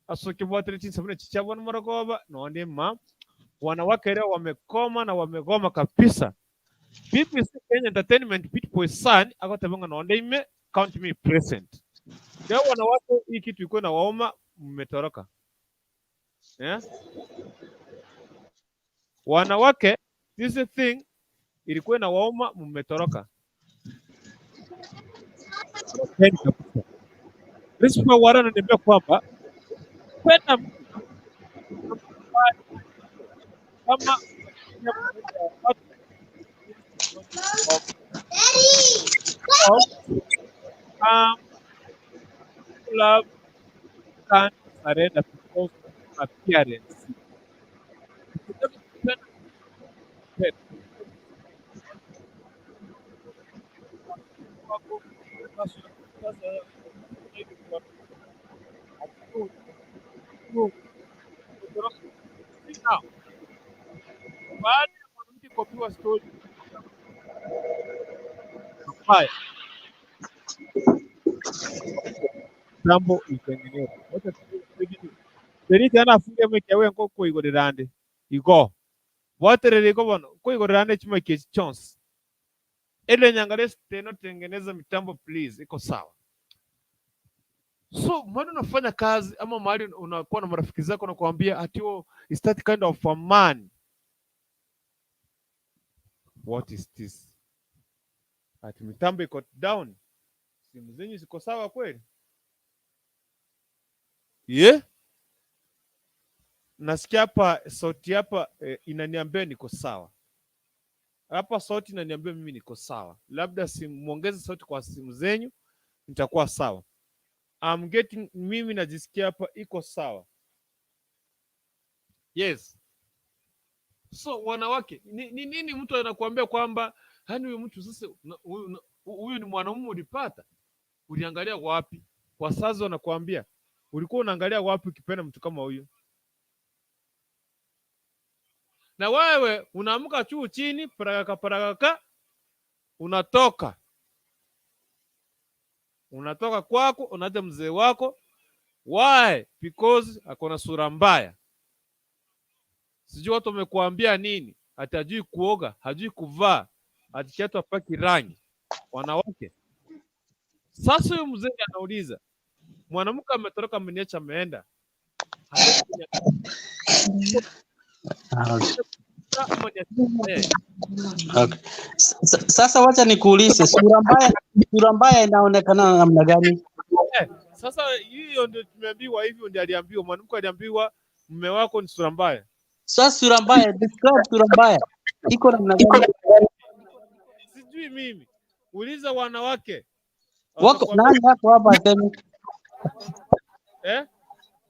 Asokibwatire chinsabune chichabona morogoba nonde ma wanawake leo wamekoma na wamegoma kabisa. BBC Kenya Entertainment Pitboy Sun akotabanga nonde ime count me present. Leo wanawake hii kitu iko na waoma mmetoroka. Yeah? Wanawake this thing ilikuwa na waoma mmetoroka. Rispa Wara ananiambia kwamba kwenda kama love can't surrender because of appearance. Unaambiwa story mbaya, mitambo itengenezwe. Wacha Seriti ana afunge mweke we nko kuigorerande igo waterere igo bono kuigorerande chima ke chance ele nyangale teno tengeneza mitambo please, iko sawa. So mahali unafanya kazi ama mahali unakuwa na marafiki zako na kuambia ati oh, is that kind of a man, what is this? Ati mitambo iko down, simu zenyu ziko sawa kweli? Yeah? Nasikia hapa sauti hapa inaniambia niko sawa. Hapa sauti inaniambia mimi niko sawa. Labda simu, muongeze sauti kwa simu zenyu nitakuwa sawa. I'm getting, mimi najisikia hapa iko sawa. Yes. So wanawake ni nini mtu anakuambia kwamba yani huyu mtu sasa huyu ni mwanaume ulipata? Uliangalia wapi? Kwa sasa wanakuambia ulikuwa unaangalia wapi ukipenda mtu kama huyu? Na wewe unaamka juu chini paragaka paragaka, unatoka kwako, unaacha mzee wako. Why? Because akona sura mbaya. Sijui watu wamekuambia nini, ati hajui kuoga, hajui kuvaa, ati kiatu hapaki rangi. Wanawake sasa, huyu mzee anauliza, mwanamke ametoroka, ameniacha, ameenda, hawezi kuniacha ama niachane. Okay. Sasa wacha nikuulize, sura mbaya inaonekana namna gani? Sasa hiyo ndio tumeambiwa, hivyo ndio aliambiwa mwanamke, aliambiwa mume wako ni sura mbaya. Sasa sura mbaya, describe sura mbaya iko namna gani? Sijui mimi, uliza wanawake Wako watakuambia. nani yako hapa aseme? Eh?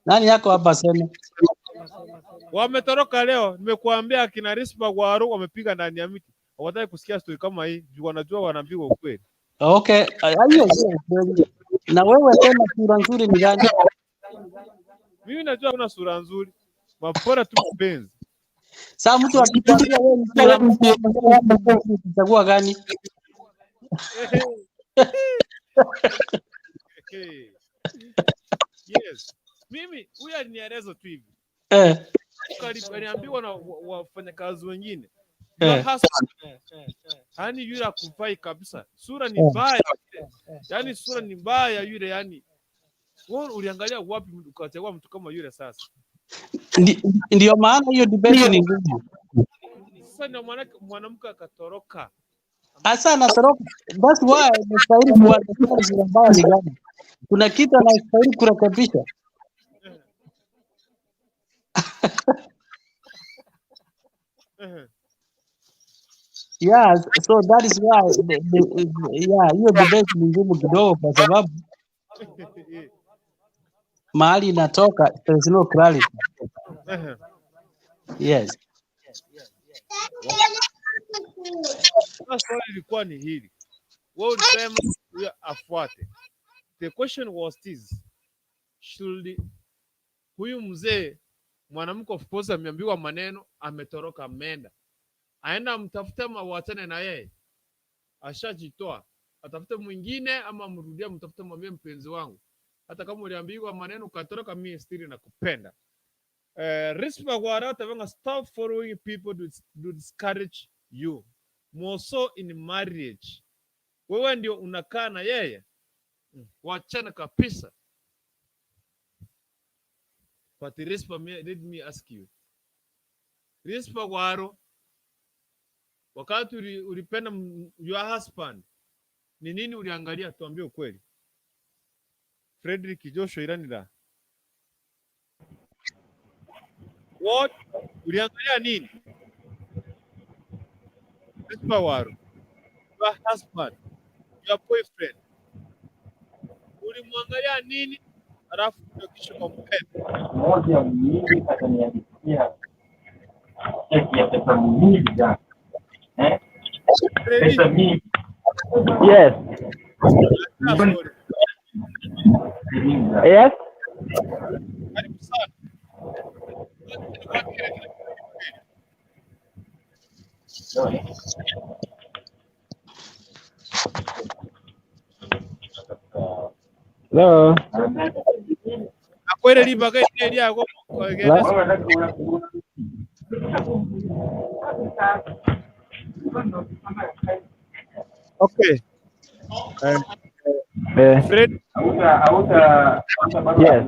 Nani yako hapa aseme? Wametoroka leo, nimekuambia akina Rispa Waru wamepiga ndani ya miti. Hawataki kusikia story kama hii, juu wanajua wanaambiwa ukweli. Okay, hiyo sio ukweli. Na wewe sema sura nzuri ni gani? Mimi najua kuna sura nzuri, mapora tu mpenzi. Sasa mtu akikwambia wewe ni sura mbaya, utachagua gani? Yes. Mimi huyu alinieleza tu hivi. Aliambiwa na wafanyakazi wengine. Your husband, yani yule hakufai kabisa. Sura ni mbaya. Yani sura ni mbaya yule yani. Wewe uliangalia wapi ukachagua mtu kama yule sasa? Ndio maana hiyo debate ni ngumu. Sasa ndio maana mwanamke akatoroka. Hasa anatoroka. That's why anastahili kuangalia sura mbaya ni gani. Kuna kitu anastahili kurekebisha. Yeah, so that is why yeah, hiyo debate ni ngumu kidogo kwa sababu mahali inatoka there is no clarity. Yes. Sasa swali ilikuwa ni hili. Wewe ulisema huyo afuate. The question was this. Should huyu mzee mwanamke of course ameambiwa maneno, ametoroka ameenda. Aenda amtafute ama waachane na yeye. Ashajitoa. Atafute mwingine ama amrudie, mtafute mwambie mpenzi wangu. Hata kama uliambiwa maneno ukatoroka, mimi still nakupenda. Rispa Gwarata venga stop following people to discourage you. More so in marriage. Wewe ndio unakaa na yeye. Wachana kabisa. But Rispa, let me ask you. Rispa Gwaro, wakati ulipenda your husband, ni nini uliangalia? Tuambie ukweli. Frederick Joshua Iranira. What uliangalia nini? Rispa Gwaro, your husband, your boyfriend. Ulimwangalia nini? Alafu ndio kisha ukampenda. Moja mingi ataniandikia cheki ya pesa mingi sana. Pesa mingi. Yes. Yes. Hello. Akwere ribaga eriago Hello. Okay. Eh. Fred. Yes.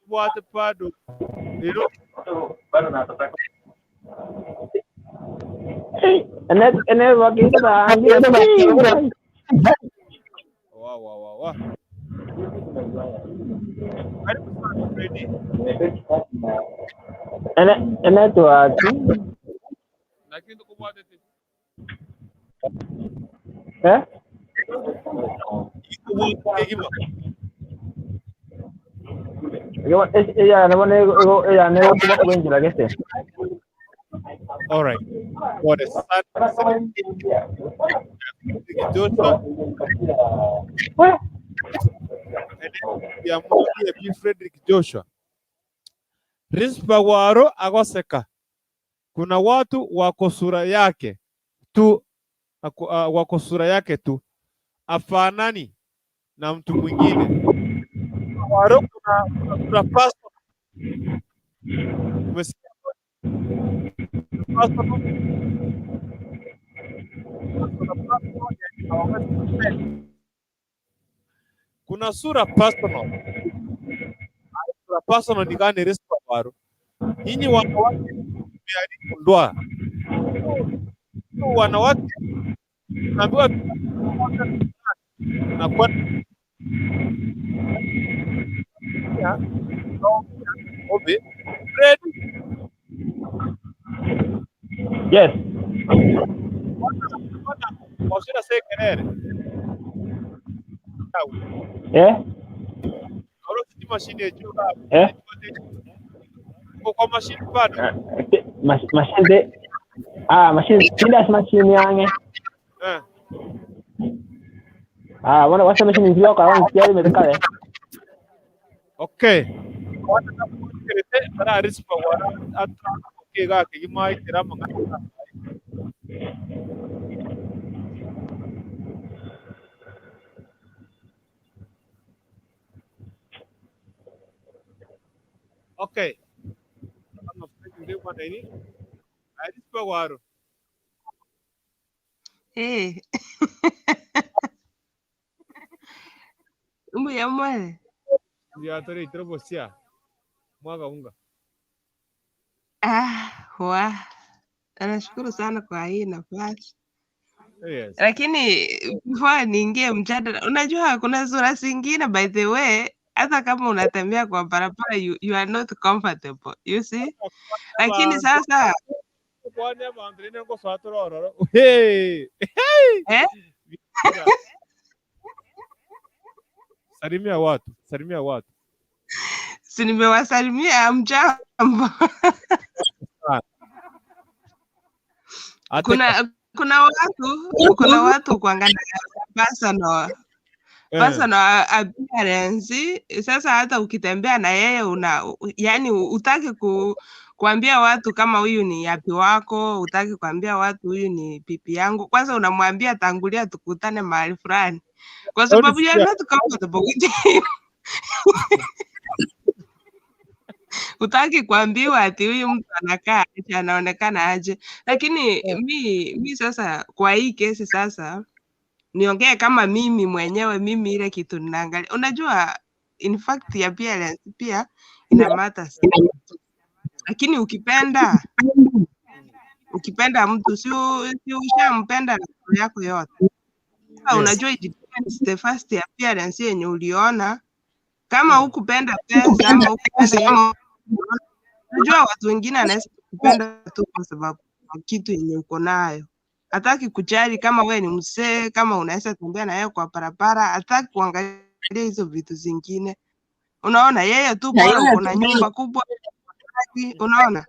What bado. Lero Ene wakita ba angira. Wa wa wa wa. Karibu sana Freddy. Ene ene tu ati. Lakini tukubwate te. Eh? Kegima. Yo ella no ne ella ne kuba kuingira gete. All right. What is that? Joshua. Ya mwambie Bi Frederick Joshua. Rispa waro agoseka. Kuna watu wako sura yake tu wako sura yake tu afanani na mtu mwingine. Waro kuna pastor. Umesikia? Pastor kuna sura personal. Sura personal ni gani? Rispa waro. Nyinyi wanawake mmeharibu ndoa. Wanawake tunaambiwa na kwa Obe Fred. Yes. Wasira sekerere. Eh? Oro si mashine ejo. Eh? Kwa mashine bado. Machine de ah machine tindas machine yange. Eh. Ah, bueno, wasa machine nzio kwa wan siari metekale. Okay. Ara rispa wara atra okay ga ke mai tera manga. Okay. Kama ndio bwana ini. Rispa waro. Eh. Mbuya mwale. Ya tori trobosia. Mwaga unga. Ah, wa. Nashukuru sana kwa hii nafasi. Yes. Lakini before niingie mjadala, unajua kuna sura zingine by the way, hata kama unatembea kwa barabara you are not comfortable, you see? Lakini sasa Kwani abantu rene ngo fatororo. Hey. Eh? Salimia watu, salimia watu. Si nimewasalimia, mjambo. Kuna watu kuangalia personal appearance. Sasa hata ukitembea na yeye yani utaki kuambia watu kama huyu ni yapi wako, utaki kuambia watu huyu ni pipi yangu. Kwanza unamwambia tangulia tukutane mahali fulani, kwa sababu you are not comfortable with him. Utaki kuambiwa ati huyu mtu anakaa aje, anaonekana aje. Lakini mi sasa kwa hii kesi sasa niongee kama mimi mwenyewe, mimi ile kitu ninaangalia. Unajua in fact appearance pia ina matter sana. Lakini ukipenda mtu si ushampenda na roho yako yote. Sasa Yes. Unajua it depends the first appearance yenye uliona. Kama hukupenda pesa ama hukupenda, unajua watu wengine anaweza kupenda tu kwa sababu kitu yenye uko nayo. Hataki kujali kama we ni mzee, kama unaweza tembea na yeye kwa barabara, hataki kuangalia hizo vitu zingine. Unaona yeye tu bora uko na nyumba kubwa, unaona.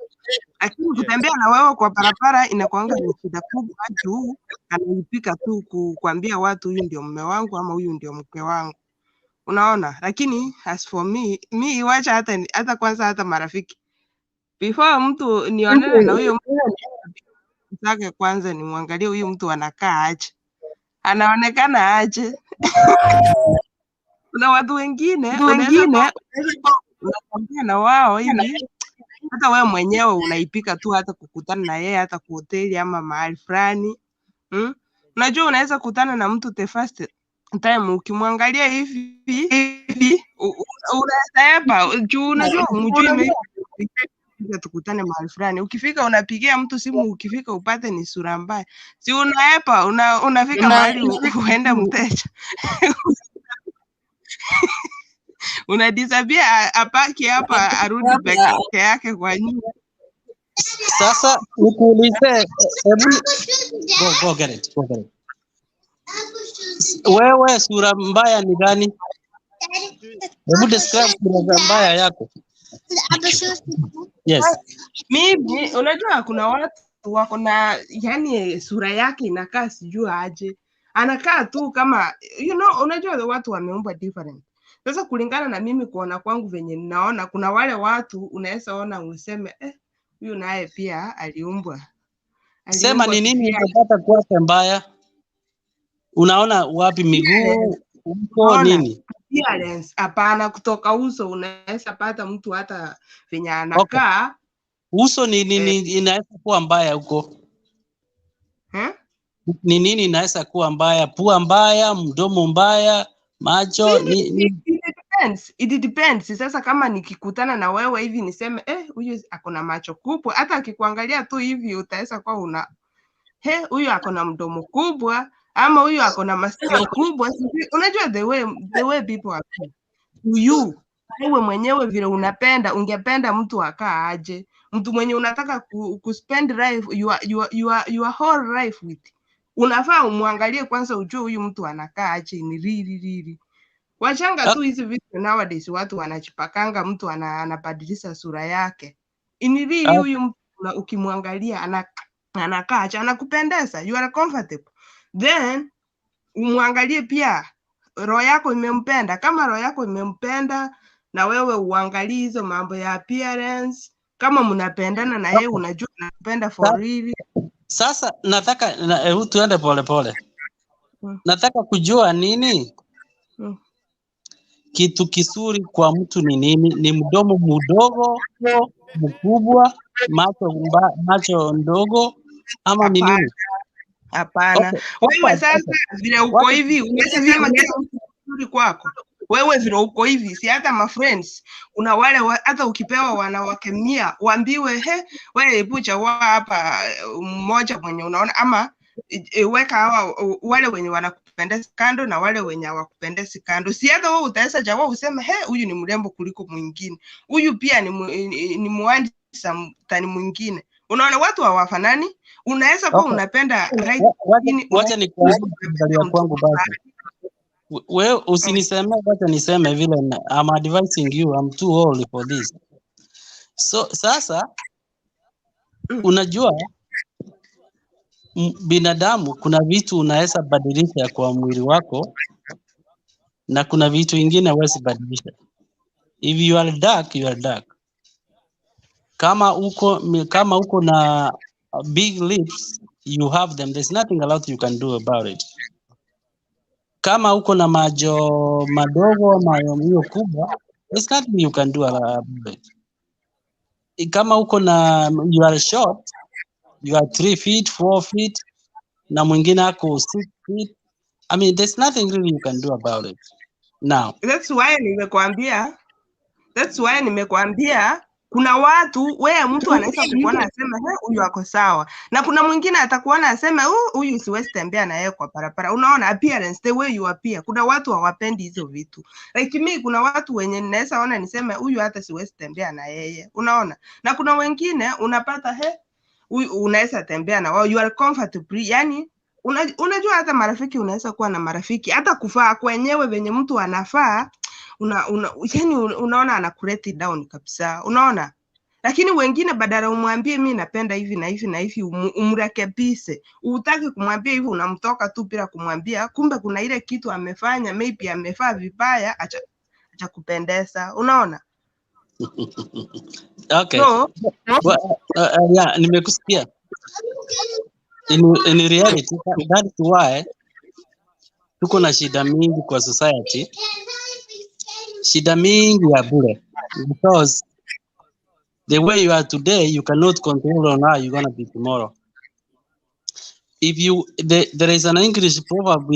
Lakini kutembea na wewe kwa barabara inakuanga ni shida kubwa, juu anaipika tu kuambia watu huyu ndio mume wangu ama huyu ndio mke wangu. Unaona? Lakini as for me, mi wacha hata kwanza hata marafiki. Before mtu nionane na huyo mtu zake kwanza nimwangalie huyu mtu anakaa aje. Anaonekana aje? Kuna watu wengine unaweza kuwa unaongea na wao hivi, hata wewe mwenyewe unaipika tu, hata kukutana na yeye hata kwa hoteli ama mahali fulani. Unajua unaweza kutana na mtu the first time ukimwangalia hivi hivi unasepa juu unajua umjui, maybe tukutane mahali fulani. Ukifika unapigia mtu simu, ukifika upate ni sura mbaya, si unaepa unafika mahali uende mteja unadisappear, apaki hapa arudi peke yake kwa nyumba. Sasa nikuulize, hebu go get it, go get it. Wewe sura mbaya ni gani? Hebu describe sura mbaya yako. Yes. Mimi unajua kuna watu wako na yani sura yake inakaa sijui aje, anakaa tu kama unajua watu wameumbwa different. Sasa kulingana na mimi kuona kwangu venye ninaona, kuna wale watu unaweza ona useme huyu naye pia aliumbwa. Sema Aliumbwa ni nini kivyake. unapata kwake mbaya? Unaona wapi miguu, uso, Unaona? nini? Appearance, hapana, kutoka uso unaweza pata mtu hata venye anakaa. Uso ni inaweza kuwa mbaya huko. Eh? Ni nini inaweza kuwa mbaya? Pua mbaya, mdomo mbaya, macho ni It depends. It depends. Sasa kama nikikutana na wewe hivi niseme huyu ako na macho kubwa, hata akikuangalia tu hivi utaweza kuwa una huyu ako na mdomo kubwa ama huyu ako na masikio kubwa. Sijui, unajua the way people are to you, wewe mwenyewe vile unapenda, ungependa mtu akaa aje, mtu mwenye unataka ku spend life your whole life with, unafaa umwangalie kwanza, ujue huyu mtu anakaa aje, ni riri riri. Wachanga tu hizi vitu nowadays, watu wanachipakanga, mtu anabadilisha sura yake ini riri. Huyu mtu ukimwangalia anakaa aje, anakupendeza, you are comfortable, then umwangalie pia roho yako imempenda. Kama roho yako imempenda na wewe uangalie hizo mambo ya appearance, kama mnapendana na yeye, unajua anapenda for real. Sasa nataka hebu tuende pole pole. Nataka kujua nini kitu kizuri kwa mtu ni nini? Ni mdomo mdogo, mkubwa, macho ndogo ama ni nini? Hapana. Okay. Wewe sasa vile uko hivi unaweza sema kila mtu mzuri kwako. Wewe vile uko hivi, si hata ma friends kuna wale hata ukipewa wanawake 100 waambiwe he, wewe hebu chagua hapa mmoja mwenye unaona ama weka hawa wale wenye wanakupendeza kando na wale wenye hawakupendezi kando. Si hata wewe utaweza chagua useme he, huyu ni mrembo kuliko mwingine, huyu pia ni muhandsome than mwingine. Unaona watu hawafanani. Unaweza kuwa unapenda right, lakini Wacha unaweza nikuambie kuwa kuangalia unapenda mtu kwangu basi. Wewe usinisemee, wacha niseme vile I'm advising you, I'm too old for this. So sasa unajua binadamu kuna vitu unaweza badilisha kwa mwili wako na kuna vitu ingine huwezi badilisha. If you are dark, you are dark. Kama uko na big lips, you have them. There's nothing a lot you can do about it. Kama uko na macho madogo ama hiyo kubwa, there's nothing you can do about it. Kama uko na you are short, you are 3 feet, 4 feet, na mwingine ako 6 feet. I mean, there's nothing really you can do about it. Now, That's why nimekwambia kuna watu, wewe mtu anaweza kukuona aseme "He, huyu ako sawa," na kuna mwingine atakuona aseme "Huyu siwezi tembea na yeye kwa barabara." Unaona appearance, the way you appear. Kuna watu hawapendi hizo vitu. Like me, kuna watu wenye ninaweza ona niseme huyu hata siwezi tembea na yeye. Unaona? Na kuna wengine unapata he, huyu unaweza tembea na wao, you are comfortable. Yani unajua hata marafiki, unaweza kuwa na marafiki hata kuvaa kwenyewe venye mtu anavaa yani unaona anakulet down kabisa, unaona. Lakini wengine badala umwambie mi napenda hivi na hivi na hivi, umrekebishe, utaki kumwambia hivi, unamtoka tu bila kumwambia, kumbe kuna ile kitu amefanya, maybe amevaa vibaya, acha kupendeza, unaona. Okay. So Well, yeah, nimekusikia. In reality, that is why Tuko na shida mingi kwa society, shida mingi ya bure, because the way you are today you cannot control on how you're gonna be tomorrow. If you the, there is an English proverb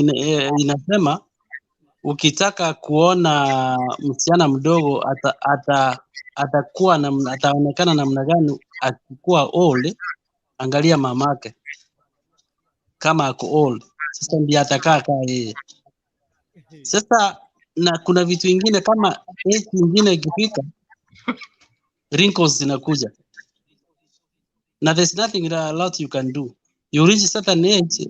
inasema ukitaka kuona msichana mdogo atakuwa ataonekana namna gani akikuwa old, angalia mamake kama ako old, sasa ndiye atakaa kaa yeye. Sasa na kuna vitu ingine kama age ingine ikifika, wrinkles zinakuja na there's nothing a lot you can do. You reach certain age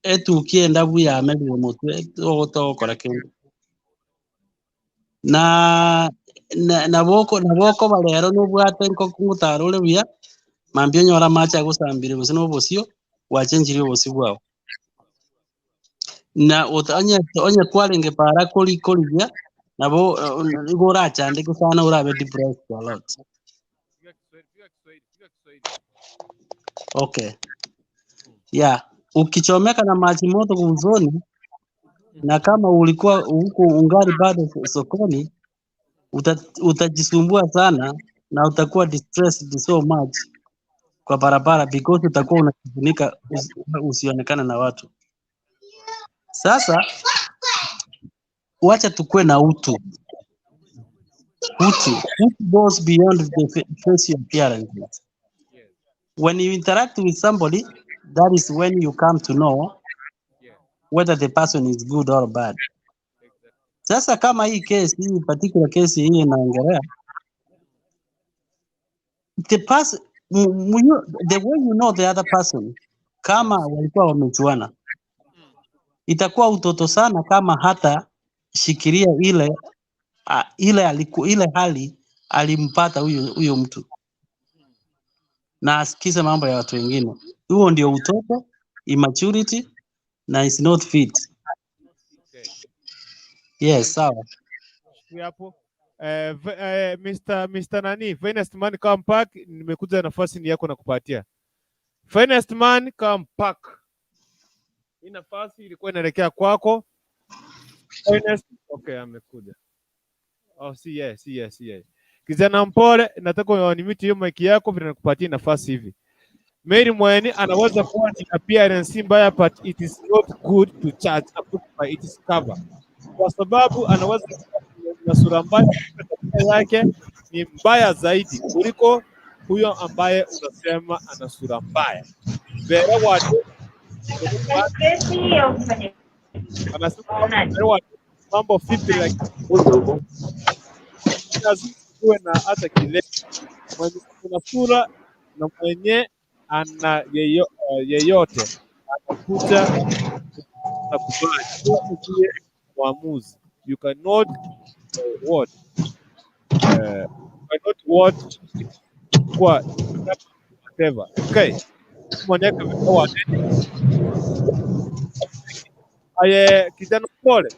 etu ukienda bwiyame mutwe ogotogokora kindu na na na boko barero nobwate nkokung'utara ore buya mambia onyora amache agosambire gose na obosio gwachenchirie obosi bwao na onye kwarenge para kori korigia nabo igo orachandeke sana orabe depressed a lot. Okay. Yeah, ukichomeka na maji moto usoni na kama ulikuwa huko ungali bado sokoni utajisumbua sana na utakuwa distressed so much kwa barabara because utakuwa unajifunika usionekane na watu. Sasa wacha tukue na utu. Utu goes beyond the facial appearances. When you interact with somebody, that is when you come to know whether the person is good or bad. Sasa kama hii case, hii particular case hii inaongelea the person, the way you know the other person, kama walikuwa wamejuana, itakuwa utoto sana kama hata shikilia ile hali alimpata huyo mtu na asikize mambo ya watu wengine. Huo ndio utoto, immaturity na is not fit. Yes, sawa. Hapo Mr. Nani, Finest Man come back, nimekuja nafasi ni yako na kupatia. Finest Man come back. Hii nafasi ilikuwa inaelekea kwako. Finest, okay, amekuja. Oh, si yeye, si yeye, si yeye. Kijana mpole, nataka unimute hiyo mic yako vile nakupatia nafasi hivi. Mary Mweni anaweza kuwa ni appearance mbaya but it is not good to judge a book by its cover. Kwa sababu anaweza kuwa na sura mbaya, tabia yake ni mbaya zaidi kuliko huyo ambaye unasema ana sura mbaya. Vera watu anasema Vera watu mambo vipi, lakini lazima kuwe na hata kile mwenye kuna sura na mwenye ana yeyote anakuja na kubali. Wewe ndiye mwamuzi. You cannot what you cannot what kwa whatever. Okay. Mwenye kwa aye kijana pole.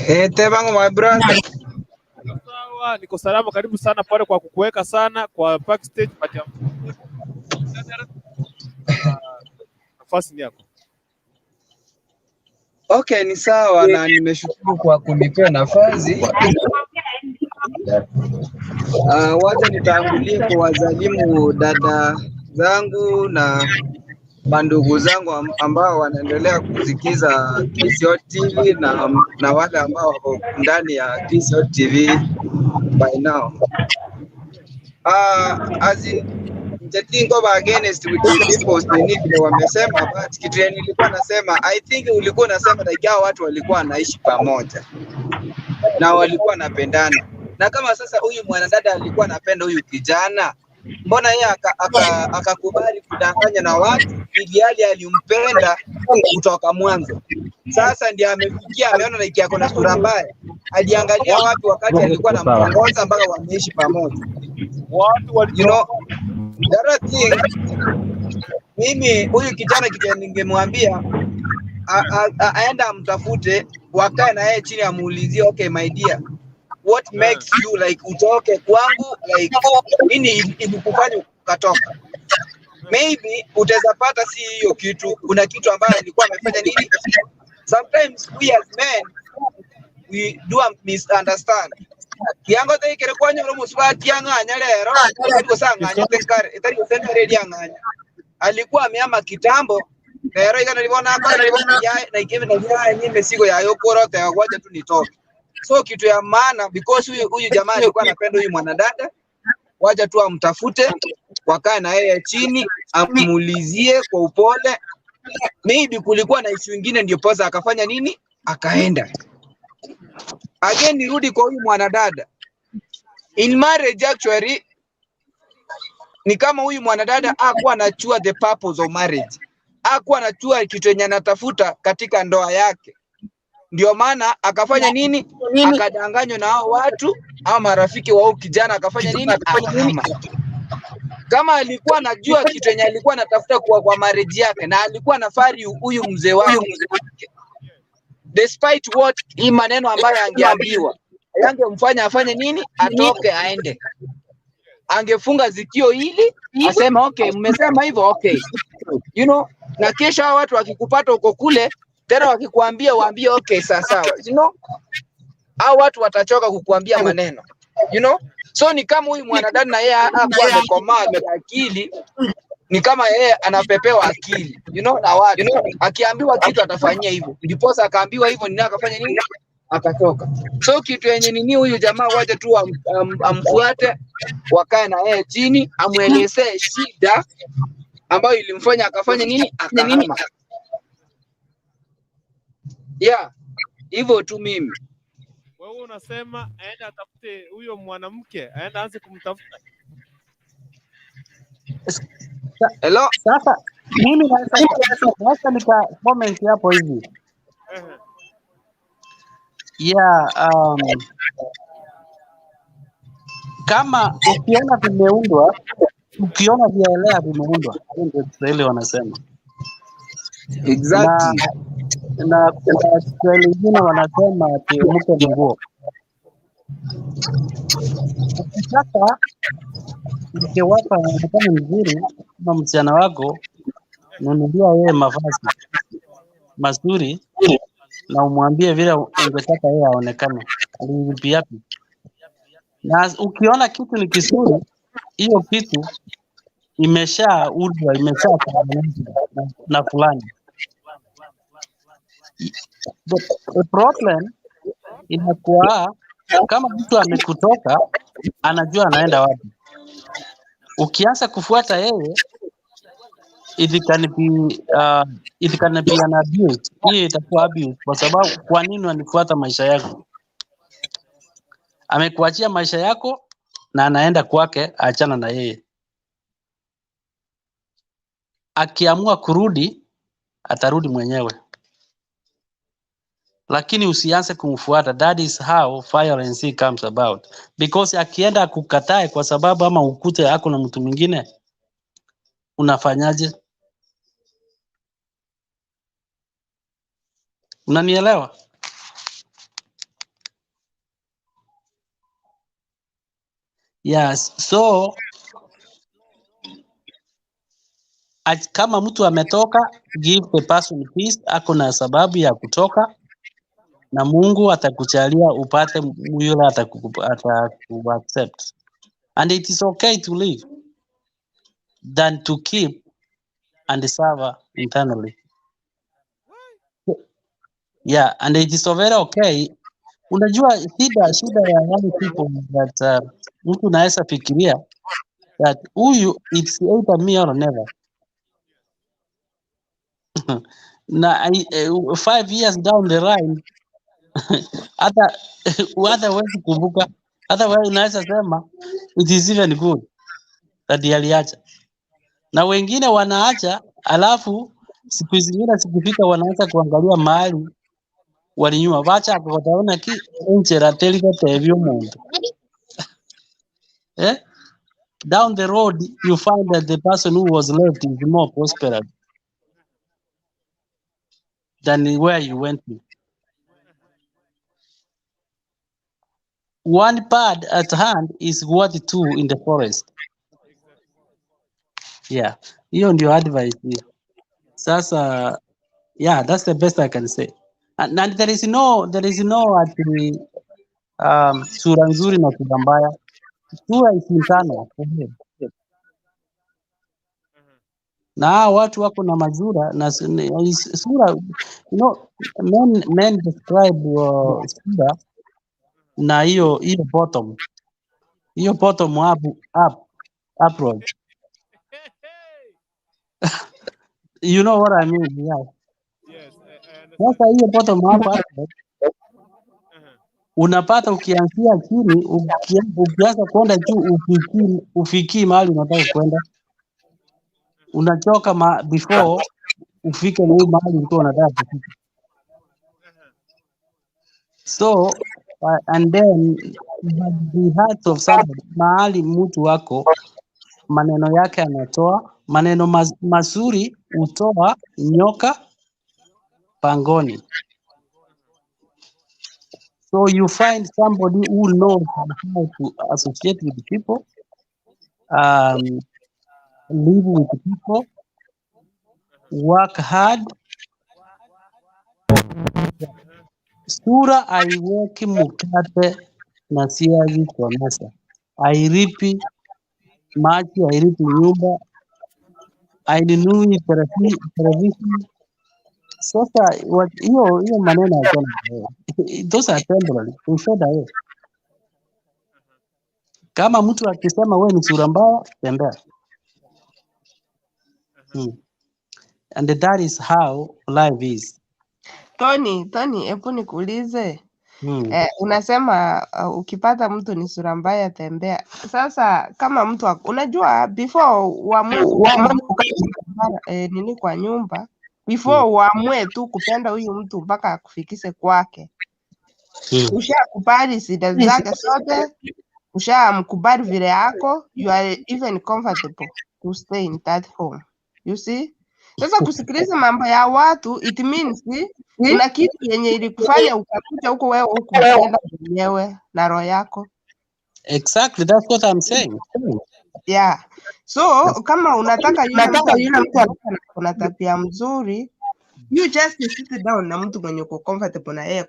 Hey, Tebango my brother. Sawa, niko salama. Karibu sana pale kwa kukuweka sana kwa backstage but nafasi ni yako. Okay, ni sawa na nimeshukuru kwa kunipea nafasi. Wacha nitangulie kuwasalimu dada zangu na mandugu zangu ambao wanaendelea kusikiza KCO TV na wale ambao wako ndani ya KCO TV by now. As in, Njatingo ba against with the people nini vile wamesema, but kitu yenye nilikuwa nasema, I think ulikuwa unasema like hao watu walikuwa wanaishi pamoja na walikuwa wanapendana, na kama sasa huyu mwanadada alikuwa anapenda huyu kijana, mbona yeye akakubali kudanganya na watu ili hali alimpenda kutoka mwanzo? Sasa ndiye amefikia, ameona like ako na sura mbaya. Aliangalia wapi wakati alikuwa anamtongoza mpaka wameishi pamoja? Watu you know, the other thing, mimi huyu kijana kitu ningemwambia aenda amtafute, wakae na yeye chini, amuulizie, okay my dear, what makes you like utoke kwangu, like nini ilikufanya ukatoka? Maybe utaweza pata si hiyo kitu, kuna kitu ambayo alikuwa amefanya nini. Sometimes we as men we do misunderstand. Kiango te ikere kwanyora omusubati ang'anya lero etari gosang'anyete kare etari gosengere eriang'anya alikuwa ameama kitambo lero igana libona akora na ikeme na ya mesigo yayo korote wacha tu nitoke. So kitu ya maana because huyu jamaa alikuwa anapenda huyu mwanadada, wacha tu amtafute, wakae na yeye chini, amuulizie kwa upole. Maybe kulikuwa na issue ingine, ndio posa akafanya nini, akaenda. Again nirudi kwa huyu mwanadada. In marriage actually ni kama huyu mwanadada hakuwa anajua the purpose of marriage, hakuwa anajua kitu yenye anatafuta katika ndoa yake. Ndio maana akafanya nini, akadanganywa na hao watu au marafiki wa huyu kijana, akafanya nini, akahama. Kama alikuwa anajua kitu yenye alikuwa anatafuta kwa marriage yake, na alikuwa anafari huyu mzee wake, despite what hii maneno ambayo angeambiwa yangemfanya afanye nini, atoke aende, angefunga zikio hili asema okay, mmesema hivyo okay, you know. Na kesho hao watu wakikupata uko kule tena, wakikuambia waambie okay, sawa sawa, you know, hao watu watachoka kukuambia maneno, you know. So ni kama huyu mwanadada na yeye hakuwa amekomaa kiakili, ni kama yeye anapepewa akili, you know, na watu akiambiwa kitu atafanyia hivyo, ndiposa akaambiwa hivyo, nini akafanya nini, akatoka. So kitu yenye nini, huyu jamaa waje tu amfuate, wakae na yeye chini, amwelezee shida ambayo ilimfanya akafanya nini, akahama. Yeah, hivyo tu mimi. Wewe unasema aende atafute huyo mwanamke, aende aanze kumtafuta. Hello? Sasa mimi naweza nika comment hapo hivi. Yeah, kama ukiona vimeundwa, ukiona vyaelea vimeundwa, hiyo ndio Kiswahili wanasema. Exactly. Na kuna Kiswahili ingine wanasema ati mke ni nguo. Ukitaka mke wako aonekane mzuri kama msichana wako, nunulia yeye mavazi mazuri na umwambie vile ungetaka yeye aonekane, and he will be happy. Na ukiona kitu ni kizuri, hiyo kitu imeshaundwa, imeshatengenezwa na fulani. The problem inakuwa kama mtu amekutoka, anajua anaenda wapi. Ukianza kufuata yeye, it can be an abuse. Hiyo itakuwa abuse, kwa sababu kwa nini unanifuata maisha yako? Amekuachia maisha yako na anaenda kwake, achana na yeye. Akiamua kurudi atarudi mwenyewe, lakini usianze kumfuata. That is how violence comes about, because akienda akukatae kwa sababu ama ukute ako na mtu mwingine, unafanyaje? Unanielewa? Yes. So kama mtu ametoka, give the person peace, ako na sababu ya kutoka, na Mungu atakujalia upate yule ataku accept. And it is okay to leave than to keep and suffer internally. Yeah, and it is very okay. Unajua shida ya young people is that mtu unaweza fikiria that huyu it's either me or never. Na 5 years down the line hata huwezi kumbuka, hata wewe unaweza sema it is even good that aliacha, na wengine wanaacha, alafu siku zingine zikifika wanaanza kuangalia mahali walinyuma bachaka bataona ki enchera teri gotebia omonto, eh? Down the road you find that the person who was left is more prosperous than where you went to. One bird at hand is worth two in the forest. Yeah, hiyo ndio advice hiyo. Sasa yeah, that's the best I can say. And there is no ati sura nzuri na sura mbaya. Sura is internal. Na hawa watu wako na mazura na sura, men describe sura na hiyo bottom, hiyo bottom up approach. You know what I mean? Yeah. Yes, I understand. Sasa hiyo bottom up approach unapata ukianzia chini, ukianza kwenda juu ufikii mahali unataka kwenda, unachoka before ufike na mahali ulikuwa unataka kufika. So and then, but the heart of somebody, mahali mtu wako maneno yake anatoa maneno mazuri hutoa nyoka pangoni. So you find somebody who knows how to associate with people, live with people, work hard. Sura haiweki mkate na siagi kwa meza, hailipi maji, hailipi nyumba, hainunui television. Sasa hiyo maneno achana nayo. Those are temporary, they fade away. Kama mtu akisema wewe ni sura mbaya, tembea. And that is how life is. Tony, Tony, hebu nikuulize. Mm. Unasema ukipata mtu ni sura mbaya tembea. Sasa kama mtu unajua before uamue kupenda mtu nini kwa nyumba, before uamue tu kupenda huyu mtu mpaka akufikishe kwake, ushakubali shida zake zote, ushamkubali vile yako, you are even comfortable to stay in that home. You see? Sasa kusikiliza mambo ya watu, it means kuna kitu yenye ilikufanya ukakuja huko, wewe hukupenda mwenyewe na roho yako. Exactly, that's what I'm saying. Yeah. So kama unataka yule mtu kuna tabia mzuri, you just sit down na mtu mwenye uko comfortable na yeye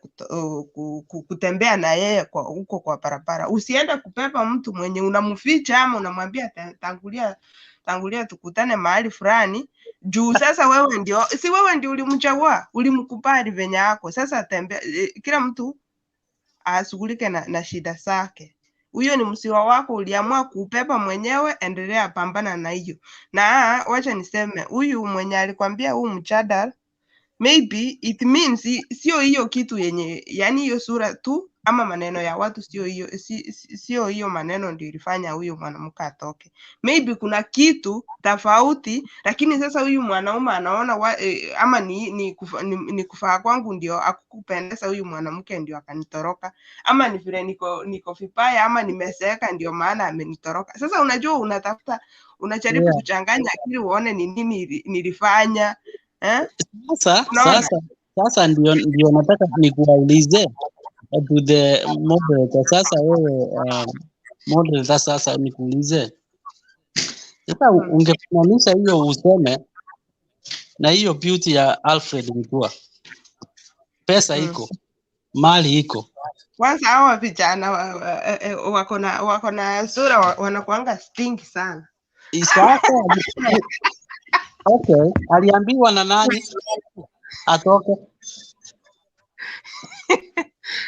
kutembea na yeye kwa huko kwa barabara. Usiende kubeba mtu mwenye unamficha ama unamwambia tangulia tangulia tukutane mahali fulani, juu sasa wewe ndio, si wewe ndio ulimchagua, ulimkubali venye yako. Sasa tembea, kila mtu ashughulike na shida zake. Huyo ni msiwa wako, uliamua kuubeba mwenyewe, endelea pambana na hiyo. Na wacha niseme, huyu mwenye alikwambia huu mjadala, maybe it means sio hiyo kitu yenye, yani hiyo sura tu ama maneno ya watu, sio hiyo, sio hiyo maneno ndio ilifanya huyu mwanamke atoke. Maybe kuna kitu tofauti, lakini sasa huyu mwanaume anaona ama ni kufaa kwangu ndio akukupendeza huyu mwanamke ndio akanitoroka, ama ni vile niko vibaya ama nimezeeka ndio maana amenitoroka. Sasa unajua unatafuta, unajaribu kuchanganya akili uone ni nini nilifanya, eh? Sasa Unaona? sasa ndio nataka nikuulize to the moderator. Sasa wewe moderator, sasa nikuulize sasa, ungefananisha hiyo useme na hiyo beauty ya Alfred Mutua, pesa iko, mali iko. Kwanza hawa vijana wako na sura wanakuanga stinky sana. Sasa okay, aliambiwa na nani atoke?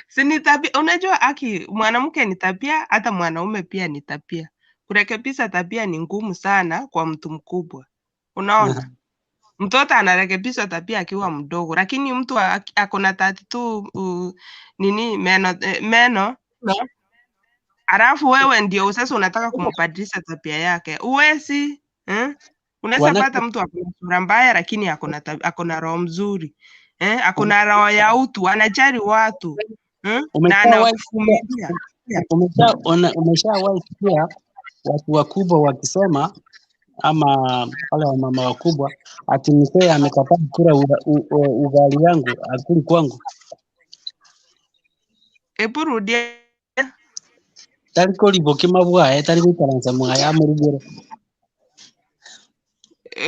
Si ni tabia, unajua aki mwanamke ni tabia, hata mwanaume pia ni tabia. Kurekebisha tabia ni ngumu sana kwa mtu mkubwa. Unaona? Mtoto anarekebisha tabia akiwa mdogo, lakini mtu ako na 32 nini meno alafu wewe ndio sasa unataka kumbadilisha tabia yake, uwezi, eh? Unaweza pata mtu ako na sura mbaya lakini ako na roho mzuri, eh? Ako na roho ya utu, anajali watu, eh? Na anavumilia. Umeshawahi sikia watu wakubwa wakisema ama wale wamama wakubwa ati mzee amekataa kula ugali yangu, akuli kwangu? Hebu rudia. Tari kori bokima bwaye, tari guikaransa mwaye amurugire.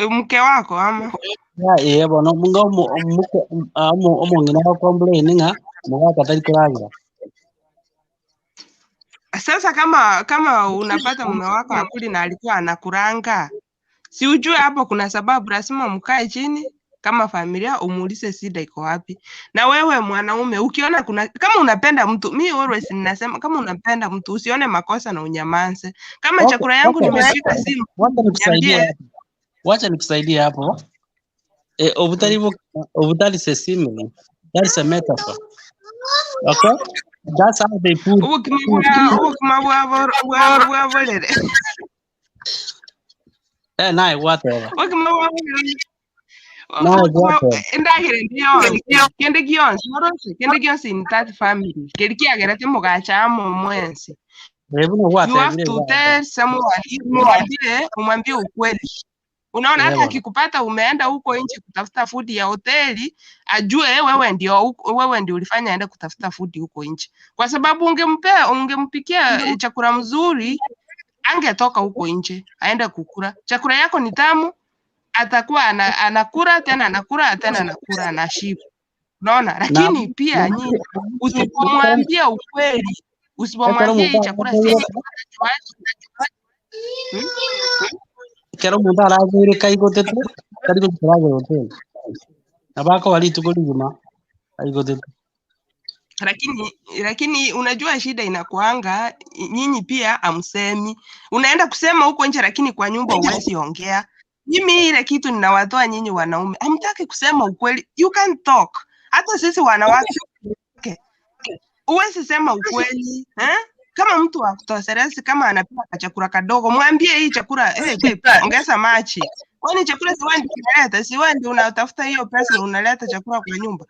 Mke wako ama Ya eh bono munga muke omong'ina gocomplain ng'a mogaka tari koragera. Sasa kama unapata mume wako akuli na alikuwa anakuranga, si ujue hapo kuna sababu, lazima mkae chini kama familia umuulize shida iko wapi. Na wewe mwanaume ukiona kuna kama unapenda mtu, mi always ninasema kama unapenda mtu usione makosa na unyamaze. Kama Okay, chakula yangu okay. nimepika si Wacha nikusaidie niambie. hapo. Wacha nikusaidie hapo. Eh, obutali se simile. That is a metaphor. Okay? That's how they put Obukima bwa bwa borere. Eh, naye whatever. Obukima bwa borere. Naye whatever. Endagera endi yonsi kende gionsi orose kende gionsi in that family keri kiagerete mugacha amo mwensi. Eh, buno You have gwatebire to gwateba. tell someone, umwambie ukweli. Unaona, Eh, hata bwana. akikupata umeenda huko nje kutafuta food ya hoteli, ajue wewe ndio ulifanya aende kutafuta food huko nje, kwa sababu ungempikia chakula mzuri, angetoka huko nje aende kukula. Chakula yako ni tamu, atakuwa anakula tena anakula tena anakula anashiba. Unaona, Na lakini pia nyinyi usipomwambia ukweli, ekero usipomwambia hii omonto chakula si arageire hmm? ekero omonto arageire kaigotete tari gochi koragera hoteli nabo akoba rituko rigima aigotete. Lakini unajua shida inakuanga nyinyi pia amsemi, unaenda kusema huko nje, lakini kwa nyumba huwezi ongea. Mimi ile kitu ninawatoa nyinyi wanaume, hamtaki kusema ukweli, you can talk. Hata sisi wanawake huwezi sema ukweli eh? Kama mtu akutoseresi, kama anapika kachakula kadogo, mwambie hii chakula hey, babe, ongeza machi. Kwani chakula si wewe ndio unaleta? Si wewe ndio unatafuta hiyo pesa unaleta chakula kwa nyumba?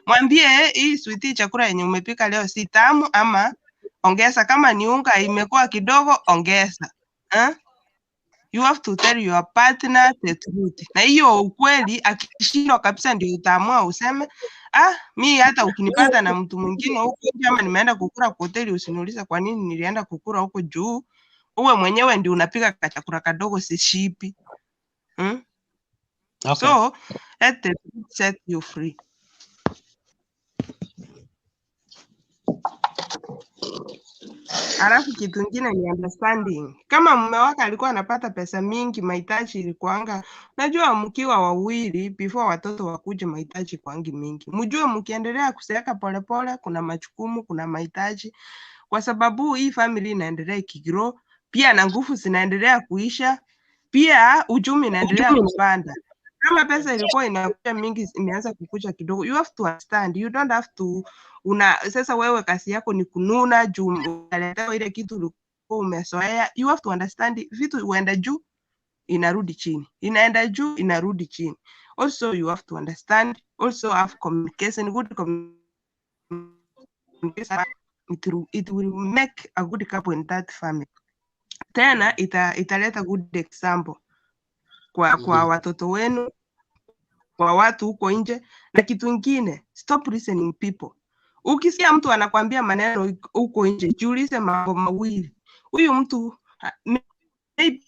Mwambie hii switi chakula yenye umepika leo si tamu, ama ongeza. Kama ni unga imekuwa kidogo, ongeza eh? You have to tell your partner the truth. Na hiyo ukweli akishindwa kabisa, ndio utaamua useme ah, mi hata ukinipata na mtu mwingine huko nje ama nimeenda kukula kwa hoteli, usiniulize kwa nini nilienda kukula huko juu. Uwe mwenyewe ndio unapika kachakula kadogo, sishipi hmm? Okay. So let the truth set you free. Alafu kitu ingine ni understanding. Kama mume wako alikuwa anapata pesa mingi, mahitaji ilikuanga, najua mkiwa wawili before watoto wakuje, mahitaji kwangi mingi. Mjue mkiendelea kuseeka polepole, kuna majukumu, kuna mahitaji, kwa sababu hii family inaendelea ikigrow, pia na nguvu zinaendelea kuisha, pia uchumi inaendelea kupanda. Kama pesa ilikuwa inakuja mingi, imeanza kukuja kidogo. You have to understand, you don't have to una sasa wewe kazi yako ni kununa juu unaletewa ile kitu ulikuwa umezoea. You have to understand vitu huenda juu inarudi chini, inaenda juu inarudi chini. Also you have to understand, also have communication, good communication. It will make a good couple in that family. Tena italeta good example kwa watoto wenu, kwa watu huko nje. Na kitu ingine, stop listening people. Ukisikia mtu anakwambia maneno huko nje, jiulize mambo mawili. Huyu mtu maybe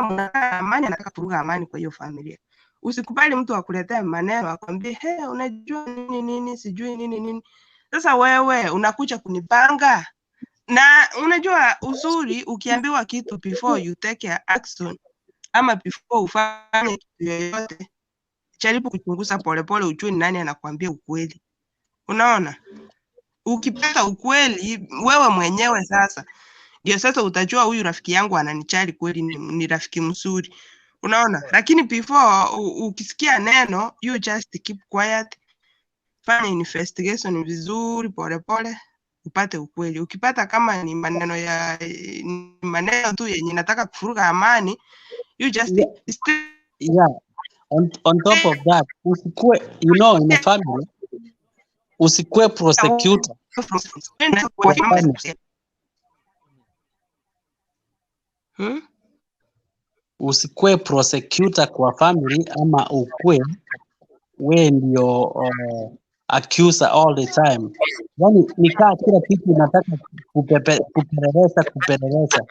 mnakaa amani, anataka kuvuruga amani kwa hiyo familia. Usikubali mtu akuletee maneno akwambie, hey, unajua nini nini, sijui nini nini. Sasa wewe unakuja kunipanga. Na unajua uzuri, ukiambiwa kitu before you take a action ama before ufanye kitu yoyote, jaribu kuchunguza polepole, ujue ni nani anakuambia ukweli. Unaona, ukipata ukweli wewe mwenyewe sasa ndio sasa utajua huyu rafiki yangu ananichali kweli, ni rafiki mzuri. Unaona, lakini before ukisikia neno, you just keep quiet, fanya investigation vizuri polepole upate ukweli. Ukipata kama ni maneno ya ni maneno tu yenye nataka kufuruga amani, you just stay Yeah. On top of that, usikue, you know, in a family, usikue prosecutor kwa family. Hmm? Usikue prosecutor kwa family ama ukue we ndio accuser all the time. Yani nikaa kila kitu unataka kupeleleza kupeleleza.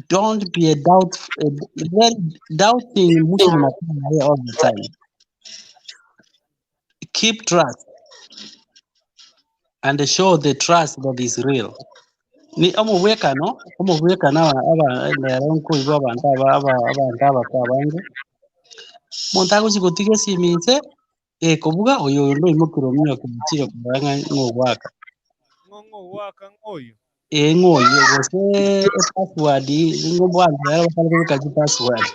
Don't be a doubt, a very doubting mtu mnakaa na yeye all the time. Keep trust and show the trust that is real. Ni omubwekano omubwekano aba aba nkoigwa abantu aba aba abantu abako abange omonto agochi gotiga esimi inse ekobuga oyo oyo ndoimokire ominyoke mochire korora ng'a ng'a ogwaka. Ng'o ogwaka ng'oyo. Ee ng'oyo gose epassword ng'obwanto ero bakare kobeka chipassword.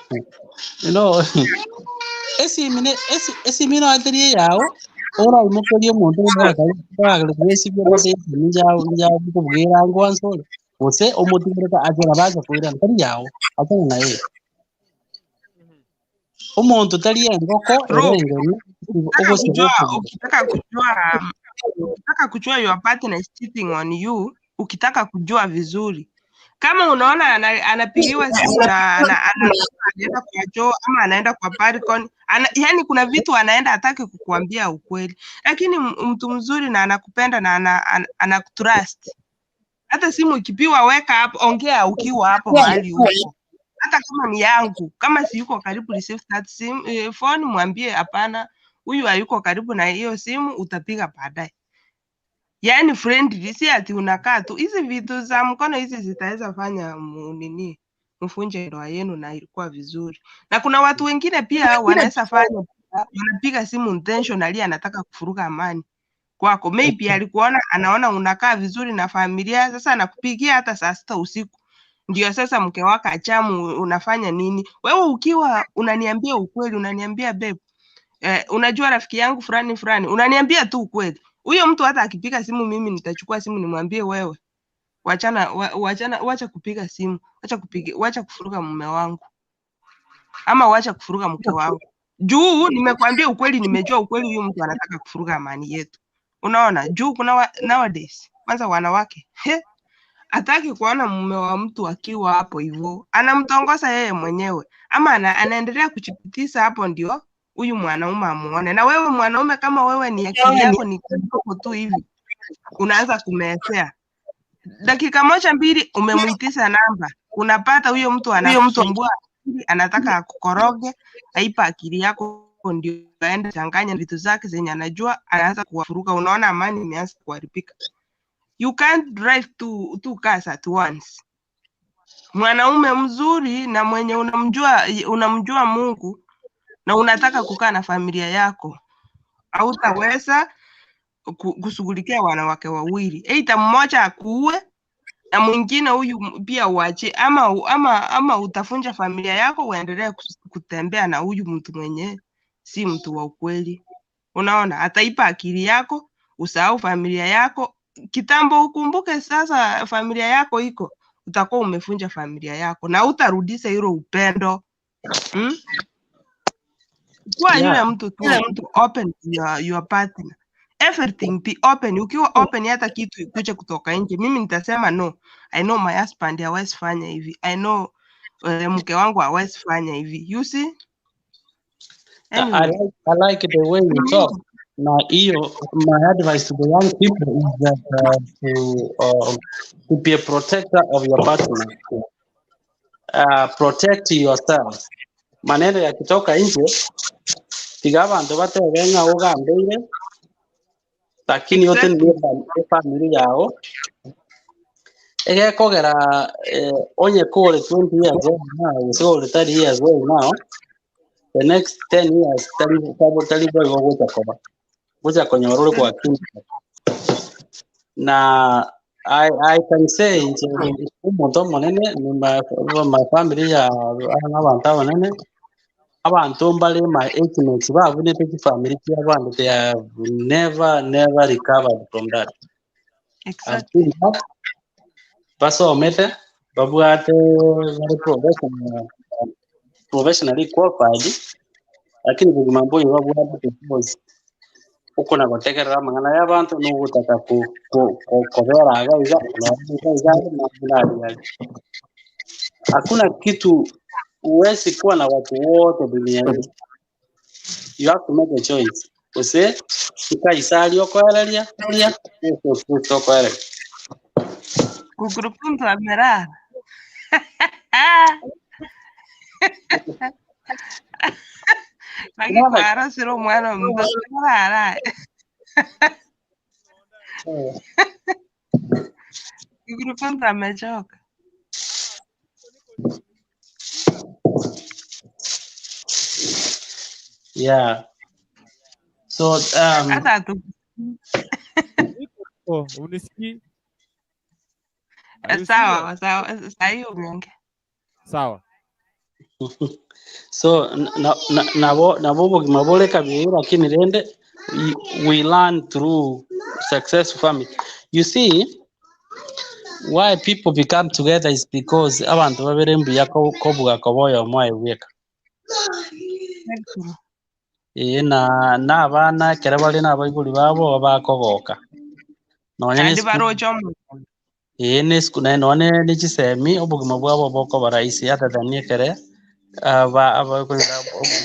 You know, esimi ne esi esimi noeteri eyao, oraimokerie omonto orakare bwesibia gose esimi njago nkobwera ngwansa ore, gose omotigereka achera bacha koirana, tari yao, achana na yeye. Omonto tari engoko Bro, ere engeni ukitaka ogosibwa kujua okobua. Ukitaka kujua your partner is cheating on you, ukitaka kujua vizuri, kama unaona anapigiwa simu na anaenda kwa choo ama anaenda kwa Paricon, yani kuna vitu anaenda hataki kukuambia ukweli, lakini mtu mzuri na anakupenda na anakutrust, hata simu ikipiwa weka hapo, ongea ukiwa hapo mahali uko, hata kama ni yangu, kama si yuko karibu receive that sim, phone, mwambie hapana, huyu hayuko karibu na hiyo simu, utapiga baadaye. Yani friendly, si ati unakaa tu. Hizi vitu za mkono hizi zitaweza fanya nini mfunje ndoa yenu na ilikuwa vizuri. Na kuna watu wengine pia wanaweza fanya, wanapiga simu intentionally, anataka kufuruga amani kwako. Maybe alikuona, anaona unakaa vizuri na familia, sasa anakupigia hata saa 6 usiku, ndio sasa mke wako achamu, unafanya nini? Wewe ukiwa unaniambia ukweli, unaniambia babe, unajua rafiki yangu fulani fulani, unaniambia tu ukweli. Huyo mtu hata akipiga simu, mimi nitachukua simu nimwambie wewe, wachana, wachana, wacha kupiga simu, wacha kupiga, wacha kufuruga mume wangu ama wacha kufuruga mke wangu. Juu nimekwambia ukweli, nimejua ukweli, huyu mtu anataka kufuruga amani yetu. Unaona, juu kuna nowadays kwanza wanawake he, hataki kuona mume wa mtu akiwa hapo hivyo, anamtongoza yeye mwenyewe ama anaendelea kuchipitisa hapo, ndio huyu mwanaume amuone. Na wewe mwanaume, kama wewe ni akili yako ni kidogo tu hivi, unaanza kumesea dakika moja mbili, umemuitisha namba, unapata huyo mtu anakusumbua akili, anataka akukoroge, aipa akili yako ndio aende changanya vitu zake zenye anajua, anaanza kuwafuruka. Unaona amani imeanza kuharibika. You can't drive two cars at once. Mwanaume mzuri na mwenye unamjua Mungu na unataka kukaa na familia yako, hautaweza kushughulikia wanawake wawili, aidha mmoja akuue na mwingine huyu pia uache, ama utafunja familia yako uendelee kutembea na huyu mtu mwenye si mtu wa ukweli. Unaona, ataipa akili yako usahau familia yako kitambo, ukumbuke sasa familia yako iko, utakuwa umefunja familia yako na utarudisha hilo upendo? Kuwa yule mtu tu mtu open to your partner, everything be open. Ukiwa open, hata kitu ikuje kutoka nje, mimi nitasema no, I know my husband hawezi fanya hivi, I know mke wangu hawezi fanya hivi, you see. I Anyway, like the way you talk. Na hiyo, my advice to the young people is that to be a protector of your partner. Protect yourself. Maneno yakitoka nje tiga abantu batebe ng'a ugambeire lakini yote ni family yao egekogera onye kore 20 years old now gose ore 30 years old now, the next 10 years tari tari tari gocha koba gocha konyora uri kwa na I can say nje omonto omonene ni my family ya abantu abanene abantu mbali my age mates babunete chifamily chia abandu, they have never never recovered from that. I've seen that basomete babwate bari professionally qualified, lakini bugima mbuyu babwate because uko na gotegerera amang'ana ya abantu nugutaka kobera aga iga iga na hakuna kitu. Huwezi kuwa na watu wote duniani, you have to make a choice use ikaisari okoereria ria Kristo okoereria. Kukurukuntu amerara. Ah. Naki kwarosire omwana omuto orara. Microphone amechoka. Yeah. So Hata tu Oh, unisikii? Are you sawa serious? sawa, sahi umeongea. Sawa. So na nabo obogima bore kabiri, lakini rende we learn through successful family. You see why people become together is because abantu babere mbuya kobuga koboyo moyo bweka. Very true. Ĩĩ na abana ekere bare na abaibori babo bakogoka nonya Naende ne baroche omogondo. ĩĩ ne nonye ne chisemi obogima bwabo bokoba rahisi other than ekere aba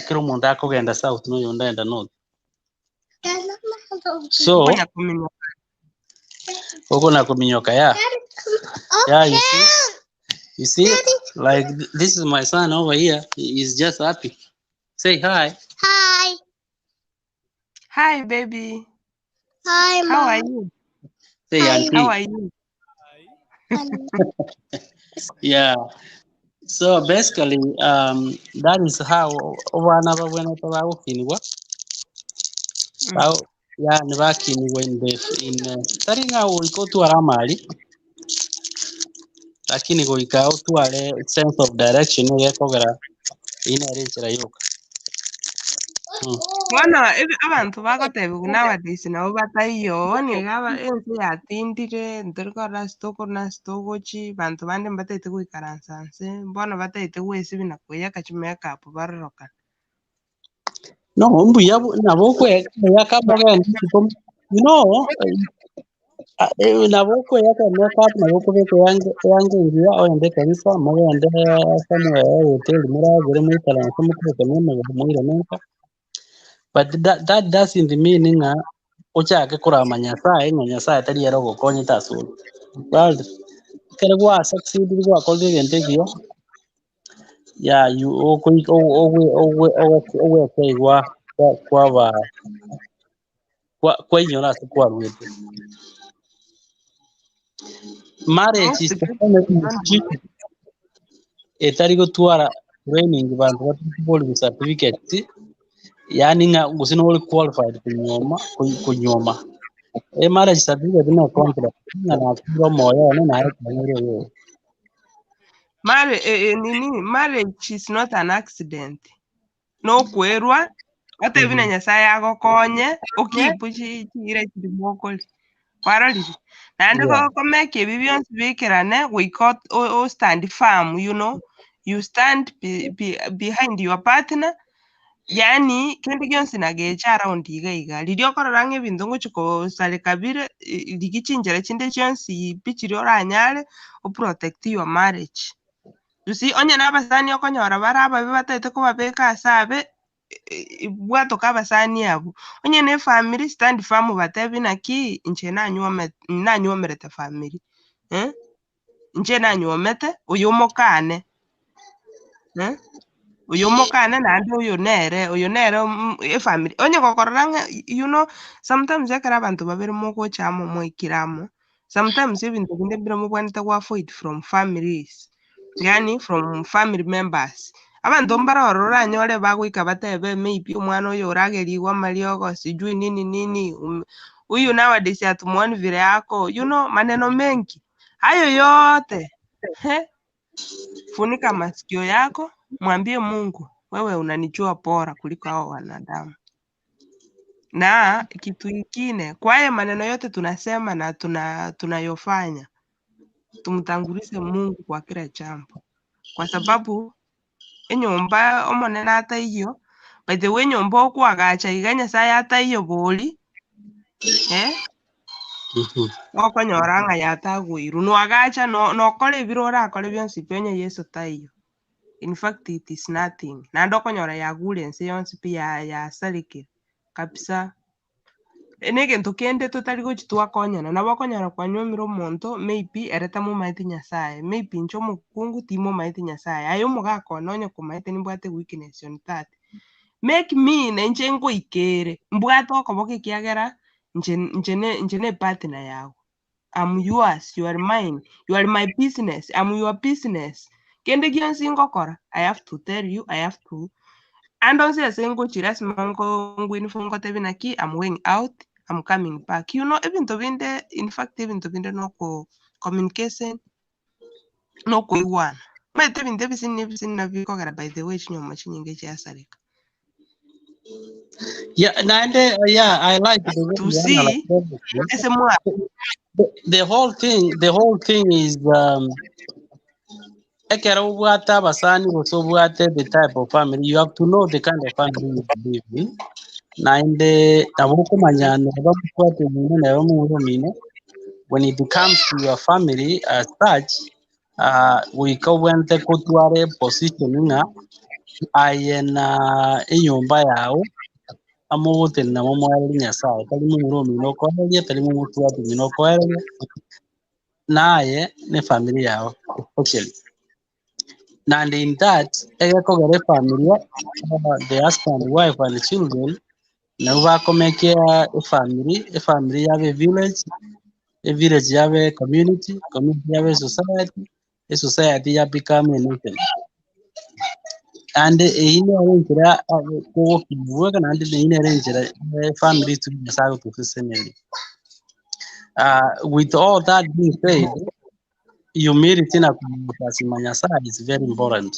kira omonto akogenda south noyonde aenda north. So Okonya kuminyoka. huko na kuminyoka. Yeah, you see like this is my son over here. He is just happy. Say hi. Hi. Hi baby. Hi, How are Mom. you? Say Hi. How auntie. are you? Yeah. So basically, that is how abana babwene bagukinigwa. Yani bakinigwa in the in tari ng'a goika otware amari, lakini goika otware sense of direction egekogera ina ere enchera yoka. Bono abanto bagotebigwa nowadays nabo bataiyo niga ense yatindire ntorikorora ase tokoro ase togochi banto bande mbataete goikaransa nse bono bataete goesibi na koeyaka chimakeup barorokana. No mbuya nabo kweyaka mogende you know nabo kweyaka makeup nabo kubeka yange ngiya oende kanisa mogende somewhere hoteli muragere mwikaranse mukubeka nemegoro mwire nenka, but that doesn't mean ng'a ochake kurama Nyasaye ng'a Nyasaye tari ere ogokonyete ase ore. Well, ekero gwa succeed gwakorire egento ekio ya you ogwekeigwa kwaba kwainyora ase kwarwete. Marriage Most is the people only don't institution etari gotwara training bantu batubori certificate, yani ng'a gose nori qualified kunyoma kunyoma e marriage certificate no contract ng'a nakura moyo one naye kanyire yo. Nini, marriage is not an accident. Nokwerwa otebi na Nyasaye agokonye okipu chire chiri mokori kwarorire naende gokomeka ebi bionsi bikerane goika o stand firm, you know, you stand behind your partner, yani kende gionsi nagecha around iga iga riria okorora ng'a ebinto ngochi kosareka bire rigi chinchera chinde chionsi pi chiria oranyare oprotect your marriage. You see, onye na abasani okonyora bare ababe bataete kobabeka ase abe bwatoka abasani abwo. Onye na efamily stand firm batebi naki inche nanywomerete family. Eh? Inche nanywomete oyo omokane. Eh? Oyo omokane naende oyo nere efamily. Onye gokorora ng'a you know, sometimes ekero abanto babere mogocha amo moikire amo, sometimes ebinto binde mbire mobwenerete go avoid from families. Yani from family members. Abanto mbaroro oranyore bagoika batebe maybe omwana oyo oragerigwe amariogo sijui nini nini huyu nowadays hatumuoni vile yako, you know, maneno mengi hayo yote. He, funika masikio yako, mwambie Mungu wewe unanijua bora kuliko hao wanadamu. Na kitu ingine, kwa haya maneno yote tunasema na tunayofanya, tumtangulize Mungu kwa kila jambo, kwa sababu enyomba omonene ataiyo, by the way enyomba okwagacha iga Nyasaye ataiyo bori, okonyora ng'a yatagweirwe nwagacha nokora ebiro orakore bionsi pi onye Yesu taiyo. In fact it is nothing. Naende okonyora yagure ense yonsi pi yasarikire kabisa. Negento kende totari gochi twakonyana nabo okonyora kwanyuomire omonto maybe ere tamomaete Nyasaye, maybe inche omokungu timomaete Nyasaye, aye omogaka one onye komaete nimbwate weakness on that. Make me na inche ngoikere mbwate okoboko ekiagera inche ne partner yago. I'm yours, you are mine, you are my business, I'm your business. Kende gionsi ngokora, I have to tell you, I have to. And onse ase ngochi lasima ngwinifu ngotebi naki, I'm going out, I'm coming back. You know, ebinto binde, in fact, ebinto binde noko communication, noko iwana. Maete ebinto ebisini ebisini nabikogera by the way chinyoma chinyinge chiasareka. Yeah, and yeah, I like the way To you analyze see, everything. ese mwa The whole thing is ekero obwate abasani gose obwate the type of family, you have to know the kind of family you live in. Naende nabo okomanya neba mobwate omino neba momura omino. When it comes to your family as such, goika obwenerete kotwara position ng'a aye na enyomba yago amogotenena momwareri Nyasaye, tari momura omino okoereria, tari momotwati omino okoereria, naye ne family yago especially. And in that, egekogera efamilia, the husband, wife and children, nabo bakomekea efamily, efamily yabe village, e village yabe community, community yabe society, e society ya become a nation. And eyi nere enchera kogokibweka naende eyi nere enchera family tu Nyasaye agotoseseneria. With all that being said, humility na kumsasima Nyasaye is very important.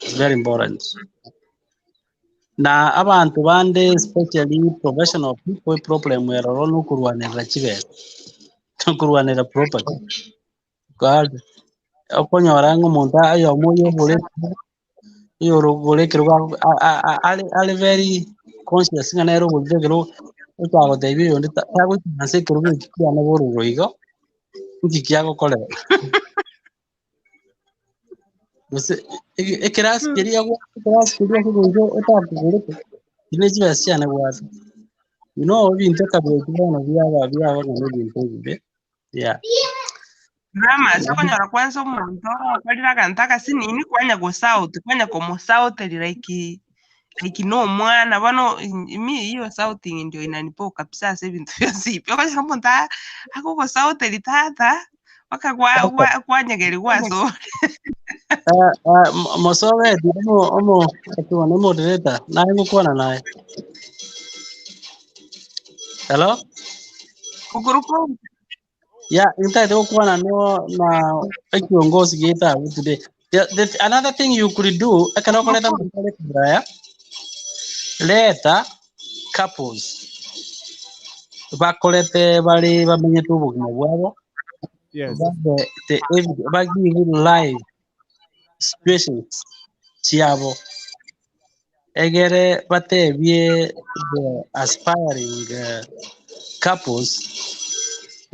It's very important. Na abantu bande especially professional people problem eroro nokurwanirira chibesa nokurwanirira property God okonyora ng'a omonto ayomo oyogore oyorogore ekerogo are very conscious ng'a nere ogorire ekerogo ochagotebia oyonde tagoisaransa ekerogo eki kiane bororo igo nki kiagokorera gose ekerasi keria ekerasi keria okogora otakogorete eki ne chibesa chiane bwate. You know ebinto ekabira bono biaba biaba ng'a ebinto ebibe, yeah. Drama ase okonyora kwanza omonto okorire aganto agasinini kwanya gosout kwanya komosauteri like no omwana bono mi hiyo sauting ndio inanipoa kabisa ase ebinto bionsi ebi. Okonyora omonto agogosauteri tata mpaka kwanyegeri gwasore. Mosobeti omo omo atuone moderator naye ngokwana naye. Hello? Kukuruku. Yeah, ntaete gokwana no na ekiongozi gita today. Another thing you could do, ekero okoreta motare kuraya, leta couples bakorete bari bamenyete obogima bwabo, babe the bagive live situations chiabo egere batebie the aspiring couples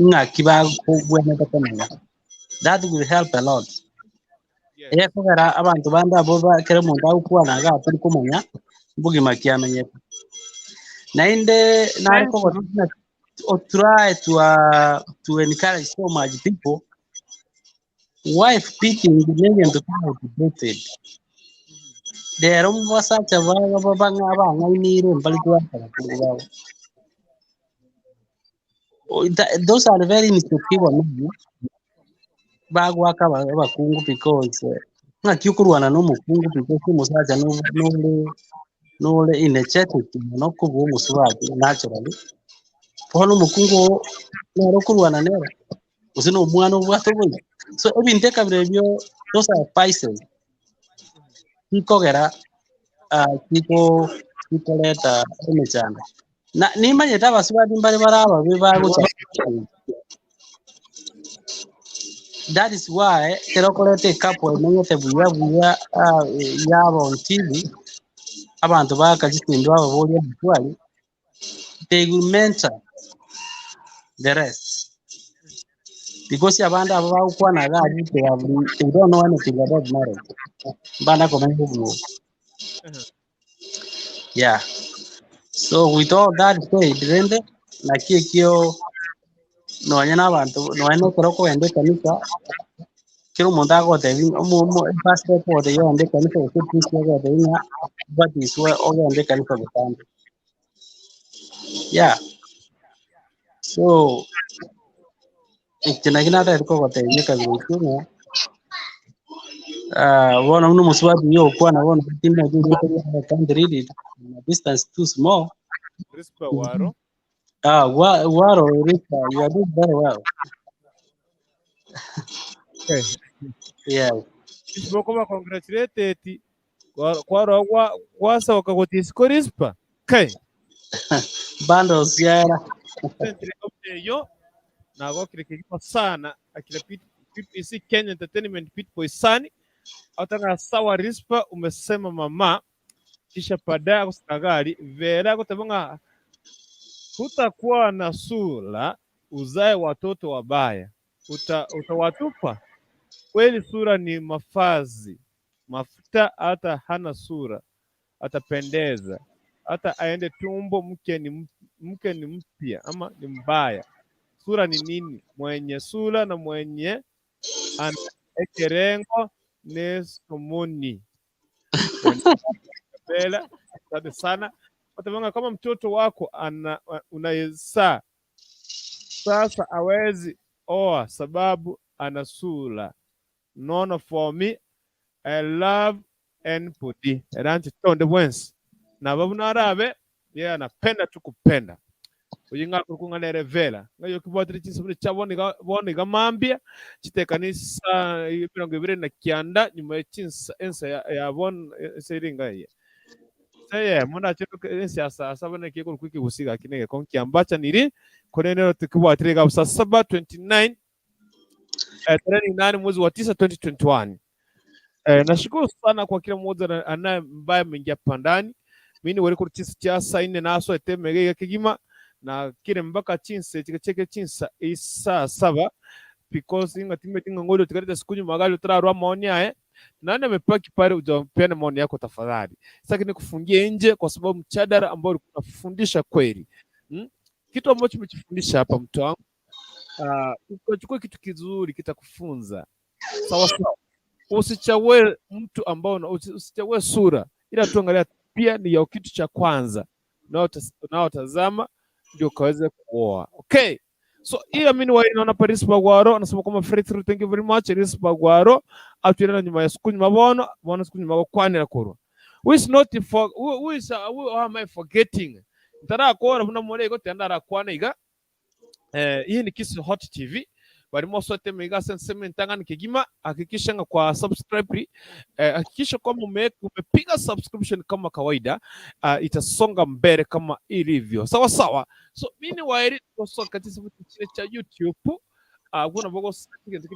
ng'aki bakobwenete komenya. That will help a lot. Ekogera abantu bande abo kere omonto agokwana iga atari komanya mbogima ki amenyete. Naende nare kogotebia try to encourage so much people wife beating negento kera outdated. Rero mubasacha bang'ainire mbari gwaka abakungu babo. Those are very insecure men bagwaka abakungu because ng'aki okorwana na omokungu because omosacha nore nore energetic mono kobua omosubati naturally. Bono omokungu nere okorwana nere gose na omwana obwate oboigo. So ebinto ekabira ebio those are vices bikogera bikoreta emechando. Na nimanyete abasubati mbare bare ababe bagocha. That is why kero okoreta ekapo emenyete buya buya yaba on TV abantu bakagitindwa ababoria amaswali they will mentor the rest because abandi abo bagokwana iga abwo they don't know anything about marriage mbana komenya obwo. Yeah, So with all that said, rende naki ekio nonya na abanto nonya na ekero okogenda ekanisa, kera omonto agotebi epastor ekogotebia ogende ekanisa gose epriest egotebia ng'a obatiswe ogende ekanisa botambe. Yeah. So ekio naki natagete kogotebia ekabira ekio ng'a bono buna omosubati oyio ogokwana bono timanyeti erieta riaye, I can't read it, my distance too small. Rispa Waro. Ah, Waro, Rispa, you are doing very well. Okay. Yeah. Bokoba congratulated kwarwa gwasoka gotisiko Rispa. Okay. Bundles, yeah. Eyo nagokire kigima sana akira PPC Kenya Entertainment Pit Boy Sani atanga sawa Rispa umesema mama kisha baadaye kusitagari vera kutabanga hutakuwa na sura uzae watoto wabaya utawatupa kweli. Sura ni mafazi mafuta, hata hana sura atapendeza, hata aende tumbo mke ni mpya ama ni mbaya. Sura ni nini? Mwenye sura na mwenye ana ekerengo ni sumuni. Bela, asante sana. Watamanga kama mtoto wako ana unayezaa sasa awezi oa sababu ana sura nono. For me I love anybody eranchi tonde bwensi na babu narabe yeye anapenda tu kupenda uyinga kurukung'anere vela ngayo kibwatire chisubire chaboniga boniga mambia chitekanisa 29 nyuma y'chinsa ensa ya bon seringa ye seye muna chiro ensa ya saa saba ne kiko kwiki kinege konki ambacha niri konenero tukibwatire ga saa 7:29 tarehe 8 mwezi wa 9 2021. Nashukuru sana kwa kila mmoja anaye ambaye ameingia pandani mini wali kuri chisa cha saa 4 naso etemege kigima na kile mpaka chinse chikecheke chinsa isa 7 because inga time tinga ngodo tikareta siku nyuma gali utararwa maoni aye nani amepaki pale ujapeana maoni yako tafadhali. Sasa nikufungie nje kwa sababu mchadara ambao ulikuwa unafundisha kweli. Kitu ambacho umechifundisha hapa mtu wangu, ukachukua kitu kizuri kitakufunza. Sawa sawa. Usichague mtu ambao usichague sura, ila tuangalia pia ni ya kitu cha kwanza unaotazama ndio kaweze kuoa. Okay. So ila mimi wa naona Paris Bagwaro anasema kama free through, thank you very much Paris Bagwaro atwirana nyuma ya siku nyuma bono bono siku nyuma kwanira kurwa. Who is not for who is who am I forgetting? Ntara kuona muna mole iko tandara kwana iga. Hii ni Kisii Hot TV. Barimo sote mega senseme ntanga nikigima hakikisha nga kwa subscribe, hakikisha kwamba umepiga subscription kama kawaida, itasonga mbele kama ilivyo. Sawa sawa. So mimi waeri tosoka katika chine cha YouTube kuna bogo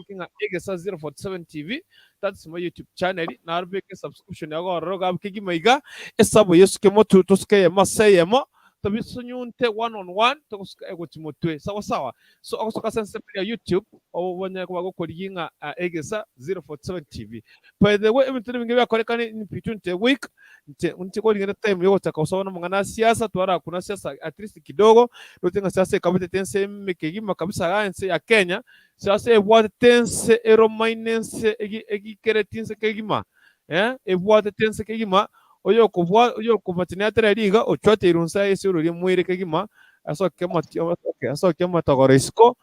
kinga Egesa 047 TV, that's my YouTube channel na arbeke subscription yago roga kigima iga esabo Yesu kemo tusuke maseyemo tabisunyunte one on one tokusuka ego timotwe sawa sawa. So akosoka sense ya YouTube obonye kwa gokoriginga Egesa 047 TV. By the way ebintu bingi byakorekana in between the week nte ko time yo takosona mungana siasa twara kuna siasa at least kidogo rotenga siasa ikabete tense mekegima kabisa ense ya Kenya siasa ebwate tense eromainense egikere tense kegima ebwate tense kegima oyo kubwa oyo kubatini atera liga ochwate irunsa ese ururi mwire kegima asoke mati asoke matagorisko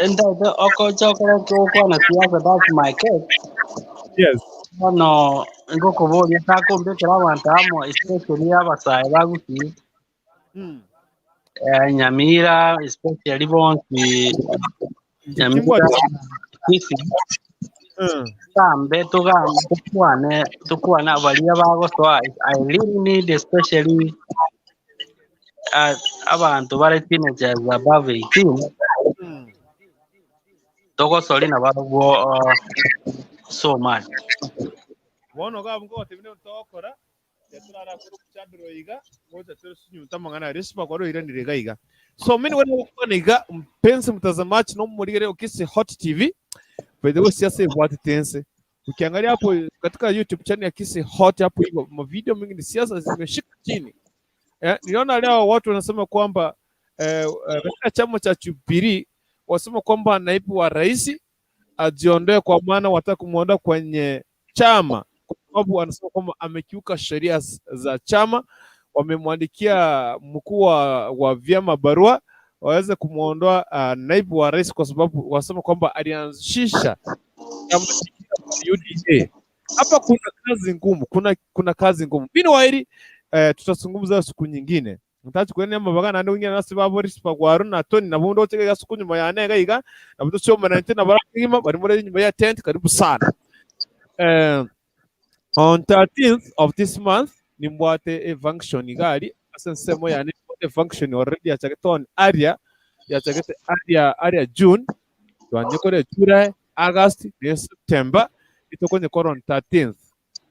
And okona siasa, that's my case. Yes. No ngokuboria takumbikira abantu amo especially abasae bagusi Nyamira especially bonsi Nyamira Kisii tambe tukwane tukwana baria bagosoa. I really need especially abantu bare teenagers above 18 togosori na barwo so much bono gabo tebine tokora yaturara kuri kuchandiro iga ngoja tusunyuta mangana rispa kwa ro iranire iga. So mimi wana kwa mpenzi mtazamaji no muligere Kisii Hot TV. By the way siasa ibwate tense. Ukiangalia hapo katika YouTube channel ya Kisii Hot hapo hivyo mavideo mingi ni siasa zimeshika chini. Niliona leo watu wanasema kwamba katika chama cha Jubilee wasema kwamba naibu wa rais ajiondoe, kwa maana wataka kumwondoa kwenye chama kwa sababu wanasema kwamba amekiuka sheria za chama. Wamemwandikia mkuu wa vyama barua waweze kumwondoa naibu wa rais kwa sababu wasema kwamba alianzisha chama cha UDA. Hapa kuna kazi ngumu, kuna kazi ngumu. Meanwhile, tutazungumza siku nyingine ntachi kwene amabaga nande wingine nasi ba Boris Pagwaru na Tony na bundo tege siku nyuma ya nega iga na buto sio mana na barakima bari muri nyuma ya tent. Karibu sana. On 13th of this month nimbwate a function igari asensemo yani a function already yachagete on area yachagete area June twanje kore July, August ne September itokonye koro on 13th,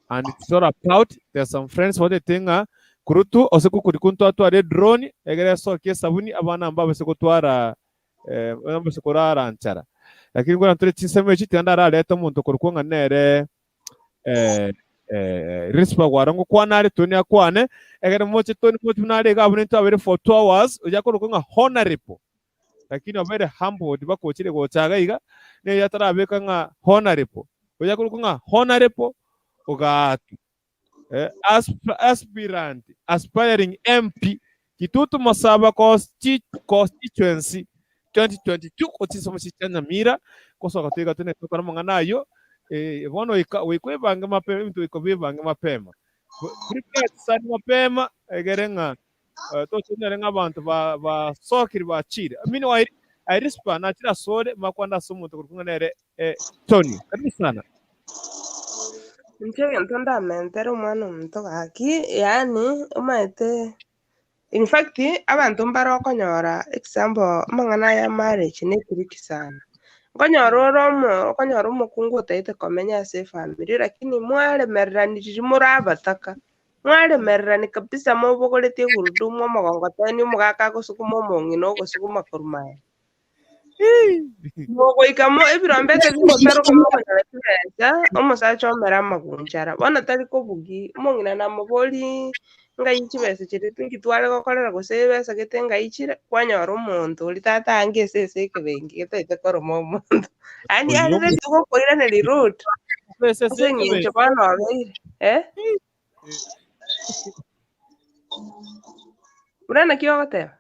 and it's all about there's some friends what they think kurutu ose kukuri kuntu atware drone egere sokie sabuni abana mba bese kutwara bese kurara nchara, lakini ngora ntore chinsemo echi tanda arareta omonto korokwo ng'a nere rispa gwarango kwana ari toni akwane egere moche toni moche nare iga abune ntabere for 2 hours oja korokwo ng'a honorable, lakini obere humble bakochire gochaga iga ne yatarabeka ng'a honorable oja korokwo ng'a honorable ogatu aspirant aspiring MP Kitutu Masaba constituency 2022 kochisomo chicha Nyamira kosoka tuiga tene tukora mang'ana ayo bono wikwebange mapema ebinto bikobibange mapema prepare sana mapema egere ng'a tochenyere ng'a abantu basokiri bachire. Meanwhile, irispa nachira sore makwanda somuntu kurkunga nere Tony, karibu sana. Inche egento ndamentere omwana omonto gaki, yaani omanyete in fact abanto mbare okonyora example amang'ana aya marriage ne tricky sana. Nkonyora ore omo okonyora omokungu otaete komenya ase efamily lakini mwaremereraniri morabataka mwaremererani kabisa mobogoretie egurudumu omogongoteni omogaka agosukuma omong'ina ogosukuma korwa maega. Mogoika mo ebirombete bigotara okomokonyora chibesa omosacha omere amagunchara bono tari kobugi omong'ina namobori ngai chibesa chiri nkitware gokorera gose ebesa gete ngai chire kwanyora omonto ori tata ange ase ase ekebenki getaete koroma omonto yani Oyo arire tugokoiraneri road ese ase eng'encho ekebenki bono obeire buna naki ogoteba.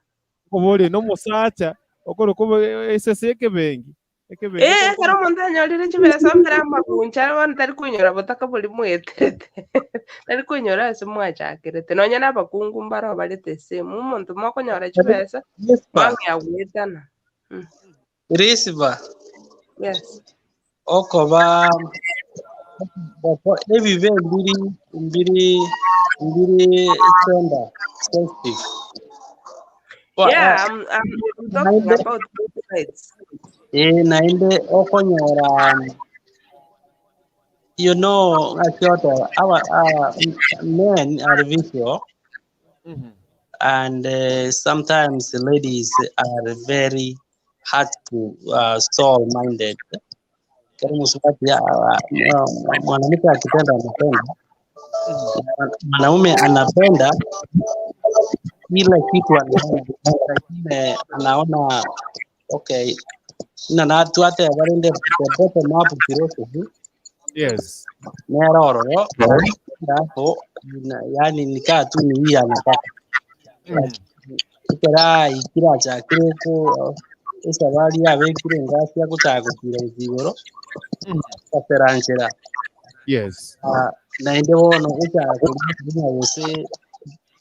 Kobori nomosacha okorokwo esese ekebenki ekebenki Ekero omonto anyorire chibesa omere amagunchara bono tari koinyora botaka bori mweterete tari koinyora ase mwachakerete nonya na abakungu mbaro barete esemo omonto mokonyora chibesa Rispa, mwang'ea gwetana. Rispa, Yes. okoba ebibe mbiri mbiri mbiri gender sensitive. Yeah, I'm talking Naende about both sides. Naende okonyora actually our men are visual and sometimes the ladies are very hard to soul minded. Kama msubati mwanamke akipenda anapenda, mwanaume anapenda kila kitu anaona, lakini anaona okay na twate barinde the bottom up philosophy. Yes. Nerororo hapo yani nikaa tu ni hii anataka ikera ikira chakire ko esabari yabekire ngasi yaguchaka gutira igoro kaseranchera. Yes. Naende bono uchaka kuria gose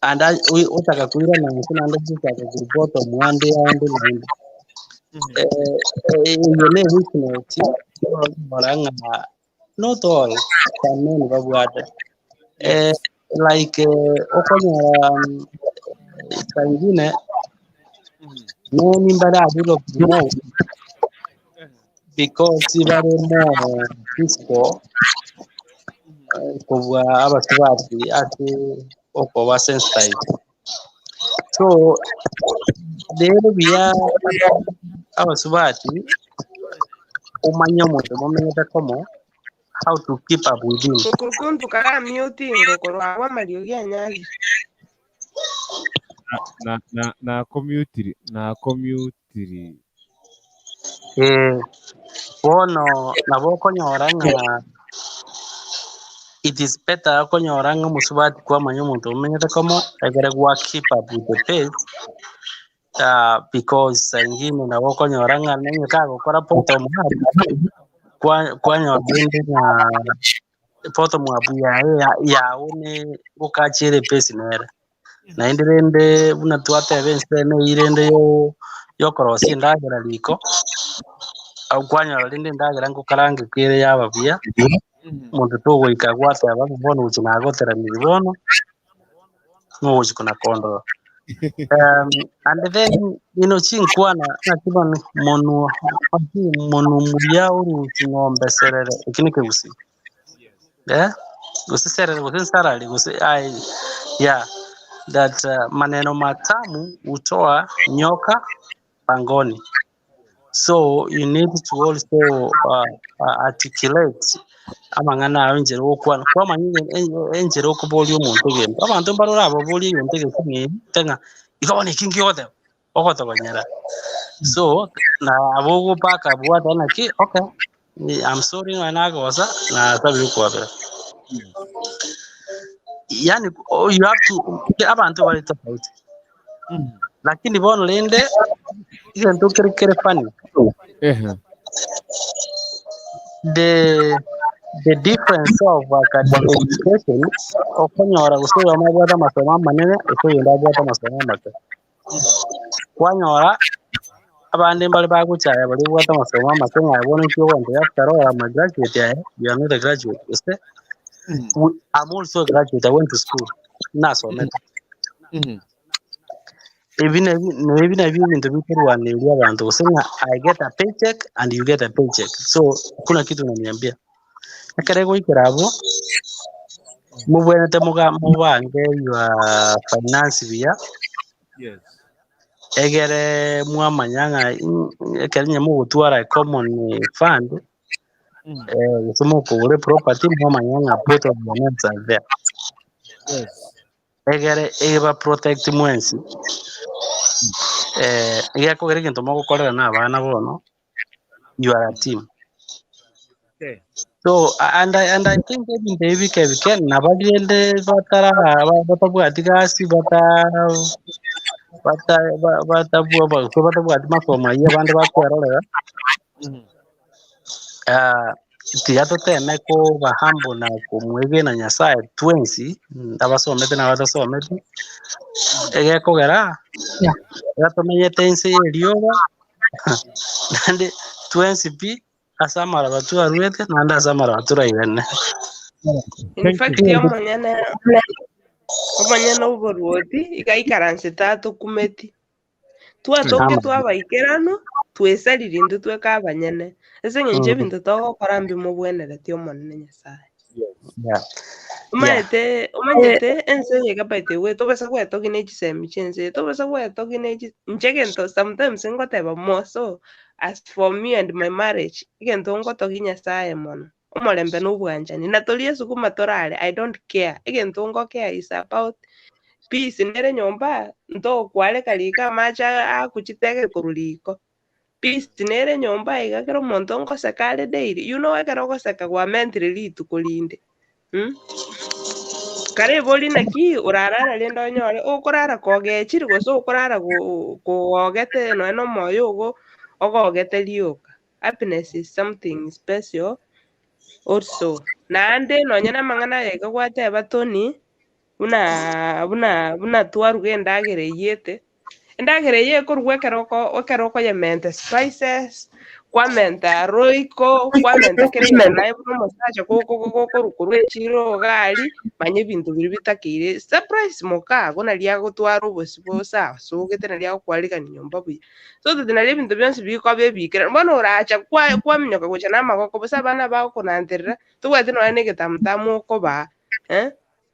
anda utaka kuira na nse nande uchaka kuribota mwande ande naende iyo ne weakness oranga not all some men babwate like okonyora sangine men mbara develop more because bari more physical kubwa abasubati ati okoba sensitized so rero bia abasubati umanye omonto momenyete komo how to keep up with him. Kukuntu kara muting gokorwa wa mariogi anyari. Na na na commute na commute. Bono nabo okonyora ng'a it is better okonyora ng'a omosubati kwamanya omonto omenyete komo ekere gwa keep up with the pace, because saa ingine nabo okonyora ng'a nonye kagokora bottom up, kwanyora rende ng'a bottom up yaye yago ne gokachera epace nere. Naende rende buna twateba ense ene eywo rende yokorosia endagera riko, kwanyora rende endagera ngokarangeka ere yaba buya, omonto togoika gwateba ng'a bono gochia nagoteranirie bono, nogochia konakondora. And then chinkwana naki bono monwa naki monwa muya orusia ng'ombe serere eki nekegusii. Eh? Gose serere gose nsarari gose ai yeah that maneno matamu hutoa nyoka pangoni. So you need to also articulate amang'ana ayo enchera ogokwana kwamanya enchera okoboria omonto egento abanto mbare orababorie egento egekong'eni ng'a igo bono eki nkigoteba ogotogonyera so nabo ogopaka bwata naki okay I'm sorry nonya nagosa nasabire okwabera yani oh, you have to abanto bari tofauti lakini bono rende egento kere kere funny the difference of education okonyora gose oyomo abwate amasomo amanene ase oyonde abwate amasomo amake kwanyora abande mbare bagochaya baria babwate amasomo amake ng'a bono inki ogontebia after all I'm a graduate aye you are not a graduate gose I'm also a graduate I went to school nasomete ebi nebi nabio ebinto bikorwaneria abanto gose ng'a I get a paycheck and you get a paycheck so hakuna kitu unaniambia ekere goikera abwo mobwenerete mubange your finance buya egere mwamanya ng'a ekero onye mogotwara a common fund gose mokogora property mwamanya ng'a both of your names are there egere eba protect mwensi egekogera egento mogokorera na abana bono you are a team. So and I think ebinto ebi bike bike nabarende batara batabwati gasi bata bata batabwa batabwati masomo aywo abande bakwerorera tiga toteme koba humble na komwegena Nyasaye twensi abasomete na abatasomete egekogera gatomenyete ense ya erioba naende twensi pi ase amaraba twarwete naende ase amaraba turairane. In fact, omonyene omonyene oborwoti igaikaransete atokumeti twatoke twabaikeranu twesariri intwe tweka abanyene ase eng'encho ebinto togokora mbimobwenereti omonene Nyasaye. Omanyete omanyete ense eye ekabaete gwe tobasa gwetogi na chisemi chia ense eye, tobasa gwetogi na inche egento sometimes ngoteba more so as for me and my marriage, egento ngotogi Nyasaye mono, omorembe na obwanchani, na toria esukuma torare I don't care, egento ngokea is about peace nere nyomba, ntokwareka riko amache agochitege korwa riko. Peace nere nyomba iga ekero omonto ngoseka are daily, you know ekero ogoseka gwamentire rituko rinde. Kare ebori naki orarara rende onyore okorara kogechire gose okorara kogogete nonya na omoyo ogo ogogete rioka. Happiness is something special also. Naende nonya na amang'ana aya iga gwateba Tony, buna buna buna twaruga endagera eywo endagera eywo ekorugwa ekero ekero okoyementa spices, kwamenta royco, kwamenta kera egento naye buna omosacha gokorwa echiro iga aria, manya ebinto biria bitakeire surprise mokago nari agotwara obosio bosa asogete nari agokwarigania nyomba buya. So toti nari ebinto bionsi bikoba ebikera, bono oracha kwaminyoka gocha na amagoko bosa abana bagokonanterera, tobwati nonya na egetamutamu okobaa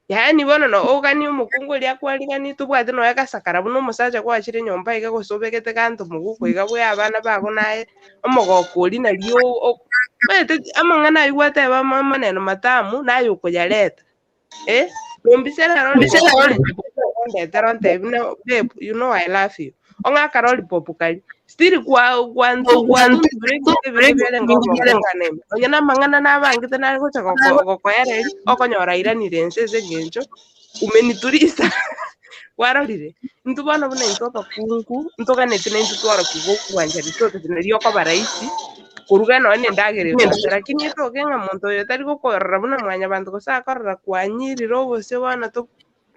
Yaani bono no ogani omokungu oria akwarigani tobwati nonya gasakara buna omosacha gwachire nyomba iga gose obegete ganto moguko iga bwe abana bago naye omogoko oria nari omanyete amang'ana aywo gwateba amaneno matamu naye okoyareta. Nombise rero Okondetera ontebi buna babe, you know I love you. Ong'aka lollipop kari. Still kwa kwantumbire ebinto bire biarenge obogokana ime. Onye na amang'ana nabangete nare gocha gokoereria, okonyora airanire ense ase eng'encho umeniturisa. Kwarorire, intwe bono buna intwe abakungu, ntoganeti na intwe twarokigwa obwanchani totoche nario okoba rahisi, koruga nonye na endagera egocha. Lakini etoke ng'a monto oyo tari gokorora buna mwanyabanto gose akorora kwanyirire obosio bono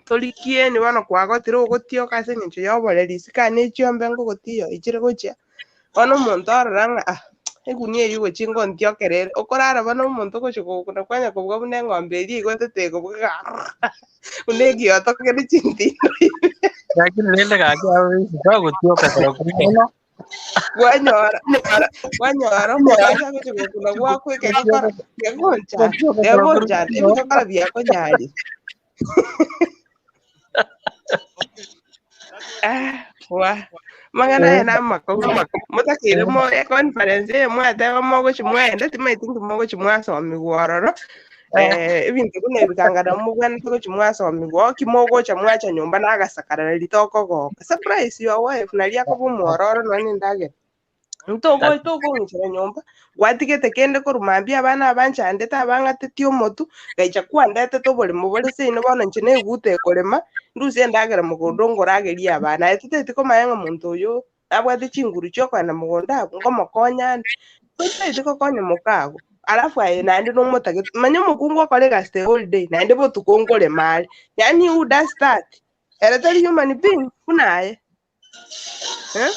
torikieni bono kwagotire ogotioka ase eng'encho ya oboreri isiko aa na echiombe ngogotiyo echire gochia, bono omonto orora ng'a ah, egunia eywo gochia ngontiokera ere, okorara bono omonto ogochia gokuna kwanya kobua buna eng'ombe eria eigwetete ekobua buna egioto kere chintindo ime. Lakini rende gaki bagotioka kero mono. Kwanyora kwanyora omosacha agochia gokuna gwakwa ekegokora gegoncha gegoncha ebigokora biakonyarire. Ah, wa mang'ana aya namakong'u motakeire mo econference eye mwateba mogochi mwaenda timaeti nki mogochi mwasomigwa ororo ebinto buna ebikangana mobwenerete gochi mwasomigwa oki mogocha mwacha nyomba na agasakarara ritokogoka surprise your wife nari akoba omwororo nonye na endagera. Tokong'ichera nyomba, gwatigete kende korwa mambia abana abanchandete abang'atetie omotu, gaicha kwandetete oboremo bore seino bono inche neguta ekorema, ndusie endagera mogondo ngoragerie abana. Aye totaeti komanya ng'a monto oyo nabwate chinguru chiokogenda mogondo abwo, nkomokonya ande, totaeti gokonya mokago. Alafu aye naende nomotagete, manya omokungu okore egasi the whole day, naende botuko nkorema are, yaani who does that? Ere tari human being buna aye? Eh?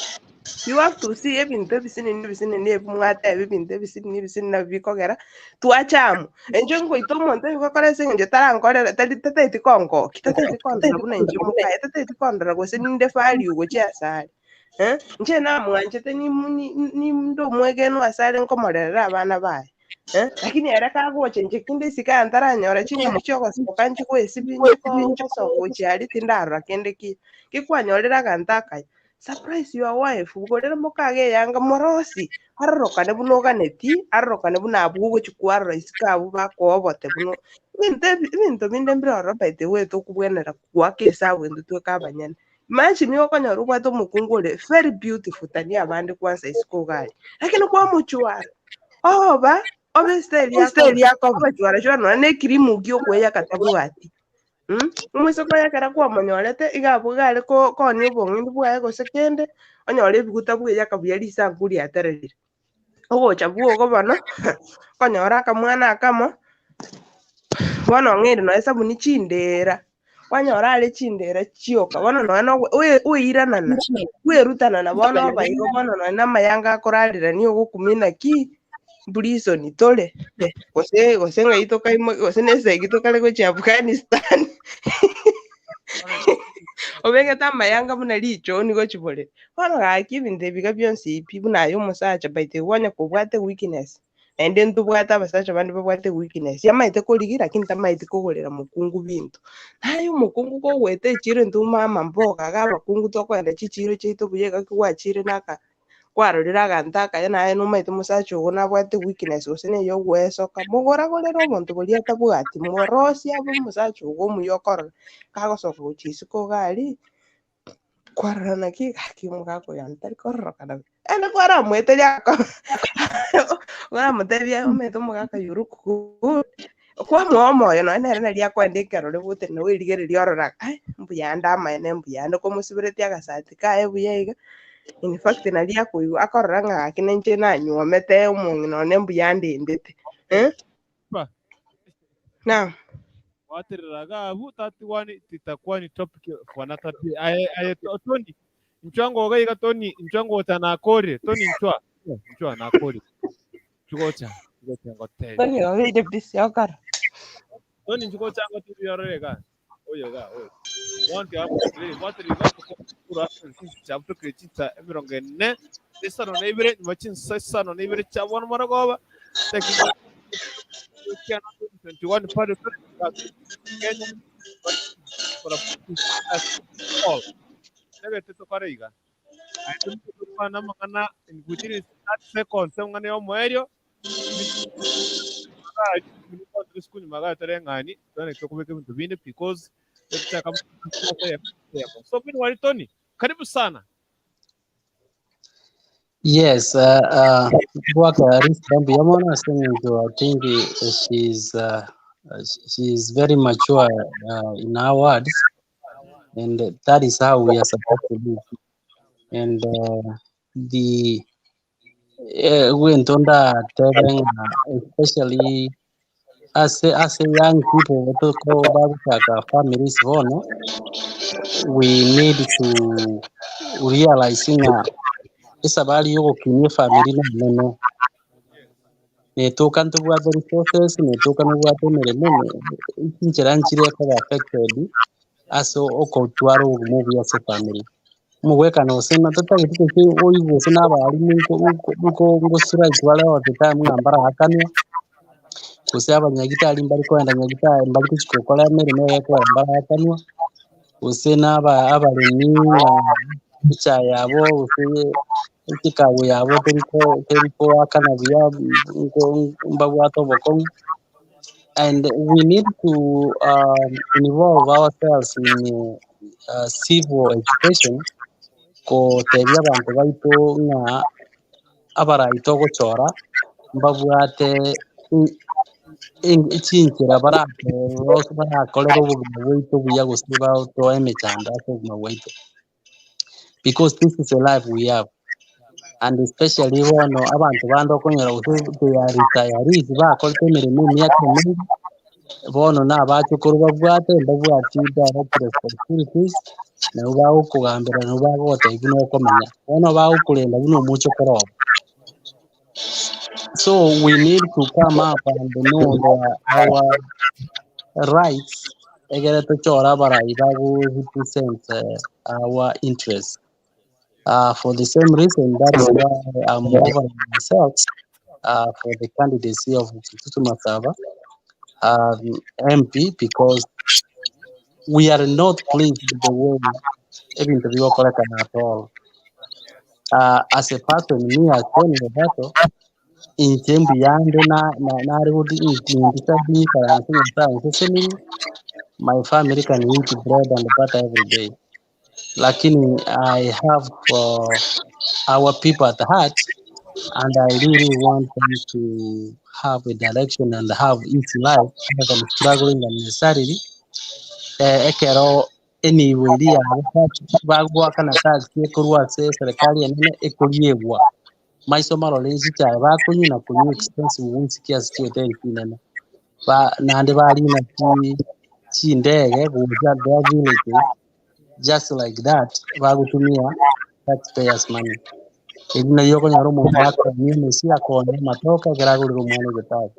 You have to see ebinto ebisinini ebisinini ebi mwateba ebinto ebisinini ebisinini nabio bikogera twacha amo. Inche ngoita omonto ebigokora ase eng'encho tarankorera tari tataeti kongokia, tataeti kondora buna inche mokaye, tataeti kondora gose ninde value gochia asare. Eh? Inche namwanchete nimu ni ninde omwegenwa asare nkomorerera abana baye. Eh? Lakini ere kagocha inche kinde isiko aya ntaranyora chinguru chiogosoka nchi goesibia nchi gosoka gochia aria tindarora kende ki. Gekwanyorire aganto akaya, surprise your wife, gorera mokaga eyanga morosie, arorokane buna oganeti, arorokane buna abwo ogochia kwarora isiko abwo bakoa obote buna ebinto ebi ebinto binde mbire ororo by the way tokobwenera goaka esabu intwe tweka abanyene. Imagine okonyora obwate omokungu ore very beautiful than abande kwanza isiko iga aria, lakini kwamochwara, oba obe estyle yakoba, obachwara chwara nonya na ecream giokoeyaka tabwati. Omoiseke oye ekero kwamonyorete, iga abwo iga are koonia obong'aini bwaye gose kende, onyore ebiguta bweyaka buya risanku riatererire. Ogocha bwogo bono, okonyora akamwana akamo, bono ong'eire nonya esabuni chindera, kwanyora are chindera chioka, bono nonya na oiranana, bwerutanana bono oba igo bono nonya na amayanga akorarerania ogokumia naki, prison tore, gose gose ng'ai tokaimo gose na esegi tokare gochia Afghanistan. Obegete amayanga buna richoni gochia borere. Bono gaki ebinto ebi iga bionsi pi buna aye omosacha by the way onye kobwate weakness, naende ntobwate abasacha bande babwate weakness, yamaete korigia lakini tamaeti kogorera mokungu binto. Naye omokungu kogoeta echiro intwe mama mboga iga abakungu tokoenda chichiro chiaito buya iga gwachire na aka kwarorire aganto akaya naye nomaete omosacha ogo nabwate weakness gose na eyogoesoka, mogoragorere obonto boria atabwati, morosie abe omosacha ogo omuya okorora, kagosoka gochia isiko iga aria, kwarora naki gaki omogaka oyo ntari kororokana buya. Naende kwaramoeteria kwaramotebia omanyete omogaka you look good, kwamoa omoyo nonya nere nari akoenda ekerore gotenena oerigereria orora ai mbuyande amaene mbuyande, komosiberetie agasati kaye buya iga, in fact nari akoigwa akorora ng'a gaki ninche nanyuomete omong'ina one mbuya andendete eh. Pa. Naam. Gwaterera iga abwo tatiwani titakwani topic for another day. Aye aye Tony inchwa ngoga iga Tony inchwa ngocha nakorire Tony inchwa inchwa nakorire nchugocha nchugocha ngotebie Tony obeire busy okora. Tony nchugocha ngotebie orore iga oyo iga oyo bono tiga gwaterera iga kura chabutokire chinsa emerongo ene na isano na ibere nyuma chinsa isano na ibere chia bono marogoba dakika 21 pale Kenya all negete tokore iga tukwana amang'ana in within 30 seconds amang'ana ya omoerio kunyuma gatore ng'ani tone tokobeka ebinto binde because So mimi wali Tony, karibu sana. Yes, Bwaka Ruth Yamona saying to, I think she's very mature in her words, and that is how we are supposed to live. And the wentonda telling, especially as a young people bagushaka families bono, we need to realize ng'a esabari yogokinia efamily nonene netuka ntobwate resources, netuka nobwate emirimo, chinchera nchire ekoba affected ase okotwara obogima obuya ase efamily. Omogwekano gose totagete gose oigwe gose na abarimu nko ngostrike bare all the time ng'a mbarahakanwa, gose abanyagitari mbari kogenda nyagitari mbari gochika gokora emeremo eye ekogera mbarahakanwa, gose na abaremi ng'a echae yabo gose ekikabu yabo terikoakana buya mbabwate obokong'u. And we need to involve ourselves in civil education kotebia abanto baito ng'a abarai togochora mbabwate chinchera barakorera obogima bwaito buya gose batoe emechando ase obogima bwaito, because this is a life we have. And especially bono abantu bande okonyora gose they are retirees bakorete emirimo emiaka emingi, bono na abachukuru babwate mbabwati direct responsibilities, nabo bagokogambera nabo bagogotebia buna okomenya, bono bagokorenda buna omochokoro obo. So we need to come up and know our rights egere tochora abarai bago represent our interests. For the same reason, that is why I'm offering myself for the candidacy of Kitutu Masaba MP, because we are not pleased with the way ebintu byokorekana at all. As a person, me as Tony Roberto, inche mbuyande my family can eat bread and butter every day. Lakini I have our people at heart, and I really want them to have a direction and have easy life rather than struggling unnecessarily. Ekero anyway bagwakana tax ekorwa ase serikali enene ekoriegwa maiso marore chichae bakunywa na kunywa expensive whisky ase chihoteli chinene naende barina chindege gocha their villages just like that bagutumia taxpayers money. Eri nayo okonyora omonto akonya emesi akonya amatoke ekero agorire omwana egetabu.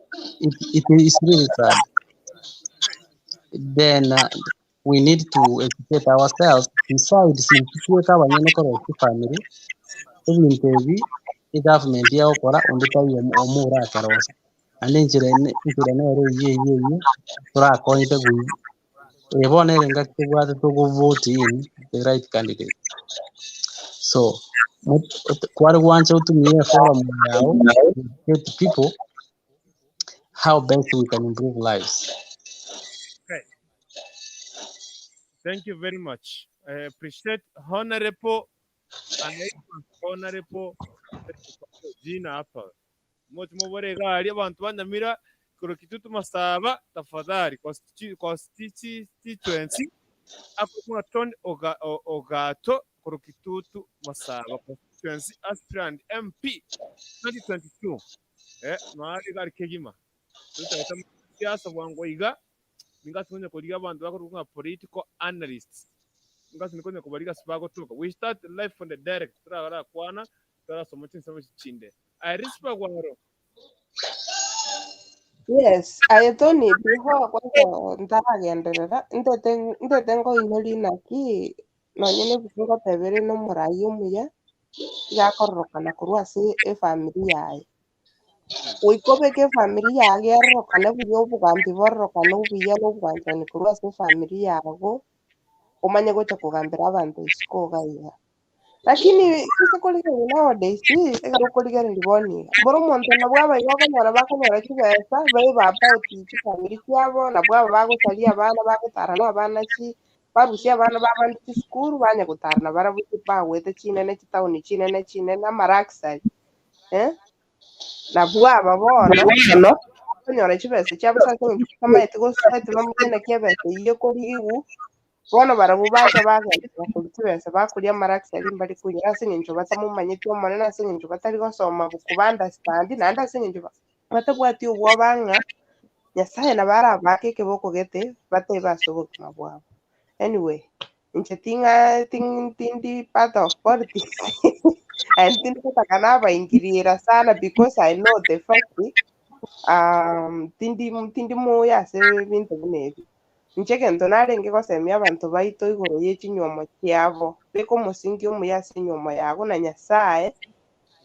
It is really sad. Then we need to educate ourselves besides intitweka abanyene korora chifamily ebinto ebi egovernment yagokora onde tari omura akarosa naende enchera enchera nere eywo eywo eywo torakonyete bono ere ngaki tobwate togovote in the right candidate. So kwari gwancha otumie forum yao to people how best we can improve lives. Okay. Thank you very much. I appreciate Honorable anaitwa Honorable jina hapa. Motimobore gari abantu banyamira kuro Kitutu Masaba tafadhali constituency hapo kuna Tony Ogato kuro Kitutu Masaba constituency aspirant MP 2022. Mahali gari kegima. Tutaita siasa bwango iga ningasi kuriga abantu bakora political analysts. Ngasi nikonya kubariga sibago tuka. We start live from the direct. Turagara kwana turasoma chinsemo chinde. I respect gwaro. Yes, aye Tony, before kwanza ntaragenderera, ntete ngoinyori naki nonye nebuku ngotebere na omorai omuya igakororokana korwa ase efamily yaye. Goika obeke efamily yaye erorokane buya obogambi bororokane obuya na obwanchani korwa ase efamily yago, omanye gocha kogambera abanto isiko iga iga. Lakini ase korigereria nowadays, ekero okorigereria bono iga, mboro omonto nabwo abaiga okonyora bakonyora chibesa, baiba about chifamiri chiabo, nabwo aba bagosaria abana bagotara na abana chi barusia abana babande chisukuru banya gotara nabarabwo bagwete chinene chitaoni chinene chinene amaraxury, eh? Nabwo aba bono bakonyora chibesa chiabo ase eng'encho bamaete gosweti bamanye naki ebesa eywo ekorigwa. Bono barabwo bacha bagenda bakoria chibesa bakoria amaraxury mbari koinyora ase eng'encho batamomanyeti omonene ase eng'encho batari gosoma koba understand naende ase eng'encho batabwati obwoba ng'a Nyasaye nabo arabake ekeboko gete batebe ase obogima bwabo. Anyway, inche ting'a tindi part of politics and tindi gotaka nabaingiriera sana because I know the fact tindi moyo ase ebinto buna ebi. Inche egento narenge gosemia abanto baito igoro ya chinywomo chiabo, beka omosingi omuya ase enywomo yago na Nyasaye,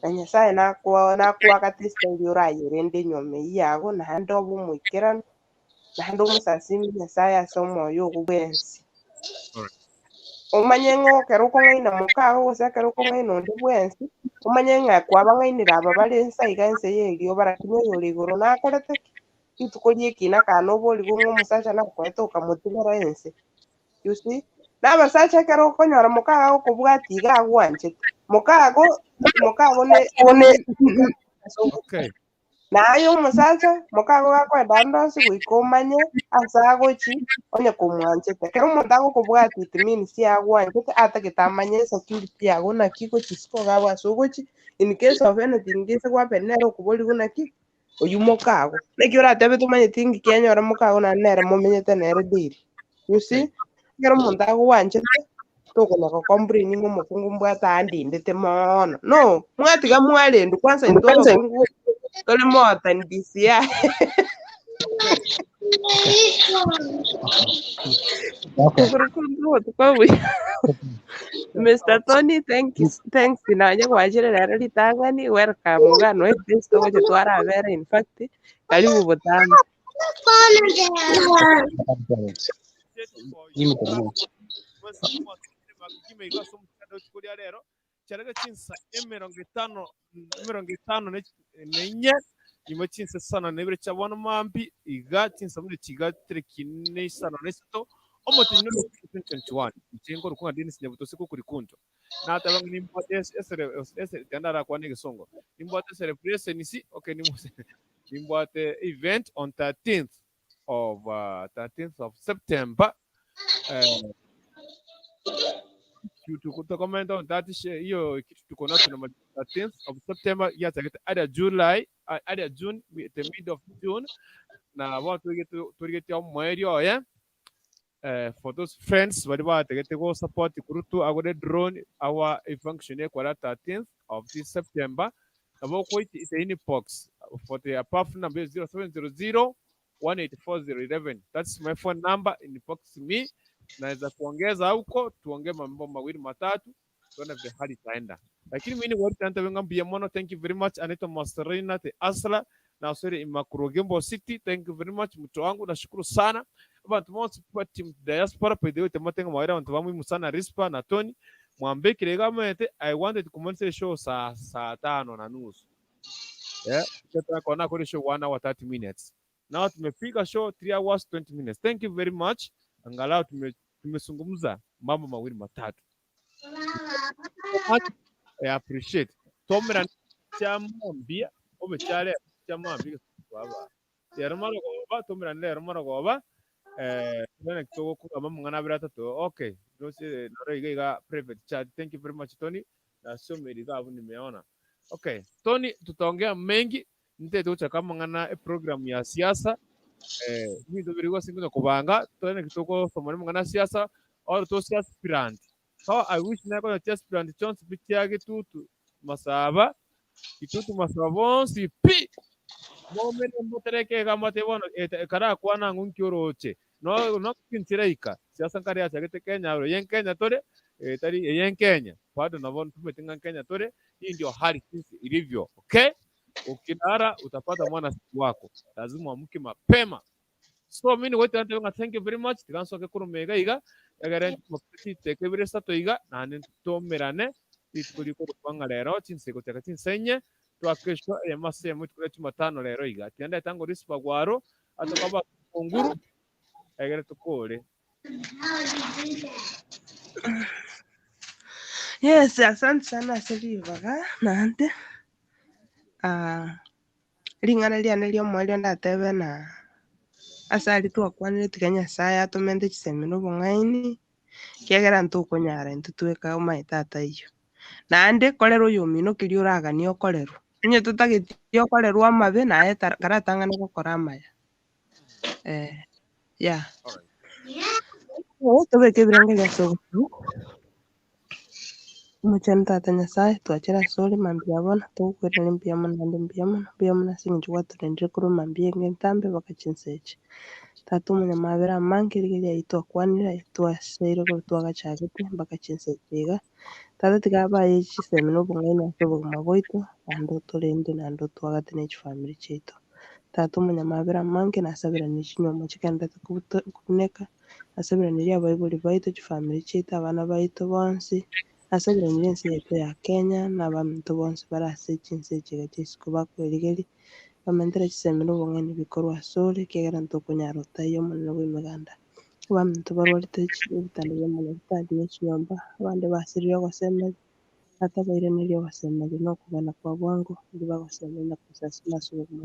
na Nyasaye nakoagate estyle orayerende enywomo eywo yago naende obe omoikeranu, naende omosasimi Nyasaye ase omoyo ogo bwensi. Omanye ng'a ekero okong'aina mokago gose ekero okong'aina onde bwensi, omanye ng'a kwabang'ainire aba bare ense iga ense ya erioba lakini oyore igoro nakorete ki? Rituko ria ekina kana oborigwe ng'a omosacha nakoete okamotigera ense. You see? Na abasacha ekero okonyora mokago agokobwatia iga agwanchete, mokago ne naye omosacha mokago gakoenda ande onsi goika omanye ase agochi onye komwanchete. Ekero omonto agokobwatia it means agwanchete atagete amanye insecurity yago naki gochi isiko iga ase ogochi in case of anything gese gohappen nere okoborigwa naki oywo mokago. Naki oratebe tomanyeti ng'iki kianyora mokago naende nere momenyete nere daily. You see? Ekero omonto agogwanchete tokonya gocomplain ng'a omokungu mbwate andindete moono. No, mwatiga mwarendwa kwanza intwe abakungu tore more than DCI. Obotuko obuya. Mr. Tony, thank you, thanks nonye gwachire rero ritang'ani, welcome iga noe place togocha twarabera in fact, karibu botambe. Give me the minute. Kuria rero kyarega chinsa 54 nyuma chinsa 52 chabona mambi iga chinsa muri kiga tariki 53 omotenyi no 2021 ichengo rukunga Dennis Nyabuto siko kuri kunjo natabanga nimbwate esere esere tandara kwa n'igisongo nimbwate celebration si okay nimbwate event on 13th of September tuko comment on that hiyo kitu tuko nayo tuna 13th of September yatagete either July, either June, the mid of June na watu turigete omweri oye for those friends bari bategete go support kurutu agore drone our function ekwara 13th of this September nabo koiti ite inbox for the apart number 0700 184011. That's my phone number. Inbox me, naweza kuongeza huko tuongee mambo mawili matatu tuone vile hali itaenda, lakini mimi ni wali wenga mbia mono. Thank you very much. Anaitwa Masterina the Asla na sorry Imakurogembo City. Thank you very much mtu wangu, nashukuru sana abantu bonse pa team diaspora. By the way, tematenga mawira abantu bamuhimu sana, Rispa na Tony mwambekire gamete. I wanted to commence show saa 5:30, yeah, kona kuri show 1 hour 30 minutes. Now tumepiga show 3 hours 20 minutes. Thank you very much. Angalau tumezungumza mambo mawili matatu. I appreciate tomera chamambia obechale chamambia baba rero marogoba tomera rero marogoba none kitoko kugamba mung'ana abere atatu. Okay, nose naro iga iga private chat. Thank you very much, Tony. Nasomeri gabu nimeona. Okay, Tony, tutaongea mengi nite tucha kama ng'ana e program ya siasa bintu biri gose ng'ina kubanga tone kitoko somani mung'ana siasa or to aspirant. So I wish nako na aspirant chonse pitia gitutu masaba kitutu masaba bonsi pi momene mutereke gamate bono kara kwana ngunki oroche no no kintireika siasa nkari achagete Kenya ro yen Kenya tore tari yen Kenya bado nabona tumetinga Kenya tore. Hii ndio hali jinsi ilivyo. Okay, ukilala utapata mwana wako, lazima uamke mapema. So mimi wote nataka thank you very much. Tigansoke kurumega iga egere teke bire sato iga nane tomerane. Rituko rikorokwa ng'a rero chinseko chaka chinsenye twakeshwa emase emo rituko ria Jumatano rero iga. Tiga ndete Rispa gwaro atoka nguru egere tukore. Yes, asante sana ase ribaga naende ring'ana riane ria omoerio ndatebe na ase aria twakwanire tiga Nyasaye atomente chisemi na obong'aini kiagera ntokonyara intwe tweka omanyete ataiyo. Naende korera oyo omino keria oraganie okorerwa. Onye totageti okorerwa amabe naye karatang'ana gokora amaya. Yeah. Tobeke ebirenge ase obosio. Omochenu tata Nyasaye twachera ase ore mambia bono togokwerera mbuya mono naende mbuya mono mbuya mono ase eng'encho gwatorendire korwa mambia enge entambe mpaka chinsa echi. Tata omonyamabera amange rigeria aye twakwanire aye twaseire korwa twagachagete mpaka chinsa echi iga. Tata tiga abaye chisemi na obong'aini ase obogima bwaito naende otorende naende otwagate na echifamiri chiaito. Tata omonyamabera amange nasaberanie chinyomba chigendete kobuneka nasaberanirie abaibori baito chifamiri chiaito abana baito bonsi nasaberanirie ense yaito ya Kenya na abaminto bonsi bare ase chinse echi iga chia isiko bakoerigeria bamentere chisemi na obong'aini bikorwa ase ore ekiagera ntokonyara otaiyo omonene bwa emeganda. Abaminto barwarete ebitanda bia omonyagitari na echinyomba abande basirire ogosemeria tata bairanerie ogosemeria na okogana kwa bwango erio bagosemeria na kosasima ase obogima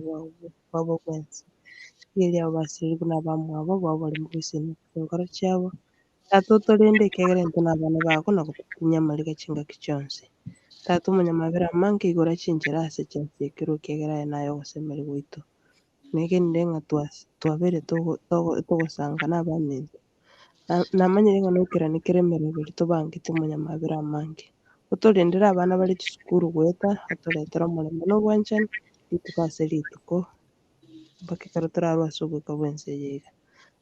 bwabo bwensi. Rigeria abo basirire buna abamwabo bwabo bari mogoisaneria chinkoro chiabo tata otorende ekiagera intwe na abana bago na gototinyia amariga chingaki chionsi. Tata omonyamabera amange igora chinchera ase chiasekirwe ekiagera aye naye ogosemeria gwaito. Negenire ng'a twabere togosanga na abaminto. Namanyire ng'a nokerani kere emeroberi tobangete omonyamabera amange. Otorendere abana bare chisukuru goeta otoretere omorembe na obwanchani rituko ase rituko mpaka ekero torarwe ase oboika bwa ense eye iga.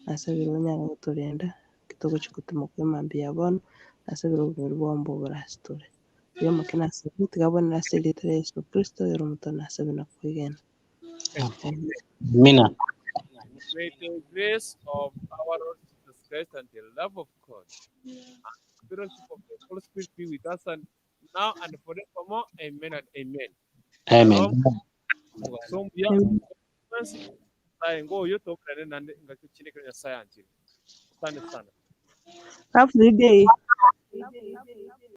Nasabire onyare gotorenda togochi gotimoka emambia bono nasabire oborori bwao mbobore ase tore. Buya omoke nasabire tiga abonere ase erieta ria Yeso Kristo ere omoto nasabe na kwegena. Amen. Amina. May the grace of our Lord Jesus Christ and the love of God and the fellowship of the Holy Spirit be with us and now and forevermore. Amen and amen. Amen. So mbuya ngoyo tomerane nande ngakyo chineke Nyasaye anjire. Asante sana. Have a good day.